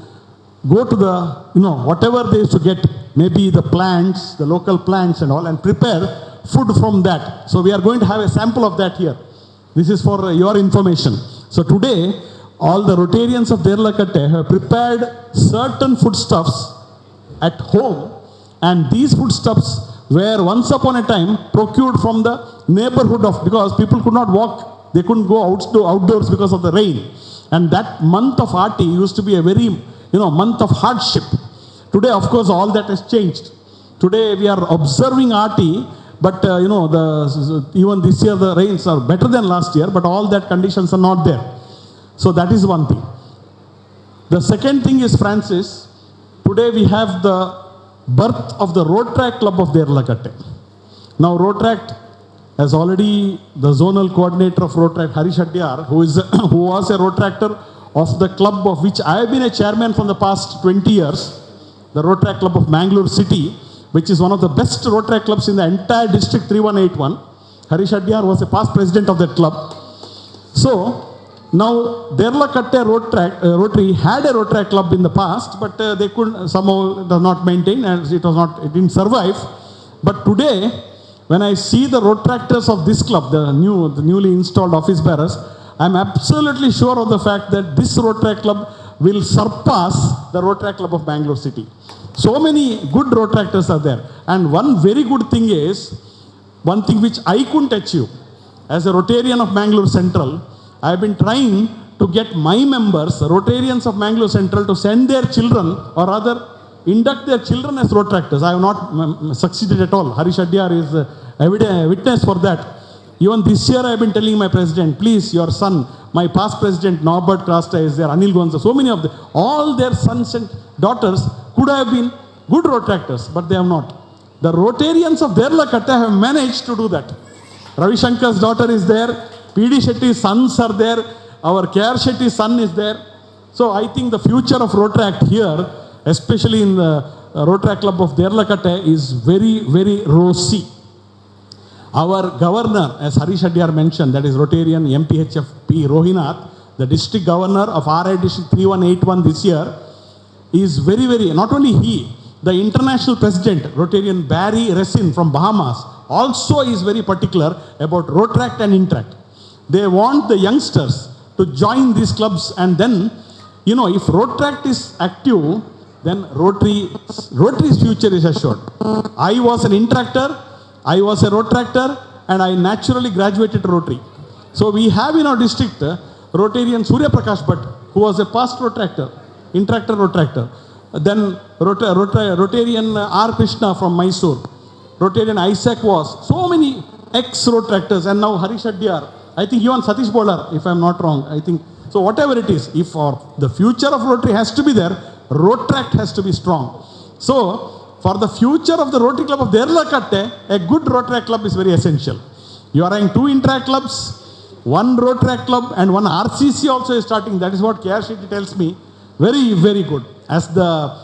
go to the, you know, whatever they used to get, maybe the plants, the local plants and all, and prepare food from that. So we are going to have a sample of that here. This is for your information. So today, all the Rotarians of Derlakatte have prepared certain foodstuffs at home, and these foodstuffs were once upon a time procured from the neighborhood of, because people could not walk, they couldn't go outdoors because of the rain. And that month of Ati used to be a very, you know, month of hardship. Today, of course, all that has changed. Today, we are observing Ati, but you know, even this year the rains are better than last year, but all that conditions are not there. So that is one thing. The second thing is, Francis, today we have the birth of the Rotaract Club of Derlakatte. Now Rotaract has already the zonal coordinator of Rotaract, Harish Adyar, who was a Rotaractor of the club of which I have been a chairman for the past 20 years, the Rotaract Club of Mangalore City, which is one of the best Rotaract clubs in the entire district 3181. Harish Adyar was a past president of that club. So now Derlakatte Rotary had a Rotaract club in the past, but they couldn't, somehow it was not maintained and it didn't survive. But today, when I see the Rotaractors of this club, the newly installed office bearers, I'm absolutely sure of the fact that this Rotaract club will surpass the Rotaract Club of Bangalore City. So many good Rotaractors are there. And one very good thing is, one thing which I couldn't achieve, as a Rotarian of Mangalore Central, I have been trying to get my members, Rotarians of Mangalore Central, to send their children, or rather induct their children as Rotaractors. I have not succeeded at all. Harish Adyar is a witness for that. Even this year I have been telling my president, please, your son, my past president Norbert Krasta is there, Anil Gonza, so many of them, all their sons and daughters could have been good Rotaractors, but they have not. The Rotarians of Derlakatte have managed to do that. Ravi Shankar's daughter is there, P.D. Shetty's sons are there, our K.R. Shetty's son is there. So I think the future of Rotaract here, especially in the Rotaract Club of Derlakatte, is very, very rosy. Our governor, as Harish Adyar mentioned, that is Rotarian MPHF P. Rohinath, the district governor of RI District 3181 this year, is very, very, not only he, the international president, Rotarian Barry Resin from Bahamas, also is very particular about Rotaract and Interact. They want the youngsters to join these clubs, and then, you know, if Rotaract is active, then Rotary's future is assured. I was an Interactor, I was a Rotaractor, and I naturally graduated to Rotary. So we have in our district Rotarian Surya Prakash Bhatt, who was a past Rotaractor, Interactor Rotaractor. Then Rotarian R. Krishna from Mysore, Rotarian Isaac was, so many ex-Rotaractors, and now Harish Adyar. I think even Satish Bolar, if I'm not wrong, I think. So whatever it is, if the future of Rotary has to be there, Rotaract has to be strong. So for the future of the Rotary Club of Derlakatte, a good Rotaract club is very essential. You are having 2 Interact clubs, 1 Rotaract club, and 1 RCC also is starting. That is what K.R. Shetty tells me. Very, very good. As the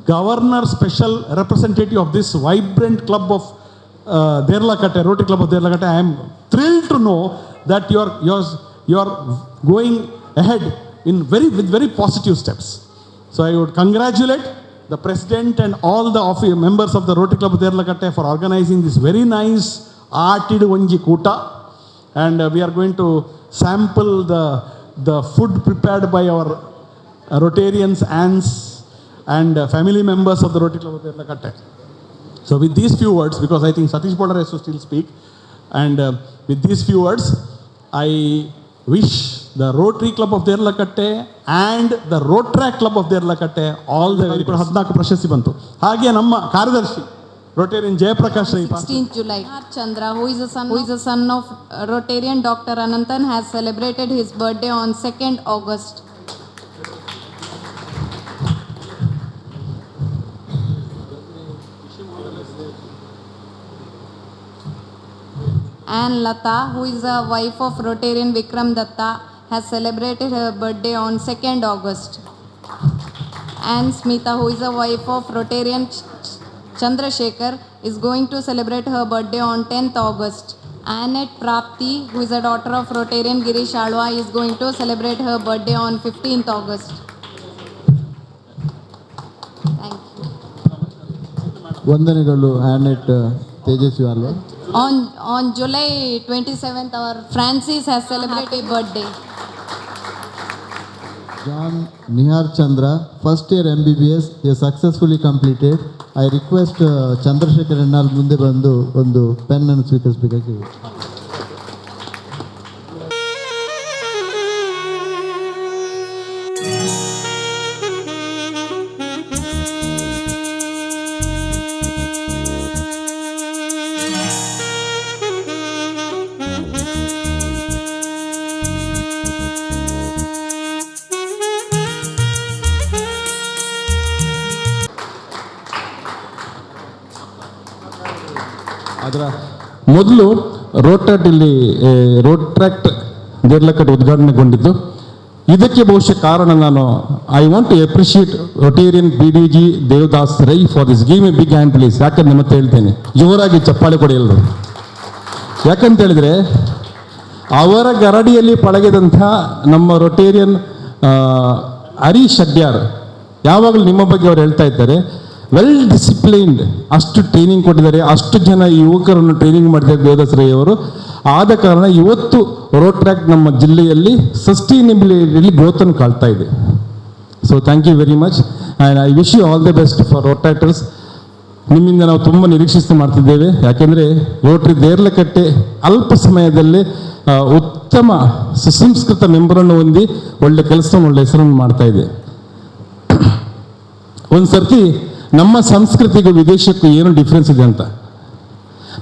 governor special representative of this vibrant club of Derlakatte, Rotary Club of Derlakatte, I am thrilled to know that you are going ahead with very positive steps. So I would congratulate the president and all the members of the Rotary Club of Derlakatte for organizing this very nice Aatid Onji Koota. And we are going to sample the food prepared by our Rotarians, aunts, and family members of the Rotary Club of Derlakatte. So with these few words, because I think Satish Bolar has to still speak, And with these few words I wish the Rotary Club of Deralakatte and the Rotaract Club of Deralakatte all the very best. 14 ಪ್ರಶಸ್ತಿ ಬಂತು. ಹಾಗೆ ನಮ್ಮ ಕಾರ್ಯದರ್ಶಿ Rotarian Jayaprakash Rai. 16th July, Chandra, who is a son of Rotarian Dr. Ananthan, has celebrated his birthday on 2nd August. And Lata, who is a wife of Rotarian Vikram Datta, has celebrated her birthday on 2nd August. And Smita, who is a wife of Rotarian Chandrasekhar, is going to celebrate her birthday on 10th August. Annette Prapti, who is a daughter of Rotarian Girish Alwa, is going to celebrate her birthday on 15th August. Thank you. Vandanegalu Annette Tejaswi Alwa. On July 27th, our Francis has celebrated birthday. John Nihar Chandra, first year MBBS, he has successfully completed. I request Chandrasekhar Ennal ಮುಂದೆ ಬಂದು ಒಂದು pen ಅನ್ನು ಸ್ವೀಕರಿಸಬೇಕಾಗಿ. ಅದರ ಮೊದಲು Rotaract ಇಲ್ಲಿ Rotaract Deralakatte ಉದ್ಘಾಟನೆಗೊಂಡಿದ್ದು. ಇದಕ್ಕೆ ಬಹುಶಃ ಕಾರಣ ನಾನು I want to appreciate Rotarian B D G Devadas Rai for this. Give a big hand please. ಯಾಕಂದ್ರೆ ಮತ್ತೆ ಹೇಳ್ತೇನೆ, ಜೋರಾಗಿ ಚಪ್ಪಾಳೆ ಕೊಡಿ ಎಲ್ಲರೂ. ಯಾಕಂತ ಹೇಳಿದರೆ ಅವರ ಗರಡಿಯಲ್ಲಿ ಪಳಗಿದಂಥ ನಮ್ಮ ರೊಟೇರಿಯನ್ ಹರೀಶ್ ಶೆಡ್ಯಾರ್ ಯಾವಾಗಲೂ ನಿಮ್ಮ ಬಗ್ಗೆ ಅವ್ರು ಹೇಳ್ತಾ ಇದ್ದಾರೆ, ವೆಲ್ ಡಿಸಿಪ್ಲೈನ್ಡ್. ಅಷ್ಟು ಟ್ರೈನಿಂಗ್ ಕೊಟ್ಟಿದ್ದಾರೆ, ಅಷ್ಟು ಜನ ಯುವಕರನ್ನು ಟ್ರೈನಿಂಗ್ ಮಾಡಿದ್ದಾರೆ ದೇವದಾಸ್ ರೈ ಅವರು. ಆದ ಕಾರಣ ಇವತ್ತು ರೋಟ್ರಾಕ್ಟ್ ನಮ್ಮ ಜಿಲ್ಲೆಯಲ್ಲಿ ಸಸ್ಟೈನಬಿಲಿಟಿಯಲ್ಲಿ ಗ್ರೋತನ್ನು ಕಾಣ್ತಾ ಇದೆ. So thank you very much and I wish you all the best for Rotaractors. ನಿಮ್ಮಿಂದ ನಾವು ತುಂಬ ನಿರೀಕ್ಷಿಸಿ ಮಾಡ್ತಿದ್ದೇವೆ. ಯಾಕೆಂದರೆ ರೋಟರಿ ದೇರ್ಲಕಟ್ಟೆ ಅಲ್ಪ ಸಮಯದಲ್ಲಿ ಉತ್ತಮ ಸುಸಂಸ್ಕೃತ ಮೆಂಬರನ್ನು ಹೊಂದಿ ಒಳ್ಳೆ ಕೆಲಸವನ್ನು, ಒಳ್ಳೆ ಹೆಸರನ್ನು ಮಾಡ್ತಾ ಇದೆ. ಒಂದು ಸರ್ತಿ ನಮ್ಮ ಸಂಸ್ಕೃತಿಗೂ ವಿದೇಶಕ್ಕೂ ಏನು ಡಿಫ್ರೆನ್ಸ್ ಇದೆ ಅಂತ,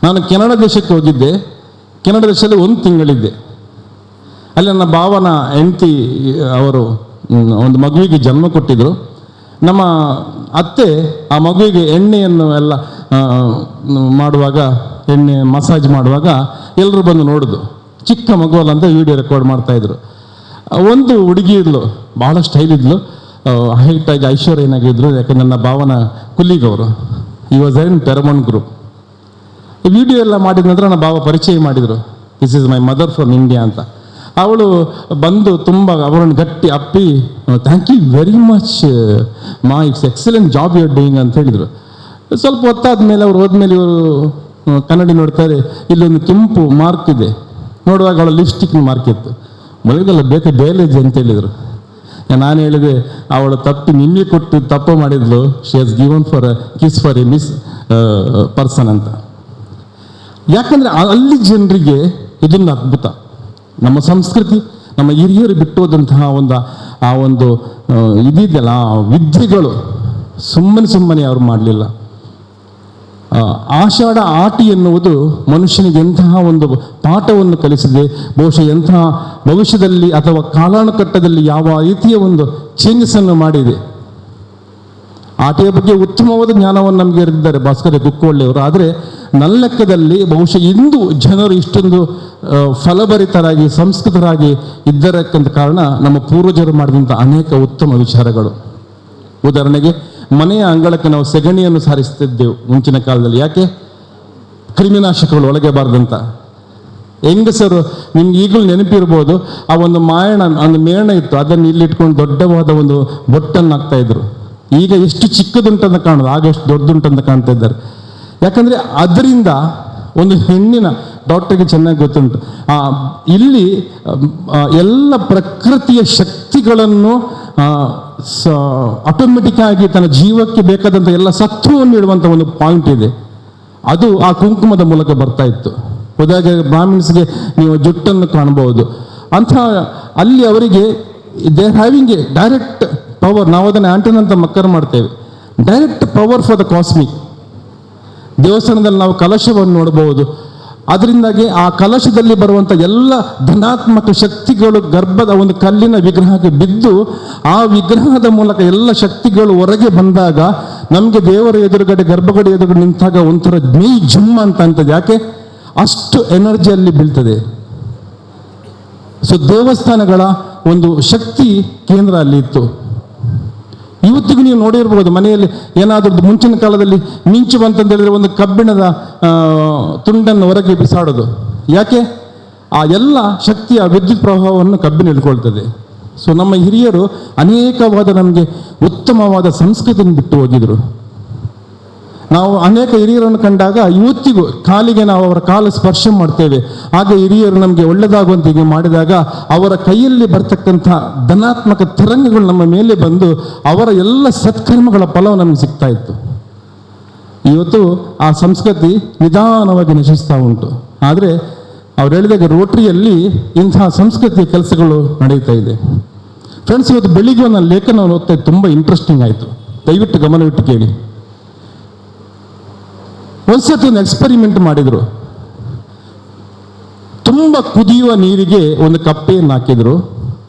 ನಾನು ಕೆನಡಾ ದೇಶಕ್ಕೆ ಹೋಗಿದ್ದೆ. ಕೆನಡಾ ದೇಶದಲ್ಲಿ ಒಂದು ತಿಂಗಳಿದ್ದೆ. ಅಲ್ಲಿ ನನ್ನ ಭಾವನ ಹೆಂಡತಿ ಅವರು ಒಂದು ಮಗುವಿಗೆ ಜನ್ಮ ಕೊಟ್ಟಿದ್ದರು. ನಮ್ಮ ಅತ್ತೆ ಆ ಮಗುವಿಗೆ ಎಣ್ಣೆಯನ್ನು ಎಲ್ಲ ಮಾಡುವಾಗ, ಎಣ್ಣೆ ಮಸಾಜ್ ಮಾಡುವಾಗ ಎಲ್ಲರೂ ಬಂದು ನೋಡೋದು. ಚಿಕ್ಕ ಮಗು ಅಲ್ಲ ಅಂತ ವಿಡಿಯೋ ರೆಕಾರ್ಡ್ ಮಾಡ್ತಾಯಿದ್ರು. ಒಂದು ಹುಡುಗಿ ಇದ್ಲು, ಭಾಳ ಸ್ಟೈಲ್ ಇದ್ಲು, ಹೈಟಾಗಿ ಐಶ್ವರ್ಯನಾಗಿದ್ದರು. ಯಾಕಂದರೆ ನನ್ನ ಭಾವನ ಕುಲ್ಲಿಗವರು, ಈ was in Paramount group. Video ಎಲ್ಲ ಮಾಡಿದ ನಂತರ ನನ್ನ ಭಾವ ಪರಿಚಯ ಮಾಡಿದರು, this is my mother from India ಅಂತ. ಅವಳು ಬಂದು ತುಂಬ ಅವರನ್ನು ಗಟ್ಟಿ ಅಪ್ಪಿ, thank you very much ಮಾ, it's excellent job you are doing ಅಂತ ಹೇಳಿದರು. ಸ್ವಲ್ಪ ಹೊತ್ತಾದ ಮೇಲೆ ಅವ್ರು ಹೋದ್ಮೇಲೆ ಇವರು ಕನ್ನಡಿ ನೋಡ್ತಾರೆ, ಇಲ್ಲೊಂದು ಕೆಂಪು ಮಾರ್ಕ್ ಇದೆ. ನೋಡುವಾಗ ಅವಳ ಲಿಪ್ಸ್ಟಿಕ್ ಮಾರ್ಕ್ ಇತ್ತು. ಮೊದಲಿಗೆಲ್ಲ ಬೇಕು ಡೇಲೇಜ್ ಅಂತ ಹೇಳಿದರು. ನಾನು ಹೇಳಿದೆ, ಅವಳು ತಪ್ಪಿ ನಿಮಗೆ ಕೊಟ್ಟು ತಪ್ಪು ಮಾಡಿದ್ಲು, she has given for a kiss for a miss person ಅಂತ. ಯಾಕಂದರೆ ಅಲ್ಲಿ ಜನರಿಗೆ ಇದೊಂದು ಅದ್ಭುತ. ನಮ್ಮ ಸಂಸ್ಕೃತಿ, ನಮ್ಮ ಹಿರಿಯರು ಬಿಟ್ಟು ಹೋದಂತಹ ಒಂದು ಆ ಒಂದು ಇದಿದೆಯಲ್ಲ, ಆ ವಿದ್ಯೆಗಳು ಸುಮ್ಮನೆ ಸುಮ್ಮನೆ ಅವರು ಮಾಡಲಿಲ್ಲ. ಆಷಾಢ ಆಟಿ ಎನ್ನುವುದು ಮನುಷ್ಯನಿಗೆ ಎಂತಹ ಒಂದು ಪಾಠವನ್ನು ಕಲಿಸಿದೆ, ಬಹುಶಃ ಎಂತಹ ಭವಿಷ್ಯದಲ್ಲಿ ಅಥವಾ ಕಾಲಾನುಕಟ್ಟದಲ್ಲಿ ಯಾವ ರೀತಿಯ ಒಂದು ಚೇಂಜಸ್ಸನ್ನು ಮಾಡಿದೆ. ಆಟಿಯ ಬಗ್ಗೆ ಉತ್ತಮವಾದ ಜ್ಞಾನವನ್ನು ನಮಗೆ ಇರಿದಿದ್ದಾರೆ ಭಾಸ್ಕರ ಕುಕ್ಕೋಳ್ಳಿಯವರು. ಆದರೆ ನನ್ನ ಲೆಕ್ಕದಲ್ಲಿ ಬಹುಶಃ ಇಂದು ಜನರು ಇಷ್ಟೊಂದು ಫಲಭರಿತರಾಗಿ ಸಂಸ್ಕೃತರಾಗಿ ಇದ್ದರಕ್ಕಂತ ಕಾರಣ ನಮ್ಮ ಪೂರ್ವಜರು ಮಾಡಿದಂಥ ಅನೇಕ ಉತ್ತಮ ವಿಚಾರಗಳು. ಉದಾಹರಣೆಗೆ, ಮನೆಯ ಅಂಗಳಕ್ಕೆ ನಾವು ಸೆಗಣಿಯನ್ನು ಸಾರಿಸುತ್ತಿದ್ದೆವು ಮುಂಚಿನ ಕಾಲದಲ್ಲಿ. ಯಾಕೆ? ಕ್ರಿಮಿನಾಶಕಗಳು ಒಳಗೆ ಬಾರದಂತ. ಹೆಂಗಸರು ನಿಮ್ಗೆ ಈಗಲೂ ನೆನಪಿರ್ಬೋದು, ಆ ಒಂದು ಮಾಯಣ, ಒಂದು ಮೇಣ ಇತ್ತು, ಅದನ್ನು ಇಲ್ಲಿಟ್ಕೊಂಡು ದೊಡ್ಡವಾದ ಒಂದು ಬೊಟ್ಟನ್ನು ಹಾಕ್ತಾ ಇದ್ರು. ಈಗ ಎಷ್ಟು ಚಿಕ್ಕದುಂಟಂತ ಕಾಣೋದು, ಆಗ ಎಷ್ಟು ದೊಡ್ಡದುಂಟಂತ ಕಾಣ್ತಾ ಇದ್ದಾರೆ. ಯಾಕಂದರೆ ಅದರಿಂದ ಒಂದು ಹೆಣ್ಣಿನ ಡಾಕ್ಟರ್ಗೆ ಚೆನ್ನಾಗಿ ಗೊತ್ತುಂಟು, ಇಲ್ಲಿ ಎಲ್ಲ ಪ್ರಕೃತಿಯ ಶಕ್ತಿಗಳನ್ನು ಆಟೋಮೆಟಿಕ್ ಆಗಿ ತನ್ನ ಜೀವಕ್ಕೆ ಬೇಕಾದಂಥ ಎಲ್ಲ ಸತ್ವವನ್ನು ಇಡುವಂಥ ಒಂದು ಪಾಯಿಂಟ್ ಇದೆ. ಅದು ಆ ಕುಂಕುಮದ ಮೂಲಕ ಬರ್ತಾ ಇತ್ತು. ಉದಾಹರಣೆಗೆ ಬ್ರಾಹ್ಮಿಣ್ಸ್ಗೆ ನೀವು ಜುಟ್ಟನ್ನು ಕಾಣ್ಬೋದು. ಅಂಥ ಅಲ್ಲಿ ಅವರಿಗೆ they having a direct power. ನಾವು ಅದನ್ನು ಆಂಟೆನಾ ಅಂತ ಮಕ್ಕರ್ ಮಾಡ್ತೇವೆ. Direct power for the cosmic. ದೇವಸ್ಥಾನದಲ್ಲಿ ನಾವು ಕಲಶವನ್ನು ನೋಡಬಹುದು. ಅದರಿಂದಾಗಿ ಆ ಕಲಶದಲ್ಲಿ ಬರುವಂಥ ಎಲ್ಲ ಧನಾತ್ಮಕ ಶಕ್ತಿಗಳು ಗರ್ಭದ ಒಂದು ಕಲ್ಲಿನ ವಿಗ್ರಹಕ್ಕೆ ಬಿದ್ದು ಆ ವಿಗ್ರಹದ ಮೂಲಕ ಎಲ್ಲ ಶಕ್ತಿಗಳು ಹೊರಗೆ ಬಂದಾಗ ನಮಗೆ ದೇವರ ಎದುರುಗಡೆ, ಗರ್ಭಗಡೆ ಎದುರುಗಡೆ ನಿಂತಾಗ ಒಂಥರ ಮೈ ಜುಮ್ ಅಂತ ಅಂತದೆ. ಯಾಕೆ ಅಷ್ಟು ಎನರ್ಜಿ ಅಲ್ಲಿ ಬೀಳ್ತದೆ. ಸೊ ದೇವಸ್ಥಾನಗಳ ಒಂದು ಶಕ್ತಿ ಕೇಂದ್ರ ಅಲ್ಲಿ ಇತ್ತು. ಇವತ್ತಿಗೂ ನೀವು ನೋಡಿರ್ಬೋದು, ಮನೆಯಲ್ಲಿ ಏನಾದರೂ ಮುಂಚಿನ ಕಾಲದಲ್ಲಿ ಮಿಂಚು ಬಂತಂತ ಹೇಳಿದ್ರೆ ಒಂದು ಕಬ್ಬಿಣದ ತುಂಡನ್ನು ಹೊರಗೆ ಬಿಸಾಡೋದು. ಯಾಕೆ? ಆ ಎಲ್ಲ ಶಕ್ತಿಯ ವಿದ್ಯುತ್ ಪ್ರವಾಹವನ್ನು ಕಬ್ಬಿಣ ಹಿಡ್ಕೊಳ್ತದೆ. ಸೊ ನಮ್ಮ ಹಿರಿಯರು ಅನೇಕವಾದ ನಮಗೆ ಉತ್ತಮವಾದ ಸಂಸ್ಕೃತಿಯನ್ನು ಬಿಟ್ಟು ಹೋಗಿದ್ರು. ನಾವು ಅನೇಕ ಹಿರಿಯರನ್ನು ಕಂಡಾಗ ಇವತ್ತಿಗೂ ಕಾಲಿಗೆ ನಾವು ಅವರ ಕಾಲು ಸ್ಪರ್ಶ ಮಾಡ್ತೇವೆ. ಆಗ ಹಿರಿಯರು ನಮಗೆ ಒಳ್ಳೆಯದಾಗುವಂತೆ ಹೀಗೆ ಮಾಡಿದಾಗ ಅವರ ಕೈಯಲ್ಲಿ ಬರ್ತಕ್ಕಂಥ ಧನಾತ್ಮಕ ತರಂಗಗಳು ನಮ್ಮ ಮೇಲೆ ಬಂದು ಅವರ ಎಲ್ಲ ಸತ್ಕರ್ಮಗಳ ಫಲವು ನಮಗೆ ಸಿಗ್ತಾ ಇತ್ತು. ಇವತ್ತು ಆ ಸಂಸ್ಕೃತಿ ನಿಧಾನವಾಗಿ ನಶಿಸ್ತಾ ಉಂಟು. ಆದರೆ ಅವ್ರು ಹೇಳಿದಾಗ ರೋಟರಿಯಲ್ಲಿ ಇಂತಹ ಸಂಸ್ಕೃತಿಯ ಕೆಲಸಗಳು ನಡೀತಾ ಇದೆ. ಫ್ರೆಂಡ್ಸ್, ಇವತ್ತು ಬೆಳಿಗ್ಗೆ ನಾನು ಲೇಖನವನ್ನು ಓದ್ತಾ ತುಂಬ ಇಂಟ್ರೆಸ್ಟಿಂಗ್ ಆಯಿತು. ದಯವಿಟ್ಟು ಗಮನವಿಟ್ಟು ಕೇಳಿ. ಒಂದ್ಸತಿ ಒಂದು ಎಕ್ಸ್ಪೆರಿಮೆಂಟ್ ಮಾಡಿದರು. ತುಂಬ ಕುದಿಯುವ ನೀರಿಗೆ ಒಂದು ಕಪ್ಪೆಯನ್ನು ಹಾಕಿದರು.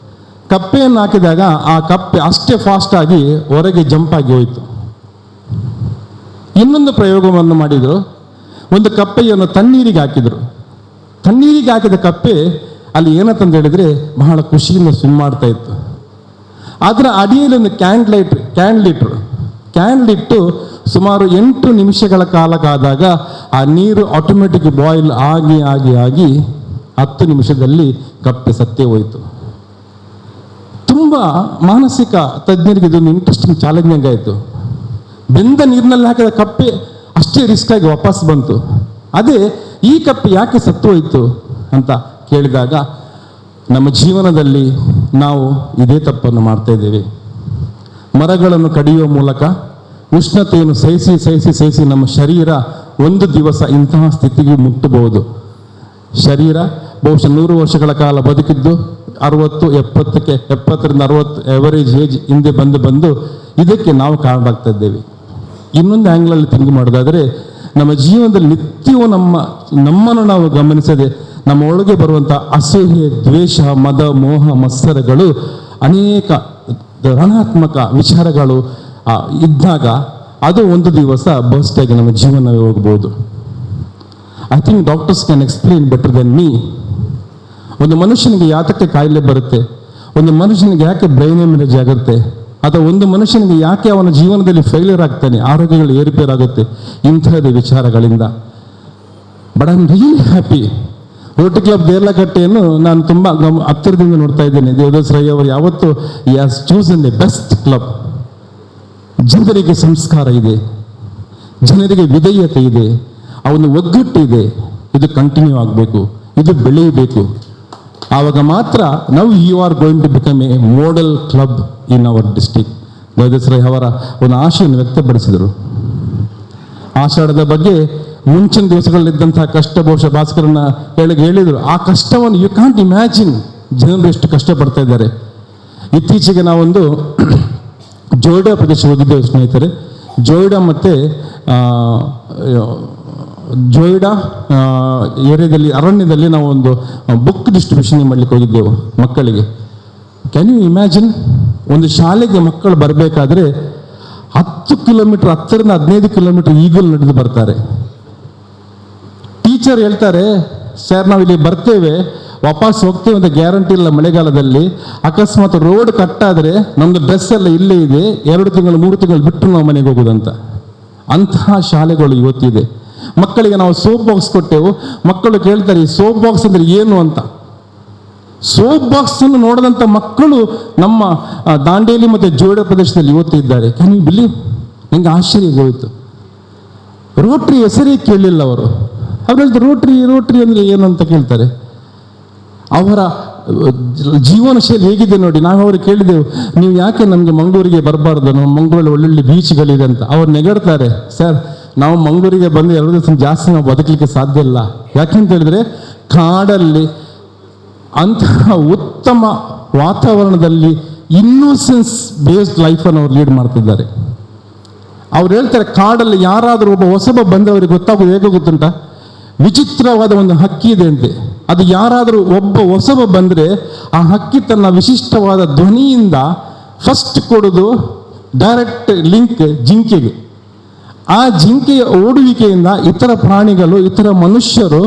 ಕಪ್ಪೆಯನ್ನು ಹಾಕಿದಾಗ ಆ ಕಪ್ಪೆ ಅಷ್ಟೇ ಫಾಸ್ಟ್ ಆಗಿ ಹೊರಗೆ ಜಂಪ್ ಆಗಿ ಹೋಯಿತು. ಇನ್ನೊಂದು ಪ್ರಯೋಗವನ್ನು ಮಾಡಿದರು. ಒಂದು ಕಪ್ಪೆಯನ್ನು ತಣ್ಣೀರಿಗೆ ಹಾಕಿದರು. ತಣ್ಣೀರಿಗೆ ಹಾಕಿದ ಕಪ್ಪೆ ಅಲ್ಲಿ ಏನಂತಂದು ಹೇಳಿದರೆ ಬಹಳ ಖುಷಿಯಿಂದ ಸ್ವಿಮ್ ಮಾಡ್ತಾ ಇತ್ತು. ಅದರ ಅಡಿಯಲ್ಲಿ ಒಂದು ಕ್ಯಾಂಡ್ಲಿಟ್ಟು ಸುಮಾರು 8 ನಿಮಿಷಗಳ ಕಾಲ ಕಾದಾಗ ಆ ನೀರು ಆಟೋಮೆಟಿಕ್ ಬಾಯ್ಲ್ ಆಗಿ ಆಗಿ ಆಗಿ 10 ನಿಮಿಷದಲ್ಲಿ ಕಪ್ಪೆ ಸತ್ತೇ ಹೋಯಿತು. ತುಂಬ ಮಾನಸಿಕ ತಜ್ಞರಿಗೆ ಇದೊಂದು ಇಂಟ್ರೆಸ್ಟಿಂಗ್ ಚಾಲೆಂಜಿಂಗ್ ಆಯಿತು. ಬೆಂದ ನೀರಿನಲ್ಲಿ ಹಾಕಿದ ಕಪ್ಪೆ ಅಷ್ಟೇ ರಿಸ್ಕ್ ಆಗಿ ವಾಪಸ್ ಬಂತು. ಅದೇ ಈ ಕಪ್ಪೆ ಯಾಕೆ ಸತ್ತು ಹೋಯಿತು ಅಂತ ಕೇಳಿದಾಗ, ನಮ್ಮ ಜೀವನದಲ್ಲಿ ನಾವು ಇದೇ ತಪ್ಪನ್ನು ಮಾಡ್ತಾ ಇದ್ದೇವೆ. ಮರಗಳನ್ನು ಕಡಿಯುವ ಮೂಲಕ ಉಷ್ಣತೆಯನ್ನು ಸಹಿಸಿ ಸಹಿಸಿ ಸಹಿಸಿ ನಮ್ಮ ಶರೀರ ಒಂದು ದಿವಸ ಇಂತಹ ಸ್ಥಿತಿಗೆ ಮುಟ್ಟಬಹುದು. ಶರೀರ ಬಹುಶಃ 100 ವರ್ಷಗಳ ಕಾಲ ಬದುಕಿದ್ದು 60 70ಕ್ಕೆ 70 ರಿಂದ 60 ಎವರೇಜ್ ಏಜ್ ಹಿಂದೆ ಬಂದು ಬಂದು ಇದಕ್ಕೆ ನಾವು ಕಾರಣರಾಗ್ತಾ ಇದ್ದೇವೆ. ಇನ್ನೊಂದು ಆ್ಯಂಗ್ಲಲ್ಲಿ ಥಿಂಕ್ ಮಾಡೋದಾದರೆ, ನಮ್ಮ ಜೀವನದಲ್ಲಿ ನಿತ್ಯವೂ ನಮ್ಮನ್ನು ನಾವು ಗಮನಿಸದೆ ನಮ್ಮ ಒಳಗೆ ಬರುವಂಥ ಅಸೂಯೆ, ದ್ವೇಷ, ಮದ, ಮೋಹ, ಮತ್ಸರಗಳು, ಅನೇಕ ಋಣಾತ್ಮಕ ವಿಚಾರಗಳು ಇದ್ದಾಗ ಅದು ಒಂದು ದಿವಸ ಬರ್ಸ್ಟ್ ಆಗಿ ನಮ್ಮ ಜೀವನವೇ ಹೋಗ್ಬೋದು. I think doctors can explain better than me. ಒಂದು ಮನುಷ್ಯನಿಗೆ ಯಾತಕ್ಕೆ ಕಾಯಿಲೆ ಬರುತ್ತೆ, ಒಂದು ಮನುಷ್ಯನಿಗೆ ಯಾಕೆ ಬ್ರೈನ್ ಹ್ಯಾಮರೇಜ್ ಆಗುತ್ತೆ, ಅಥವಾ ಒಂದು ಮನುಷ್ಯನಿಗೆ ಯಾಕೆ ಅವನ ಜೀವನದಲ್ಲಿ ಫೇಲ್ಯೂರ್ ಆಗ್ತಾನೆ, ಆರೋಗ್ಯಗಳು ಏರುಪೇರಾಗುತ್ತೆ, ಇಂಥದ್ದೇ ವಿಚಾರಗಳಿಂದ. But I am really happy. Rotary club ದೇರ್ಲಕಟ್ಟೆಯನ್ನು ನಾನು ತುಂಬ ಹತ್ತಿರದಿಂದ ನೋಡ್ತಾ ಇದ್ದೇನೆ. ದೇವದಾಸ್ ರೈ ಅವರು ಯಾವತ್ತೂ has chosen the best club. ಜನರಿಗೆ ಸಂಸ್ಕಾರ ಇದೆ, ಜನರಿಗೆ ವಿಧೇಯತೆ ಇದೆ, ಅವನ ಒಗ್ಗಟ್ಟು ಇದೆ. ಇದು ಕಂಟಿನ್ಯೂ ಆಗಬೇಕು, ಇದು ಬೆಳೆಯಬೇಕು. ಆವಾಗ ಮಾತ್ರ ನಾವು you are going to become a model club in our district. Devadas Rai ಅವರ ಒಂದು ಆಶೆಯನ್ನು ವ್ಯಕ್ತಪಡಿಸಿದರು. ಆಷಾಢದ ಬಗ್ಗೆ ಮುಂಚಿನ ದಿವಸಗಳಲ್ಲಿದ್ದಂತಹ ಕಷ್ಟ ಬಹುಶಃ ಭಾಸ್ಕರನ್ನ ಹೇಳಿದರು. ಆ ಕಷ್ಟವನ್ನು you can't imagine. ಜನರು ಎಷ್ಟು ಕಷ್ಟಪಡ್ತಾ ಇದ್ದಾರೆ. ಇತ್ತೀಚೆಗೆ ನಾವೊಂದು ಜೋಯ್ಡಾ ಪ್ರದೇಶ ಹೋಗಿದ್ದೇವೆ ಸ್ನೇಹಿತರೆ. ಜೋಯ್ಡಾ ಮತ್ತು ಜೋಯ್ಡಾ ಏರಿಯಾದಲ್ಲಿ ಅರಣ್ಯದಲ್ಲಿ ನಾವು ಒಂದು ಬುಕ್ ಡಿಸ್ಟ್ರಿಬ್ಯೂಷನ್ ಮಾಡಲಿಕ್ಕೆ ಹೋಗಿದ್ದೆವು ಮಕ್ಕಳಿಗೆ. Can you imagine? ಒಂದು ಶಾಲೆಗೆ ಮಕ್ಕಳು ಬರಬೇಕಾದ್ರೆ 10 ಕಿಲೋಮೀಟರ್, 10 ರಿಂದ 15 ಕಿಲೋಮೀಟರ್ ಈಗಲೂ ನಡೆದು ಬರ್ತಾರೆ. ಟೀಚರ್ ಹೇಳ್ತಾರೆ, ಸರ್ ನಾವು ಇಲ್ಲಿ ಬರ್ತೇವೆ, ವಾಪಸ್ ಹೋಗ್ತೇವೆ ಅಂತ ಗ್ಯಾರಂಟಿ ಇಲ್ಲ ಮಳೆಗಾಲದಲ್ಲಿ. ಅಕಸ್ಮಾತ್ ರೋಡ್ ಕಟ್ಟಾದರೆ ನಮ್ಮದು ಡ್ರೆಸ್ ಎಲ್ಲ ಇಲ್ಲೇ ಇದೆ, 2 ತಿಂಗಳು 3 ತಿಂಗಳು ಬಿಟ್ಟು ನಾವು ಮನೆಗೆ ಹೋಗೋದಂತ. ಅಂತಹ ಶಾಲೆಗಳು ಇವತ್ತಿದೆ. ಮಕ್ಕಳಿಗೆ ನಾವು ಸೋಪ್ ಬಾಕ್ಸ್ ಕೊಟ್ಟೆವು. ಮಕ್ಕಳು ಕೇಳ್ತಾರೆ, ಈ ಸೋಪ್ ಬಾಕ್ಸ್ ಅಂದರೆ ಏನು ಅಂತ. ಸೋಪ್ ಬಾಕ್ಸ್ ಅನ್ನು ನೋಡಿದಂಥ ಮಕ್ಕಳು ನಮ್ಮ ದಾಂಡೇಲಿ ಮತ್ತು ಜೋಡ ಪ್ರದೇಶದಲ್ಲಿ ಇವತ್ತು ಇದ್ದಾರೆ. Can you believe? ನನಗೆ ಆಶ್ಚರ್ಯ ಹೋಯಿತು. ರೋಟ್ರಿ ಹೆಸರೇ ಕೇಳಲಿಲ್ಲ ಅವರು. ಅವ್ರು ಹೇಳ್ತಾರೆ ರೋಟ್ರಿ ರೋಟ್ರಿ ಅಂದರೆ ಏನು ಅಂತ ಕೇಳ್ತಾರೆ. ಅವರ ಜೀವನ ಶೈಲಿ ಹೇಗಿದೆ ನೋಡಿ. ನಾವು ಅವ್ರಿಗೆ ಕೇಳಿದೆವು, ನೀವು ಯಾಕೆ ನಮಗೆ ಮಂಗಳೂರಿಗೆ ಬರಬಾರ್ದು, ನಮ್ಮ ಮಂಗಳೂರಲ್ಲಿ ಒಳ್ಳೊಳ್ಳೆ ಬೀಚ್ಗಳಿದೆ ಅಂತ. ಅವ್ರು ನೆಗಡ್ತಾರೆ, ಸರ್ ನಾವು ಮಂಗಳೂರಿಗೆ ಬಂದು 2 ದಿವಸ ಜಾಸ್ತಿ ನಾವು ಬದುಕಲಿಕ್ಕೆ ಸಾಧ್ಯ ಇಲ್ಲ. ಯಾಕೆಂತ ಹೇಳಿದ್ರೆ ಕಾಡಲ್ಲಿ ಅಂತಹ ಉತ್ತಮ ವಾತಾವರಣದಲ್ಲಿ ಇನ್ನೋಸೆನ್ಸ್ ಬೇಸ್ಡ್ ಲೈಫನ್ನು ಅವ್ರು ಲೀಡ್ ಮಾಡ್ತಿದ್ದಾರೆ. ಅವ್ರು ಹೇಳ್ತಾರೆ, ಕಾಡಲ್ಲಿ ಯಾರಾದರೂ ಒಬ್ಬ ಹೊಸಬ ಬಂದವರಿಗೆ ಗೊತ್ತಾಗೋದು ಹೇಗೆ ಗೊತ್ತುಂಟ? ವಿಚಿತ್ರವಾದ ಒಂದು ಹಕ್ಕಿ ಇದೆ ಅಂತೆ. ಅದು ಯಾರಾದರೂ ಒಬ್ಬ ಹೊಸಬ ಬಂದರೆ ಆ ಹಕ್ಕಿ ತನ್ನ ವಿಶಿಷ್ಟವಾದ ಧ್ವನಿಯಿಂದ ಫಸ್ಟ್ ಕೊಡೋದು ಡೈರೆಕ್ಟ್ ಲಿಂಕ್ ಜಿಂಕೆಗೆ. ಆ ಜಿಂಕೆಯ ಓಡುವಿಕೆಯಿಂದ ಇತರ ಪ್ರಾಣಿಗಳು, ಇತರ ಮನುಷ್ಯರು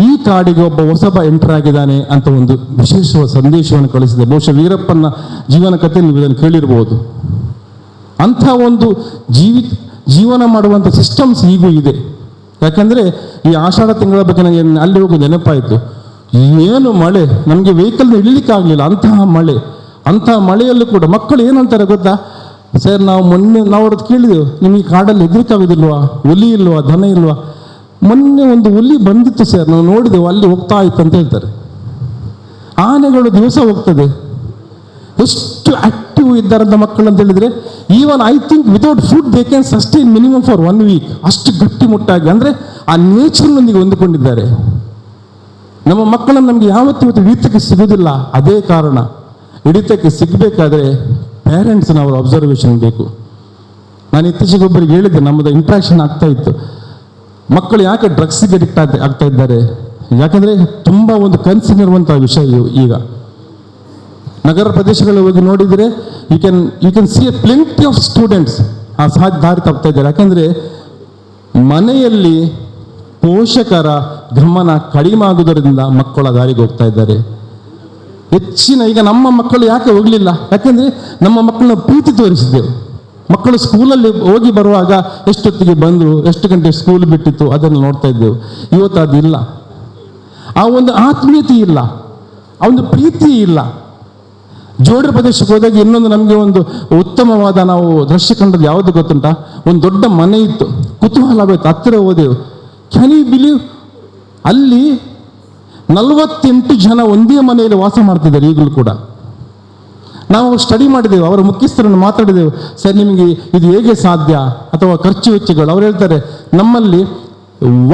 ಈ ಕಾಡಿಗೆ ಒಬ್ಬ ಹೊಸಬ ಎಂಟರ್ ಆಗಿದ್ದಾನೆ ಅಂತ ಒಂದು ವಿಶೇಷವಾದ ಸಂದೇಶವನ್ನು ಕಳಿಸಿದೆ. ಬಹುಶಃ ವೀರಪ್ಪನ ಜೀವನ ಕಥೆ ನೀವು ಇದನ್ನು ಕೇಳಿರ್ಬೋದು. ಅಂಥ ಒಂದು ಜೀವನ ಮಾಡುವಂಥ ಸಿಸ್ಟಮ್ಸ್ ಈಗೂ ಇದೆ. ಯಾಕಂದರೆ ಈ ಆಷಾಢ ತಿಂಗಳ ಬಗ್ಗೆ ನನಗೆ ಅಲ್ಲಿ ಹೋಗಿ ನೆನಪಾಯಿತು. ಏನು ಮಳೆ, ನಮಗೆ ವೆಹಿಕಲ್ನ ಇಳಿಲಿಕ್ಕಾಗಲಿಲ್ಲ, ಅಂತಹ ಮಳೆ. ಅಂತಹ ಮಳೆಯಲ್ಲೂ ಕೂಡ ಮಕ್ಕಳು ಏನಂತಾರೆ ಗೊತ್ತಾ? ಸರ್, ನಾವು ಮೊನ್ನೆ ನಾವು ಅವ್ರದ್ದು ಕೇಳಿದೆವು, ನಿಮಗೆ ಕಾಡಲ್ಲಿ ಹೆದರಿಕಾಗೋದಿಲ್ವಾ, ಹುಲಿ ಇಲ್ವಾ, ದನ ಇಲ್ವಾ? ಮೊನ್ನೆ ಒಂದು ಹುಲಿ ಬಂದಿತ್ತು ಸರ್, ನಾವು ನೋಡಿದೆವು, ಅಲ್ಲಿ ಹೋಗ್ತಾ ಇತ್ತು ಅಂತ ಹೇಳ್ತಾರೆ. ಆನೆಗಳು ದಿವಸ ಹೋಗ್ತದೆ. ಎಷ್ಟು ಆಕ್ಟಿವ್ ಇದ್ದಾರಂತ ಮಕ್ಕಳು ಅಂತ ಹೇಳಿದರೆ, even I think without food they can sustain minimum for 1 week. ಅಷ್ಟು ಗಟ್ಟಿಮುಟ್ಟಾಗಿ, ಅಂದರೆ ಆ ನೇಚರ್ನೊಂದಿಗೆ ಹೊಂದಿಕೊಂಡಿದ್ದಾರೆ. ನಮ್ಮ ಮಕ್ಕಳನ್ನು ನಮಗೆ ಯಾವತ್ತೂ ಇವತ್ತು ಹಿಡಿತಕ್ಕೆ ಸಿಗೋದಿಲ್ಲ. ಅದೇ ಕಾರಣ ಹಿಡಿತಕ್ಕೆ ಸಿಗಬೇಕಾದ್ರೆ ಪೇರೆಂಟ್ಸ್ನ ಅವರ ಅಬ್ಸರ್ವೇಷನ್ ಬೇಕು. ನಾನು ಇತ್ತೀಚೆಗೆ ಒಬ್ಬರಿಗೆ ಹೇಳಿದ್ದೆ, ನಮ್ಮದು ಇಂಟ್ರಾಕ್ಷನ್ ಆಗ್ತಾ ಇತ್ತು, ಮಕ್ಕಳು ಯಾಕೆ ಡ್ರಗ್ಸಿಗೆ ಅಡಿಕ್ಟ್ ಆಗ್ತಾ ಇದ್ದಾರೆ? ಯಾಕಂದರೆ ತುಂಬ ಒಂದು ಕನ್ಸರ್ನ್ ಇರುವಂಥ ವಿಷಯ ಈಗ. ನಗರ ಪ್ರದೇಶಗಳಲ್ಲಿ ಹೋಗಿ ನೋಡಿದರೆ you can see a plenty of students ಆ ಸಹ ದಾರಿ ತಪ್ತಾ ಇದ್ದಾರೆ. ಯಾಕಂದರೆ ಮನೆಯಲ್ಲಿ ಪೋಷಕರ ಗಮನ ಕಡಿಮೆ ಆಗುವುದರಿಂದ ಮಕ್ಕಳ ದಾರಿಗೆ ಹೋಗ್ತಾ ಇದ್ದಾರೆ ಹೆಚ್ಚಿನ. ಈಗ ನಮ್ಮ ಮಕ್ಕಳು ಯಾಕೆ ಹೋಗಲಿಲ್ಲ? ಯಾಕೆಂದರೆ ನಮ್ಮ ಮಕ್ಕಳನ್ನ ಪ್ರೀತಿ ತೋರಿಸಿದ್ದೆವು. ಮಕ್ಕಳು ಸ್ಕೂಲಲ್ಲಿ ಹೋಗಿ ಬರುವಾಗ ಎಷ್ಟೊತ್ತಿಗೆ ಬಂದರು, ಎಷ್ಟು ಗಂಟೆ ಸ್ಕೂಲ್ ಬಿಟ್ಟಿತ್ತು, ಅದನ್ನು ನೋಡ್ತಾ ಇದ್ದೆವು. ಇವತ್ತು ಅದಿಲ್ಲ, ಆ ಒಂದು ಆತ್ಮೀಯತೆ ಇಲ್ಲ, ಆ ಒಂದು ಪ್ರೀತಿ ಇಲ್ಲ. ಜೋಡಿ ಪ್ರದೇಶಕ್ಕೆ ಹೋದಾಗ ಇನ್ನೊಂದು ನಮಗೆ ಒಂದು ಉತ್ತಮವಾದ ನಾವು ದೃಶ್ಯ ಕಂಡದ್ದು ಯಾವುದು ಗೊತ್ತುಂಟಾ? ಒಂದು ದೊಡ್ಡ ಮನೆ ಇತ್ತು, ಕುತೂಹಲ ಆಗೋಯ್ತು, ಹತ್ತಿರ ಹೋದೆವು. Can you believe, ಅಲ್ಲಿ 48 ಜನ ಒಂದೇ ಮನೆಯಲ್ಲಿ ವಾಸ ಮಾಡ್ತಿದ್ದಾರೆ ಈಗಲೂ ಕೂಡ. ನಾವು ಸ್ಟಡಿ ಮಾಡಿದೆವು, ಅವರ ಮುಖ್ಯಸ್ಥರನ್ನು ಮಾತಾಡಿದೆವು. ಸರ್, ನಿಮಗೆ ಇದು ಹೇಗೆ ಸಾಧ್ಯ ಅಥವಾ ಖರ್ಚು ವೆಚ್ಚಗಳು? ಅವ್ರು ಹೇಳ್ತಾರೆ, ನಮ್ಮಲ್ಲಿ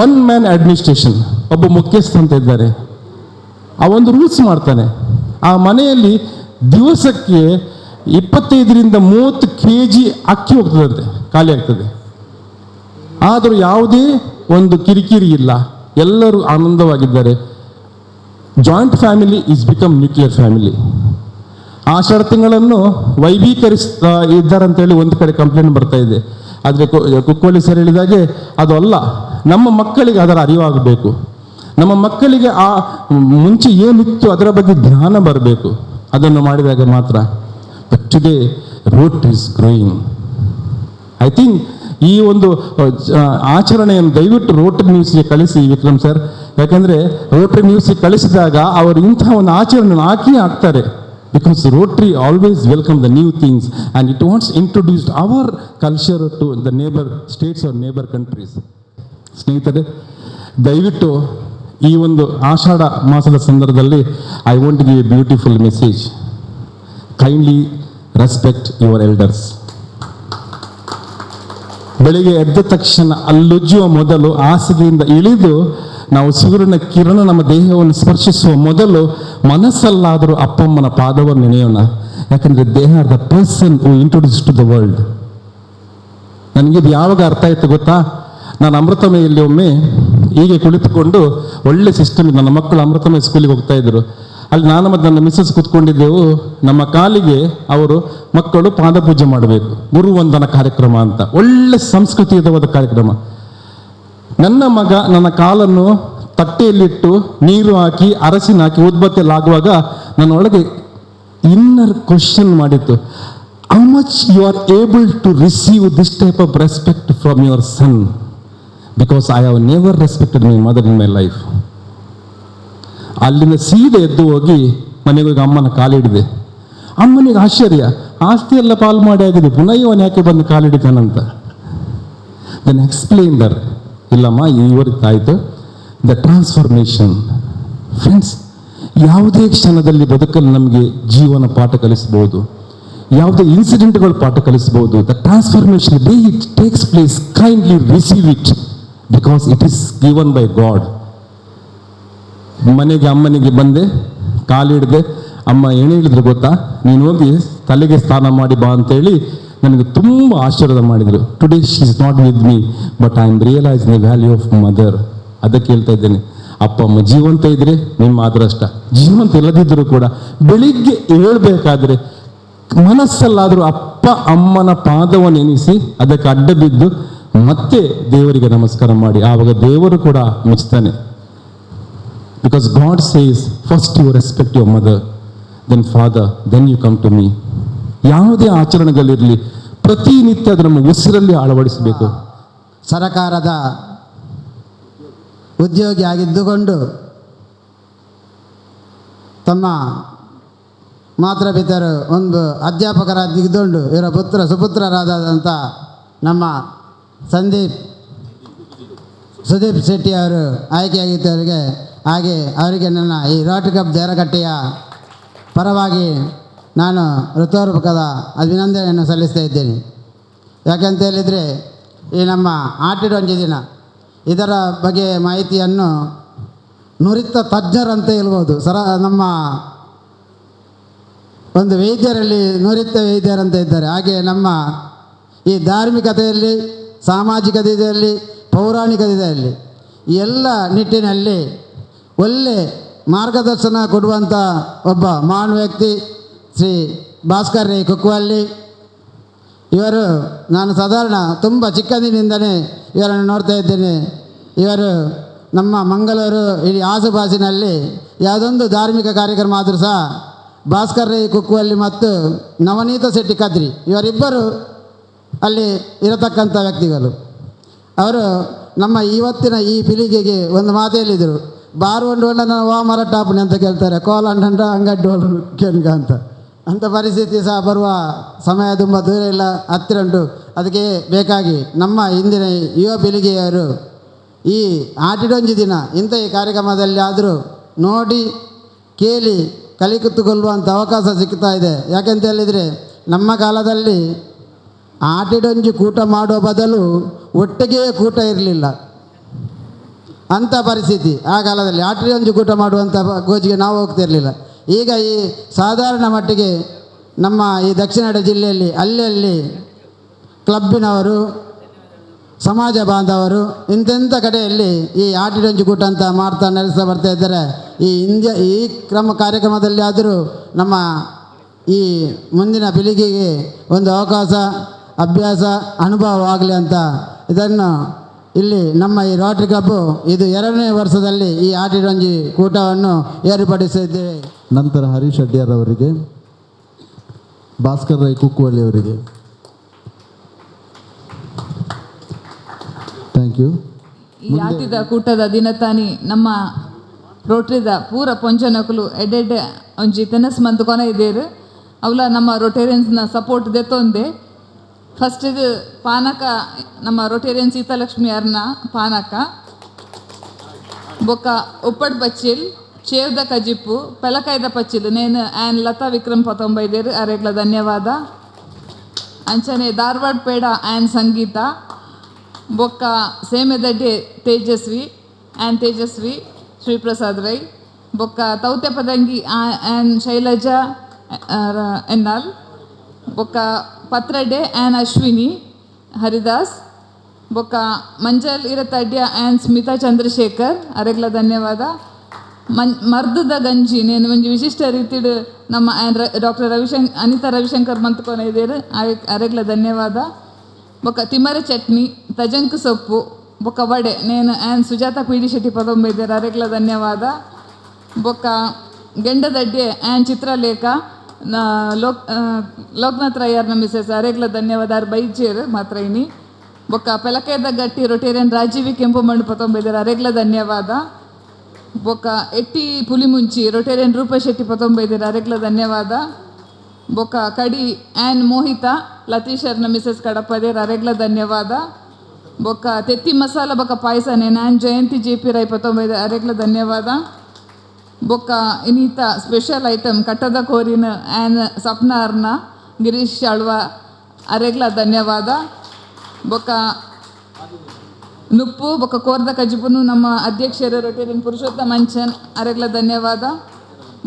1 ಮ್ಯಾನ್ ಅಡ್ಮಿನಿಸ್ಟ್ರೇಷನ್, ಒಬ್ಬ ಮುಖ್ಯಸ್ಥ ಅಂತ ಇದ್ದಾರೆ, ಆ ಒಂದು ರೂಲ್ಸ್ ಮಾಡ್ತಾನೆ. ಆ ಮನೆಯಲ್ಲಿ ದಿವಸಕ್ಕೆ 25 ರಿಂದ 30 kg ಅಕ್ಕಿ ಹೋಗ್ತದಂತೆ, ಖಾಲಿ ಆಗ್ತದೆ. ಆದರೂ ಯಾವುದೇ ಒಂದು ಕಿರಿಕಿರಿ ಇಲ್ಲ, ಎಲ್ಲರೂ ಆನಂದವಾಗಿದ್ದಾರೆ. Joint family is become nuclear family. Ashadha ತಿಂಗಳನ್ನು ವೈಭೀಕರಿಸ್ತಾ ಇದ್ದಾರೆ ಅಂತೇಳಿ ಒಂದು ಕಡೆ ಕಂಪ್ಲೇಂಟ್ ಬರ್ತಾ ಇದೆ. ಆದರೆ ಕುಕ್ಕೋಳಿ ಸರ್ ಹೇಳಿದಾಗೆ ಅದು ಅಲ್ಲ, ನಮ್ಮ ಮಕ್ಕಳಿಗೆ ಅದರ ಅರಿವಾಗಬೇಕು. ನಮ್ಮ ಮಕ್ಕಳಿಗೆ ಆ ಮುಂಚೆ ಏನಿತ್ತು ಅದರ ಬಗ್ಗೆ ಜ್ಞಾನ ಬರಬೇಕು. ಅದನ್ನು ಮಾಡಿದಾಗ ಮಾತ್ರ. But today Rotary is growing. I think ಈ ಒಂದು ಆಚರಣೆಯನ್ನು ದಯವಿಟ್ಟು ರೋಟರಿ ನ್ಯೂಸ್ಗೆ ಕಳಿಸಿ ವಿಕ್ರಮ್ ಸರ್. ಯಾಕೆಂದರೆ ರೋಟರಿ ನ್ಯೂಸ್ಗೆ ಕಳಿಸಿದಾಗ ಅವರು ಇಂತಹ ಒಂದು ಆಚರಣೆಯನ್ನು ಹಾಕಿ ಹಾಕ್ತಾರೆ. Because Rotary always welcome the new things and it wants introduced our culture to the neighbour states or neighbour countries. ಸ್ನೇಹಿತರೆ, ದಯವಿಟ್ಟು ಈ ಒಂದು ಆಷಾಢ ಮಾಸದ ಸಂದರ್ಭದಲ್ಲಿ I want give a beautiful message. Kindly respect your elders. ಬೆಳಿಗ್ಗೆ ಎದ್ದ ತಕ್ಷಣ ಅಲ್ಲುಜ್ಜುವ ಮೊದಲು, ಹಾಸಿಗೆಯಿಂದ ಇಳಿದು ನಾವು ಸೂರ್ಯನ ಕಿರಣ ನಮ್ಮ ದೇಹವನ್ನು ಸ್ಪರ್ಶಿಸುವ ಮೊದಲು ಮನಸ್ಸಲ್ಲಾದರೂ ಅಪ್ಪಮ್ಮನ ಪಾದವನ್ನು ನೆನೆಯೋಣ. ಯಾಕಂದರೆ they are the person who introduce to the world. ನನಗಿದು ಯಾವಾಗ ಅರ್ಥ ಆಯಿತು ಗೊತ್ತಾ? ನಾನು ಅಮೃತಮಯಲ್ಲಿ ಒಮ್ಮೆ ಹೀಗೆ ಕುಳಿತುಕೊಂಡು, ಒಳ್ಳೆ ಸಿಸ್ಟಮ್, ನನ್ನ ಮಕ್ಕಳು ಅಮೃತಮಯ ಸ್ಕೂಲಿಗೆ ಹೋಗ್ತಾ ಇದ್ರು. ಅಲ್ಲಿ ನಾನು ಮತ್ತು ನನ್ನ ಮಿಸ್ಸಸ್ ಕೂತ್ಕೊಂಡಿದ್ದೆವು. ನಮ್ಮ ಕಾಲಿಗೆ ಅವರು ಮಕ್ಕಳು ಪಾದಪೂಜೆ ಮಾಡಬೇಕು, ಗುರುವಂದನ ಕಾರ್ಯಕ್ರಮ ಅಂತ, ಒಳ್ಳೆ ಸಂಸ್ಕೃತಿಯುತವಾದ ಕಾರ್ಯಕ್ರಮ. ನನ್ನ ಮಗ ನನ್ನ ಕಾಲನ್ನು ತಟ್ಟೆಯಲ್ಲಿಟ್ಟು ನೀರು ಹಾಕಿ ಅರಸಿನ ಹಾಕಿ ಉದ್ಬತ್ತಿಯಲ್ಲಿ ಆಗುವಾಗ ನನ್ನೊಳಗೆ ಇನ್ನರ್ ಕ್ವಶನ್ ಮಾಡಿತ್ತು, how much you are able to receive this type of respect from your son, because I have never respected my mother in my life. ಅಲ್ಲಿಂದ ಸೀದಾ ಎದ್ದು ಹೋಗಿ ಮನೆಗೆ ಹೋಗಿ ಅಮ್ಮನ ಕಾಲಿಡಿದೆ. ಅಮ್ಮನಿಗೆ ಆಶ್ಚರ್ಯ, ಆಸ್ತಿ ಎಲ್ಲ ಪಾಲು ಮಾಡಿ ಆಗಿದೆ, ಪುನಃ ಇವನು ಯಾಕೆ ಬಂದು ಕಾಲಿಡಿತಾನಂತ. Then explain there, ಇಲ್ಲಮ್ಮ ಇವರಿದ್ದಾಯಿತು the transformation. Friends, ಯಾವುದೇ ಕ್ಷಣದಲ್ಲಿ ಬದುಕಲು ನಮಗೆ ಜೀವನ ಪಾಠ ಕಲಿಸಬಹುದು. ಯಾವುದೇ ಇನ್ಸಿಡೆಂಟ್ಗಳು ಪಾಠ ಕಲಿಸ್ಬೋದು. The transformation day it takes place, kindly receive it because it is given by God. ಮನೆಗೆ ಅಮ್ಮನಿಗೆ ಬಂದೆ, ಕಾಲಿಡದೆ, ಅಮ್ಮ ಏನು ಹೇಳಿದ್ರು ಗೊತ್ತಾ, ನೀನು ಹೋಗಿ ತಲೆಗೆ ಸ್ನಾನ ಮಾಡಿ ಬಾ ಅಂತೇಳಿ ನನಗೆ ತುಂಬ ಆಶೀರ್ವಾದ ಮಾಡಿದರು. Today she is not with me, but I am realise the value of mother. ಅದಕ್ಕೆ ಹೇಳ್ತಾ ಇದ್ದೇನೆ, ಅಪ್ಪ ಅಮ್ಮ ಜೀವಂತ ಇದ್ದರೆ ನಿಮ್ಮ ಅದೃಷ್ಟ, ಜೀವಂತ ಇಲ್ಲದಿದ್ದರೂ ಕೂಡ ಬೆಳಿಗ್ಗೆ ಏಳಬೇಕಾದ್ರೆ ಮನಸ್ಸಲ್ಲಾದರೂ ಅಪ್ಪ ಅಮ್ಮನ ಪಾದವನ್ನು ಎನಿಸಿ ಅದಕ್ಕೆ ಅಡ್ಡ ಬಿದ್ದು ಮತ್ತೆ ದೇವರಿಗೆ ನಮಸ್ಕಾರ ಮಾಡಿ, ಆವಾಗ ದೇವರು ಕೂಡ ಮೆಚ್ಚುತ್ತಾನೆ. Because God says first you respect your mother, then father, then you come to me. ಯಾವುದೇ ಆಚರಣೆಗಳಿರಲಿ ಪ್ರತಿನಿತ್ಯ ಅದು ನಮ್ಮ ಉಸಿರಲ್ಲಿ ಅಳವಡಿಸಬೇಕು. ಸರಕಾರದ ಉದ್ಯೋಗಿ ಆಗಿದ್ದುಕೊಂಡು ತಮ್ಮ ಮಾತೃಪಿತರು ಒಂದು ಅಧ್ಯಾಪಕರಾಗಿದ್ದುಕೊಂಡು ಇವರ ಪುತ್ರ ಸುಪುತ್ರರಾದಂಥ ನಮ್ಮ ಸಂದೀಪ್ ಸುದೀಪ್ ಶೆಟ್ಟಿ ಅವರು ಆಯ್ಕೆಯಾಗಿದ್ದವರಿಗೆ, ಹಾಗೆ ಅವರಿಗೆ ನನ್ನ ಈ ರೋಟರಿ ಕ್ಲಬ್ ದೇರಕಟ್ಟೆಯ ಪರವಾಗಿ ನಾನು ಹೃತ್ಪೂರ್ವಕದ ಅಭಿನಂದನೆಯನ್ನು ಸಲ್ಲಿಸ್ತಾ ಇದ್ದೇನೆ. ಯಾಕಂತ ಹೇಳಿದರೆ ಈ ನಮ್ಮ ಆಟಿಡೊಂಜಿ ದಿನ ಇದರ ಬಗ್ಗೆ ಮಾಹಿತಿಯನ್ನು ನುರಿತ ತಜ್ಞರಂತ ಹೇಳ್ಬೋದು. ನಮ್ಮ ಒಂದು ವೈದ್ಯರಲ್ಲಿ ನುರಿತ ವೈದ್ಯರಂತ ಇದ್ದಾರೆ, ಹಾಗೆ ನಮ್ಮ ಈ ಧಾರ್ಮಿಕತೆಯಲ್ಲಿ, ಸಾಮಾಜಿಕತೆಯಲ್ಲಿ, ಪೌರಾಣಿಕತೆಯಲ್ಲಿ ಈ ಎಲ್ಲ ನಿಟ್ಟಿನಲ್ಲಿ ಒಳ್ಳೆ ಮಾರ್ಗದರ್ಶನ ಕೊಡುವಂಥ ಒಬ್ಬ ಮಹಾನ್ ವ್ಯಕ್ತಿ ಶ್ರೀ ಭಾಸ್ಕರ್ ರೈ ಕುಕ್ವಳ್ಳಿ ಇವರು. ನಾನು ಸಾಧಾರಣ ತುಂಬ ಚಿಕ್ಕಂದಿನಿಂದಲೇ ಇವರನ್ನು ನೋಡ್ತಾ ಇದ್ದೇನೆ. ಇವರು ನಮ್ಮ ಮಂಗಳೂರು ಇಡೀ ಆಸುಪಾಸಿನಲ್ಲಿ ಯಾವುದೊಂದು ಧಾರ್ಮಿಕ ಕಾರ್ಯಕ್ರಮ ಆದರೂ ಸಹ ಭಾಸ್ಕರ್ ರೈ ಕುಕ್ವಳ್ಳಿ ಮತ್ತು ನವನೀತ ಶೆಟ್ಟಿ ಕದ್ರಿ ಇವರಿಬ್ಬರು ಅಲ್ಲಿ ಇರತಕ್ಕಂಥ ವ್ಯಕ್ತಿಗಳು. ಅವರು ನಮ್ಮ ಇವತ್ತಿನ ಈ ಪೀಳಿಗೆಗೆ ಒಂದು ಮಾತು ಹೇಳಿದರು, ಬಾರು ಒಂದು ನನ್ನ ವಾ ಮರ ಟಾಪುನಿ ಅಂತ ಕೇಳ್ತಾರೆ, ಕೋಲ ಅಂಡ ಅಂಗಡ್ಡು ಕೆನ್ಗ ಅಂತ. ಅಂಥ ಪರಿಸ್ಥಿತಿ ಸಹ ಬರುವ ಸಮಯ ತುಂಬ ದೂರ ಇಲ್ಲ, ಹತ್ತಿರ ಉಂಟು. ಅದಕ್ಕೆ ಬೇಕಾಗಿ ನಮ್ಮ ಇಂದಿನ ಯುವ ಪೀಳಿಗೆಯವರು ಈ ಆಟಿಡೊಂಜಿ ದಿನ ಇಂಥ ಈ ಕಾರ್ಯಕ್ರಮದಲ್ಲಿ ಆದರೂ ನೋಡಿ ಕೇಳಿ ಕಲಿತುಕೊಳ್ಳುವಂಥ ಅವಕಾಶ ಸಿಗ್ತಾ ಇದೆ. ಯಾಕೆಂತ ಹೇಳಿದರೆ ನಮ್ಮ ಕಾಲದಲ್ಲಿ ಆಟಿಡೊಂಜಿ ಕೂಟ ಮಾಡುವ ಬದಲು ಒಟ್ಟಿಗೆ ಕೂಟ ಇರಲಿಲ್ಲ ಅಂಥ ಪರಿಸ್ಥಿತಿ ಆ ಕಾಲದಲ್ಲಿ. ಆಟಿಡೊಂಜಿ ಕೂಟ ಮಾಡುವಂಥ ಗೋಜಿಗೆ ನಾವು ಹೋಗ್ತಿರಲಿಲ್ಲ. ಈಗ ಈ ಸಾಧಾರಣ ಮಟ್ಟಿಗೆ ನಮ್ಮ ಈ ದಕ್ಷಿಣ ಕನ್ನಡ ಜಿಲ್ಲೆಯಲ್ಲಿ ಅಲ್ಲಲ್ಲಿ ಕ್ಲಬ್ಬಿನವರು, ಸಮಾಜ ಬಾಂಧವರು ಇಂತೆಂಥ ಕಡೆಯಲ್ಲಿ ಈ ಆಟಿಡೊಂಜಿ ಕೂಟ ಅಂತ ಮಾಡ್ತಾ ನಡೆಸ್ತಾ ಬರ್ತಾ ಇದ್ದಾರೆ. ಈ ಹಿಂದೆ ಈ ಕಾರ್ಯಕ್ರಮದಲ್ಲಿ ಆದರೂ ನಮ್ಮ ಈ ಮುಂದಿನ ಪೀಳಿಗೆಗೆ ಒಂದು ಅವಕಾಶ, ಅಭ್ಯಾಸ, ಅನುಭವ ಆಗಲಿ ಅಂತ ಇದನ್ನು ಇಲ್ಲಿ ನಮ್ಮ ಈ ರೋಟರಿ ಕ್ಲಬ್ಬು ಇದು 2ನೇ ವರ್ಷದಲ್ಲಿ ಈ ಆಟಿಡೊಂಜಿ ಕೂಟವನ್ನು ಏರ್ಪಡಿಸಿದ್ದೇವೆ. ನಂತರ ಹರೀಶ್ ಅಡ್ಯಾರ್ ಅವರಿಗೆ, ಭಾಸ್ಕರ್ ರೈ ಕುಕ್ಕುವಳ್ಳಿ ಅವರಿಗೆ thank you. ಈ ಆಟಿದ ಕೂಟದ ದಿನತಾನಿ ನಮ್ಮ ರೋಟ್ರಿದ ಪೂರ ಪೊಂಜನಕುಲು ಎಡೆಡ್ಡೆ ಒಂಜಿ ತೆನಸ್ ಮಂತ್ ಕೊನೆ ಇದ್ದೇರು. ಅವಲ ನಮ್ಮ ರೋಟೇರಿಯನ್ಸ್ನ ಸಪೋರ್ಟ್ ದೆತ್ತೊಂದೆ. ಫಸ್ಟಿಗೆ ಪಾನಕ ನಮ್ಮ ರೋಟೇರಿಯನ್ ಸೀತಾಲಕ್ಷ್ಮಿ ಅರ್ನ ಪಾನಕ, ಬೊಕ್ಕ ಉಪ್ಪಡ್ ಪಚ್ಚಿಲ್, ಚೇವ್ದ ಕಜಿಪ್ಪು, ಪೆಲಕಾಯ್ದ ಪಚ್ಚಿಲ್ ನೇನು ಆ್ಯನ್ ಲತಾ ವಿಕ್ರಮ್ ಪತೊಂಬೈದೇರು ಅರೆಗ್ಲ ಧನ್ಯವಾದ. ಅಂಚನೆ ಧಾರವಾಡ ಪೇಡ ಆ್ಯನ್ ಸಂಗೀತ, ಬೊಕ್ಕ ಸೇಮೆದಡ್ಡೆ ತೇಜಸ್ವಿ ಆ್ಯನ್ ತೇಜಸ್ವಿ ಶ್ರೀಪ್ರಸಾದ್ ರೈ, ಬೊಕ್ಕ ತೌತೆ ಪದಂಗಿ ಆ್ಯನ್ ಶೈಲಜಾ ಎನ್ನಾಲ್, ಬೊಕ್ಕ ಪತ್ರಡೆ ಆ್ಯನ್ ಅಶ್ವಿನಿ ಹರಿದಾಸ್, ಬೊಕ್ಕ ಮಂಜಲ್ ಇರತಡ್ಯ ಆ್ಯನ್ ಸ್ಮಿತಾ ಚಂದ್ರಶೇಖರ್ ಅರೆಗ್ಲ ಧನ್ಯವಾದ. ಮರ್ದದ ಗಂಜಿ ನೇನು ಒಂಜಿ ವಿಶಿಷ್ಟ ರೀತಿಡ್ ನಮ್ಮ ಆ್ಯನ್ ಡಾಕ್ಟರ್ ಅನಿತಾ ರವಿಶಂಕರ್ ಮಂತ್ಕೊನೆ ಇದ್ದೇರು ಅರೆಗ್ಲ ಧನ್ಯವಾದ. ಬೊಕ್ಕ ತಿಮರೆ ಚಟ್ನಿ, ತಜಂಕು ಸೊಪ್ಪು, ಬೊಕ್ಕ ವಡೆ ನೇನು ಆ್ಯನ್ ಸುಜಾತ ಪಿ ಡಿ ಶೆಟ್ಟಿ ಪದೊಂಬೈದೇರು ಅರೆಗ್ಲ ಧನ್ಯವಾದ. ಬೊಕ್ಕ ಗೆಂಡದಡ್ಡೆ ಆ್ಯನ್ ಚಿತ್ರಲೇಖ ಲೋಕನಾಥ್ ರಯ್ಯಾರ್ನ ಮಿಸಸ್ ಅರೆಗ್ಲ ಧನ್ಯವಾದ ಆರ್ ಬೈಚೇರು ಮಾತ್ರ ಇನಿ. ಬೊಕ್ಕ ಪೆಲಕೇದ ಗಟ್ಟಿ ರೊಟೇರಿಯನ್ ರಾಜೀವಿ ಕೆಂಪು ಮಣ್ಣು ಪತೊಂಬೈದೇರು ಅರೆಗ್ಲ ಧನ್ಯವಾದ. ಬೊಕ್ಕ ಎಟ್ಟಿ ಪುಲಿಮುಂಚಿ ರೊಟೇರಿಯನ್ ರೂಪ ಶೆಟ್ಟಿ ಪತೊಂಬೈದೇರು ಅರೆಗ್ಲ ಧನ್ಯವಾದ. ಬೊಕ್ಕ ಕಡಿ ಆ್ಯನ್ ಮೋಹಿತಾ ಲತೀಶರ್ನ ಮಿಸಸ್ ಕಡಪದೇರ್ ಅರೆಗ್ಲ ಧನ್ಯವಾದ. ಬೊಕ್ಕ ತೆತ್ತಿ ಮಸಾಲ ಬೊಕ್ಕ ಪಾಯಸ ನೇನು ಜಯಂತಿ ಜೆ ಪಿ ರೈ ಪತೊಂಬೈದೇರು ಅರೆಗ್ಲ ಧನ್ಯವಾದ. ಬೊಕ್ಕ ಇನ್ನಿತ ಸ್ಪೆಷಲ್ ಐಟಮ್ ಕಟ್ಟದ ಕೋರಿನ ಆ್ಯನ್ ಸಪ್ನ ಅರ್ನ ಗಿರೀಶ್ ಆಳ್ವ ಅರೆಗ್ಲ ಧನ್ಯವಾದ. ಬೊಕ್ಕ ನುಪ್ಪು ಬೊಕ್ಕ ಕೋರ್ದ ಕಜಿಪುನು ನಮ್ಮ ಅಧ್ಯಕ್ಷರು ರೊಟೇರಿಯನ್ ಪುರುಷೋತ್ತಮ ಅಂಚನ್ ಅರೆಗ್ಲ ಧನ್ಯವಾದ.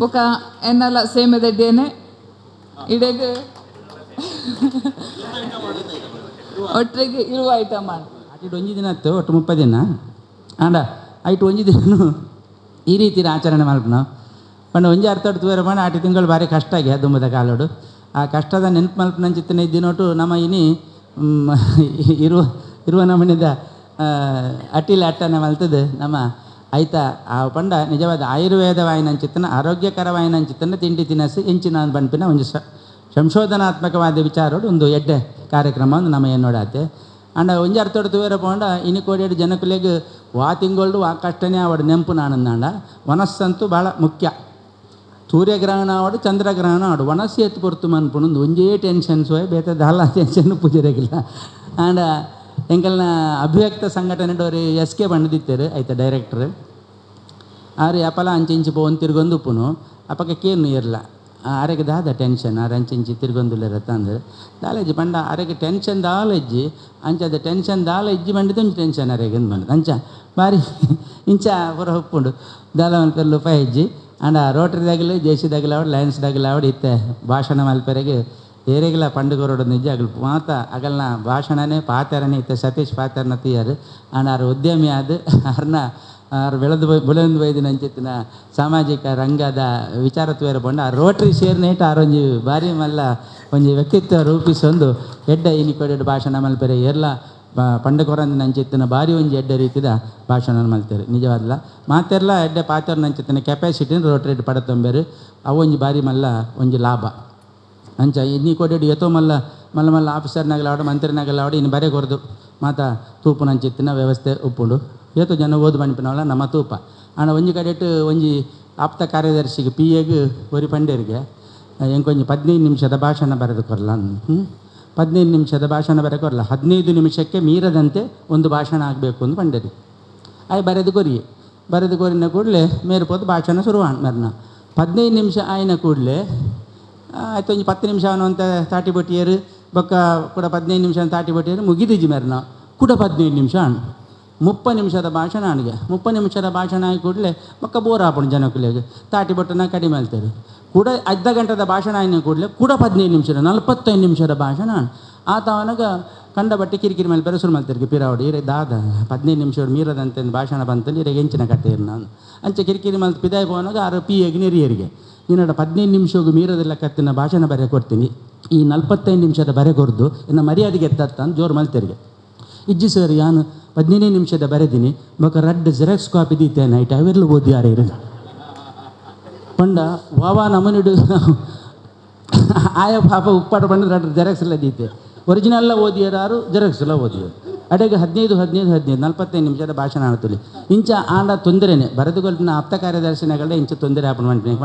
ಬೊಕ್ಕ ಎನ್ನಲ ಸೇಮೆದಡ್ಡೇನೆ ಇಡೆಗ್ ಒಟ್ಟಿಗೆ ಇರುವ ಐಟಮ್ ಅಟಿಟ್ ಒಂಜಿ ದಿನ ಇತ್ತು ಒಟ್ಟು 30 ದಿನ ಆಂಡ ಐಟ್ ಒಂಜಿ ದಿನ ಈ ರೀತಿ ಆಚರಣೆ ಮಲ್ಪನ ಪಂಡ ಒಂಜಿ ಅರ್ಥ ತೂರ ಪಂಡ ಆಟಿ ತಿಂಗಳು ಭಾರಿ ಕಷ್ಟ ಆಗಿ ದುಂಬದ ಕಾಲೋಡು ಆ ಕಷ್ಟದ ನೆನಪು ಮಲ್ಪನಂಚಿತ್ತನ ಇದ್ದಿನೋಟು ನಮ್ಮ ಇನಿ ಇರುವ ಇರುವ ನಮನಿದ ಅಟಿಲ ಅಟ್ಟನೆ ಮಲ್ತದೆ ನಮ್ಮ ಐತ ಆ ಪಂಡ ನಿಜವಾದ ಆಯುರ್ವೇದವಾಯಿನಂಚಿತ್ತನ ಆರೋಗ್ಯಕರವಾಯಿನಂಚಿತ್ತನ ತಿಂಡಿ ತಿನಸು ಎಂಚಿನ ಪನ್ಪಿನ ಒಂಜಿ ಸಂಶೋಧನಾತ್ಮಕವಾದ ವಿಚಾರೋಡು ಒಂದು ಎಡ್ಡೆ ಕಾರ್ಯಕ್ರಮ ಒಂದು ನಮ್ಮ ನೋಡಾತೆ. ಅಂಡ ಒಂಜಿ ಅರ್ಥೋಡು ತೂವೆರ ಪೋಂಡ ಇನಿ ಕೋಡಿಯಡು ಜನಕುಲೆಗ್ ವಾ ತಿಂಗೊಳ್ಡು ವಾ ಕಷ್ಟನೇ ಆವಡು ನೆಂಪು ನಾನಂದಾಂಡ ವನಸ್ಸಂತೂ ಭಾಳ ಮುಖ್ಯ. ಸೂರ್ಯಗ್ರಹಣ ಆವಡು ಚಂದ್ರಗ್ರಹಣ ಆವಡು ವನಸ್ಸು ಎತ್ತು ಪೊರ್ತು ಮನ್ಪುಣಂದು ಒಂಜೇ ಟೆನ್ಷನ್ ಸೋಯ್ ಬೇತೆ ದಾಲ ಟೆನ್ಷನ್ ಪೂಜೆರೆಗಿಲ್ಲ. ಆಂಡ ಎಂಕಲ್ನ ಅಭಿವ್ಯಕ್ತ ಸಂಘಟನೆ ಡೋರಿ ಎಸ್ ಕೆ ಬಂದಿತ್ತೇರು ಆಯ್ತಾ ಡೈರೆಕ್ಟ್ರ್ ಆರು ಅಪಲ ಅಂಚೆ ಇಂಚಿ ಪೋವೊಂದು ತಿರ್ಗೊಂದು ಉಪ್ಪುನು ಅಪಕ ಕೇನು ಇರಲ್ಲ ಆರೆಗೆ ದಾದ ಟೆನ್ಷನ್ ಆರು ಅಂಚೆ ಇಂಚಿ ತಿರ್ಗೊಂದುಲ್ಲೆರತ್ತ ಅಂದ್ರೆ ದಾಲೆಜ್ಜಿ ಪಂಡ ಆರೆಗೆ ಟೆನ್ಷನ್ ದಾಲೆಜ್ಜಿ ಅಂಚದ ಟೆನ್ಷನ್ ದಾಲ ಇಜ್ಜಿ ಬಂಡಿದ್ದು ಒಂಜಿ ಟೆನ್ಷನ್ ಆರೆಗೆ ಅಂದ್ ಬಂದು ಅಂಚ ಬಾರಿ ಇಂಚ ಪೂರ ಉಪ್ಪುಂಡು ದಾಲ ಮಲ್ಪೆರ್ಲು ಉಪಾಯ ಇಜ್ಜಿ. ಆಂಡ ರೋಟರಿ ದಗಲು ಜೆ ಸಿ ದಗಲು ಆವಡ್ ಲಯನ್ಸ್ ದಗಲು ಆವಡ್ ಇತ್ತೆ ಭಾಷಣ ಮಲ್ಪೆರೆಗೆ ಏರೆಗಿಲ ಪಂಡುಗೊರಡು ನಿಜ ಅಗಲು ಮಾತ ಅಗಲ್ನ ಭಾಷಣನೇ ಪಾತೆರನೇ ಇತ್ತೆ ಸತೀಶ್ ಪಾತೆರನ ತೀಯರು. ಆಂಡ ಆರು ಉದ್ಯಮಿ ಆದ ಅರ್ನ ಆರು ಬೆಳೆದು ಬುಲೆಂದು ಬೈದಿನ ಅಂಚಿತ್ತಿನ ಸಾಮಾಜಿಕ ರಂಗದ ವಿಚಾರ ತೂಯರ ಪಂಡ ಆ ರೋಟರಿ ಸೇರ್ನೇಟ್ ಆರೊಂಜಿ ಭಾರಿ ಮಲ್ಲ ಒಂಜಿ ವ್ಯಕ್ತಿತ್ವ ರೂಪಿಸೊಂದು ಎಡ್ಡ ಇನಿ ಕೊಡೆಡ್ ಭಾಷಣ ಮಲ್ಪೆರೆ ಏರ್ಲ ಪಂಡಕೊರಂದಿನ ಅಂಚಿತ್ತಿನ ಭಾರಿ ಒಂಜಿ ಎಡ್ಡೆ ರೀತಿದ ಭಾಷಣ ಮಲ್ತೇರು. ನಿಜವಾದಲ ಮಾತೆರ್ಲ ಎಡ್ಡೆ ಪಾತೆರ್ನ ಅಂಚಿತ್ತಿನ ಕೆಪಾಸಿಟಿನ ರೋಟರಿ ಪಡತೊಂಬೇರು ಅವು ಒಂಜಿ ಭಾರಿ ಮಲ್ಲ ಒಂಜಿ ಲಾಭ. ಅಂಚ ಇನ್ನಿ ಕೊಡೆಡ್ ಏತೋ ಮಲ್ಲ ಮಲ್ಲ ಮಲ್ಲ ಆಫೀಸರ್ನಾಗಲಾವಡು ಮಂತ್ರಿನಾಗಲಾವಡು ಇನ್ನು ಬರೇ ಕೊರದು ಮಾತ ತೂಪುನಂಚಿತ್ತಿನ ವ್ಯವಸ್ಥೆ ಉಪ್ಪುಂಡು. ಏತೋ ಜನ ಓದು ಪನ್ಪಿನವಲ್ಲ ನಮ್ಮ ತೂಪ. ಆಂಡ ಒಂಜಿ ಕಡೆಟ್ ಒಂಜಿ ಆಪ್ತ ಕಾರ್ಯದರ್ಶಿಗೆ ಪಿ ಎಗ್ ಒರಿ ಪಂಡೇರಿಗೆ ಎಂಕೊಂಜಿ 15 ನಿಮಿಷದ ಭಾಷಣ ಬರೆದು ಕೊರಲ 15 ನಿಮಿಷದ ಭಾಷಣ ಬರೆ ಕೊರಲ 15 ನಿಮಿಷಕ್ಕೆ ಮೀರದಂತೆ ಒಂದು ಭಾಷಣ ಆಗಬೇಕು ಅಂದು ಪಂಡೇರಿ. ಆಯ್ ಬರೆದು ಕೊರಿ ಬರೆದು ಕೊರಿನ ಕೂಡಲೇ ಮೇರು ಪೋದು ಭಾಷಣ ಶುರುವಾಣ ಮೆರ್ನ 15 ನಿಮಿಷ ಆಯ್ನ ಕೂಡಲೇ ಆಯ್ತು ಒಂಜಿ 10 ನಿಮಿಷ ಅಂತ ತಾಟಿ ಬೊಟ್ಟಿಯರು ಬೊಕ್ಕ ಕೂಡ 15 ನಿಮಿಷ ತಾಟಿ ಬೊಟ್ಟಿಯರು ಮುಗಿದಿಜ್ಜಿ ಮೆರ್ನ ಕೂಡ 15 ನಿಮಿಷ ಅಣ್ಣ 30 ನಿಮಿಷದ ಭಾಷಣ ಅಣಿಗೆ 30 ನಿಮಿಷದ ಭಾಷಣ ಆಗಿ ಕೂಡಲೇ ಬೊಕ್ಕ ಬೋರ್ ಆಪುಂಡು ಜನಕುಲೆಗ್ ತಾಟಿ ಬೊಟ್ಟನ ಕಡಿಮೆ ಅಲ್ತೇರು ಕೂಡ ಅರ್ಧ ಗಂಟೆದ ಭಾಷಣ ಆಯ್ನ ಕೂಡಲೇ ಕೂಡ 15 ನಿಮಿಷದ 45 ನಿಮಿಷದ ಭಾಷಣ ಅಣ್ಣ ಆತ ಅವನಾಗ ಕಂಡ ಬಟ್ಟೆ ಕಿರಿಕಿರಿ ಮೇಲೆ ಬೇರೆ ಶುರು ಮಲ್ತಿರ್ಗೆ ಪಿರಾವಡು ಇರೆ ದಾದ 15 ನಿಮಿಷ ಮೀರದಂತೆ ಭಾಷಣ ಬಂತಲ್ಲಿ ಇರೆಗೆ ಎಂಚಿನ ಕತೆ ಇರ್ ನಾನು ಅಂಚೆ ಕಿರಿಕಿರಿ ಮಲ್ತು ಪಿದಾಯಿ ಪೋನಾಗ ಆರು ಪಿ ಎಗ್ ನೆರಿಯರಿಗೆ ನಿನ್ನಡ 15 ನಿಮಿಷಗೂ ಮೀರದಿಲ್ಲ ಕತ್ತಿನ ಭಾಷಣ ಬರೆ ಕೊಡ್ತೀನಿ ಈ 45 ನಿಮಿಷದ ಬರೆ ಕೊರ್ದು ಇನ್ನು ಮರ್ಯಾದೆಗೆ ಎತ್ತತ್ತ ಅಂತ ಜೋರು ಮಲ್ತಿರ್ಗೆ. ಇಜ್ಜಿ ಸರ್ ಯಾನು 15 ನಿಮಿಷದ ಬರೆದೀನಿ ಬೊಕ ರಡ್ಡ್ ಜೆರಾಕ್ಸ್ ಕಾಪಿ ದೀತೆ ನೈಟ್ ಅವೆರ್ಲು ಓದಿ ಯಾರು ಇರಲ್ಲ ಪಂಡ ವಾವಾ ನಮನಿಡು ಆಯ ಪಾಪ ಉಪ್ಪಾಟ ಪಂಡ ರಡ್ಡ್ ಜೆರಾಕ್ಸ್ ಎಲ್ಲ ದೀತೆ ಒರಿಜಿನಲ್ಲ ಓದಿಯರಾರು ಜೆರಾಕ್ಸ್ ಎಲ್ಲ ಓದಿಯರು ಅಡೆಗೆ 15 15 15 45 ನಿಮಿಷದ ಭಾಷಣ ಆಡ್ತಲಿ ಇಂಚ ಆಂಡ ತೊಂದರೆನೆ ಬರೆದುಕೊಳ್ಪಿನ ಆಪ್ತ ಕಾರ್ಯದರ್ಶಿನಗಳೇ ಇಂಚ ತೊಂದರೆ ಆಪಣ ಮಾಡ್ತೀನಿ.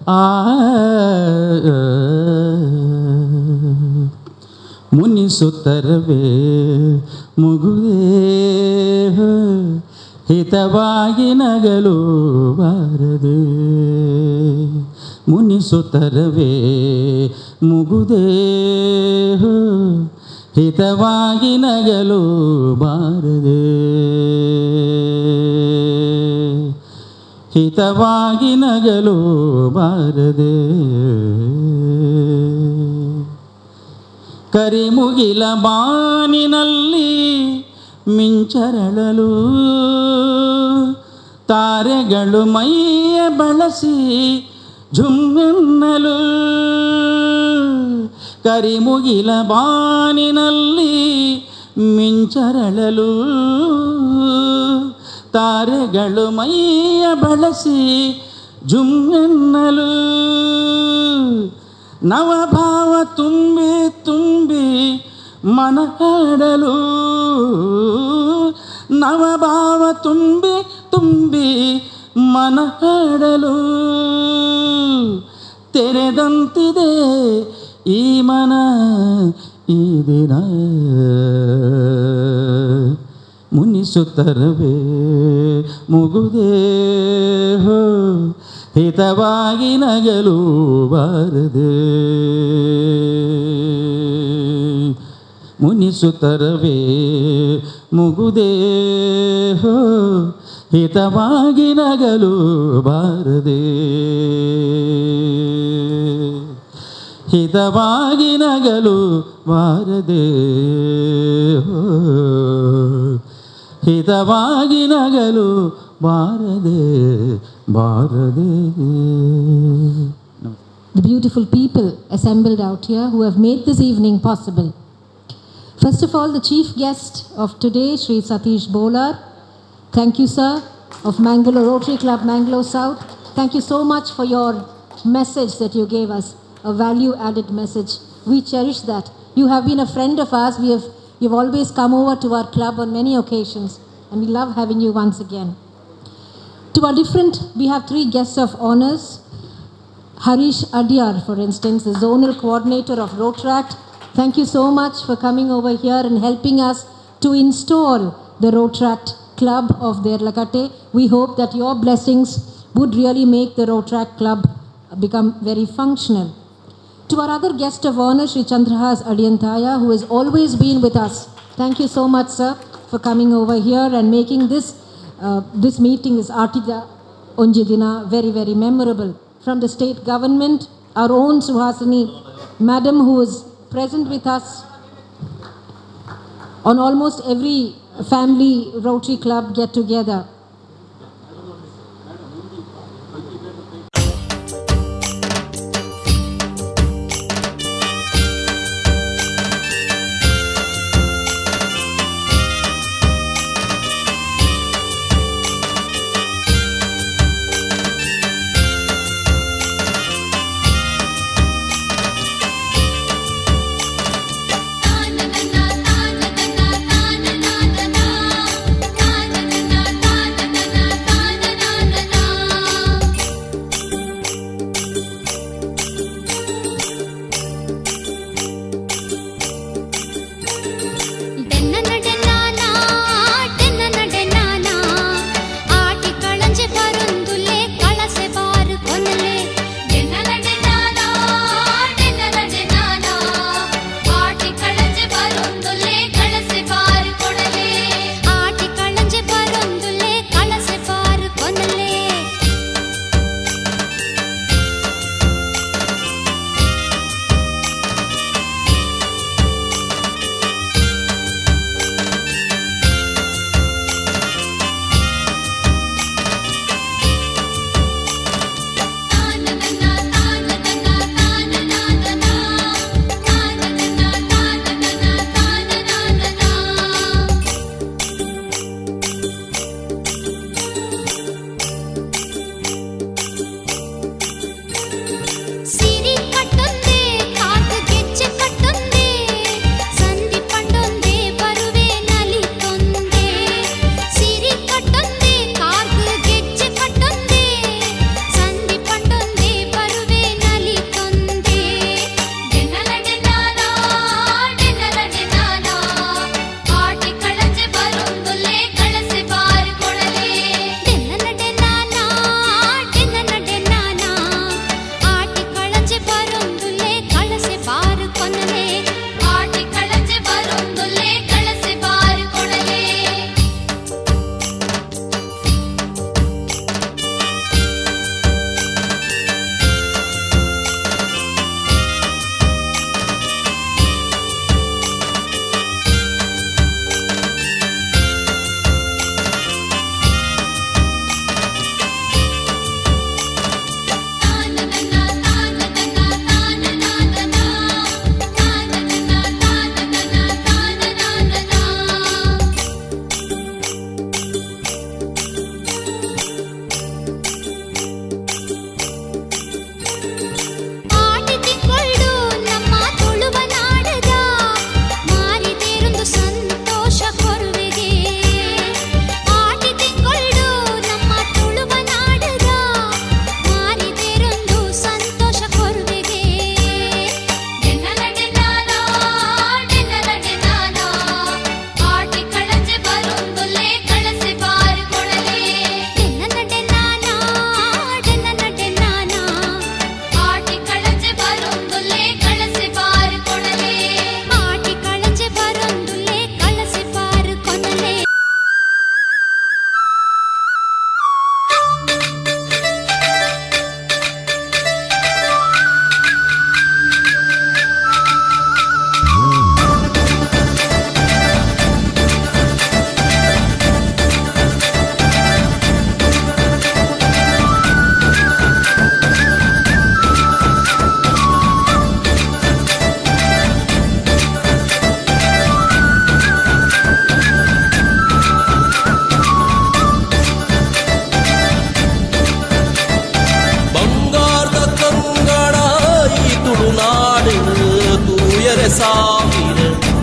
ಆ ಮುನಿಸುತ್ತರವೇ ಮುಗುದೇ ಹಿತವಾಗಿ ನಗಲು ಬಾರದೆ ಮುನಿಸುತ್ತರವೇ ಮುಗುದೇ ಹಿತವಾಗಿ ನಗಲು ಬಾರದೆ ಹಿತವಾಗಿ ನಗಲು ಬಾರದೆ ಕರಿಮುಗಿಲ ಬಾನಿನಲ್ಲಿ ಮಿಂಚರಳಲು ತಾರೆಗಳು ಮೈಯ ಬಳಸಿ ಝುಮ್ಮೆನ್ನಲು ಕರಿಮುಗಿಲ ಬಾನಿನಲ್ಲಿ ಮಿಂಚರಳಲು ತಾರೆಗಳು ಮೈಯ ಬಳಸಿ ಝುಮ್ಮೆನ್ನಲು ನವಭಾವ ತುಂಬಿ ತುಂಬಿ ಮನ ಹಾಡಲು ನವಭಾವ ತುಂಬಿ ತುಂಬಿ ಮನ ಹಾಡಲು ತೆರೆದಂತಿದೆ ಈ ಮನ ಈ ದಿನ ಮುನಿಸುತ್ತರವೇ ಮುಗುದೇ ಹೋ ಹಿತವಾಗಿ ನಗಲು ಬಾರದೆ. ಮುನಿಸುತ್ತರವೇ ಮುಗುದೇ ಹೋ ಹಿತವಾಗಿ ನಗಲು ಬಾರದೆ. ಹಿತವಾಗಿ ನಗಲು ಬಾರದೆ ಹೋ ಹಿತವಾಗಿ ನಗಲು ಬಾರದೆ ಬಾರದೆ. The beautiful people assembled out here who have made this evening possible. First of all, the chief guest of today, Shri Satish Bolar. Thank you, sir, of Mangalore Rotary Club, Mangalore South. Thank you so much for your message that you gave us, a value-added message. We cherish that. You have been a friend of ours. You've always come over to our club on many occasions, and we love having you once again. To our different, we have three guests of honors. Harish Adyar, for instance, the zonal coordinator of Rotaract. Thank you so much for coming over here and helping us to install the Rotaract Club of Derlakatte. We hope that your blessings would really make the Rotaract Club become very functional. To our other guest of honor, Shri Chandrahas Adyanthaya, who has always been with us. Thank you so much, sir, for coming over here and making this, this meeting, this Artida Onjidina, very, very memorable. From the state government, our own Suhasini Madam, who is present with us on almost every family Rotary Club get-together. ತಾನ ತಾನ ತಾನ ತಾನ ತಾನ ತಾನ.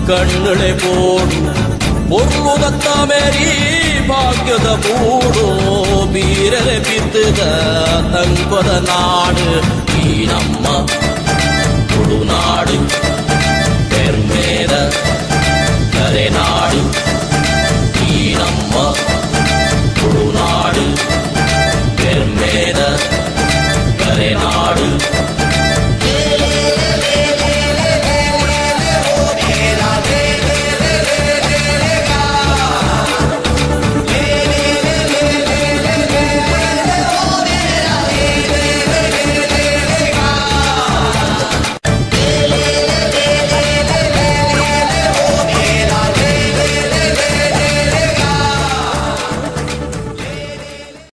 ಕಣ್ಣುಳೆ ಬೋಡು ಪೊರ್ಲುದತ್ತ Mary ಭಾಗ್ಯದ ಬೂಡು ಬೀರರೆ ಬಿತ್ತದ ತಂಕೊದ ನಾಡು ಈ ನಮ್ಮ.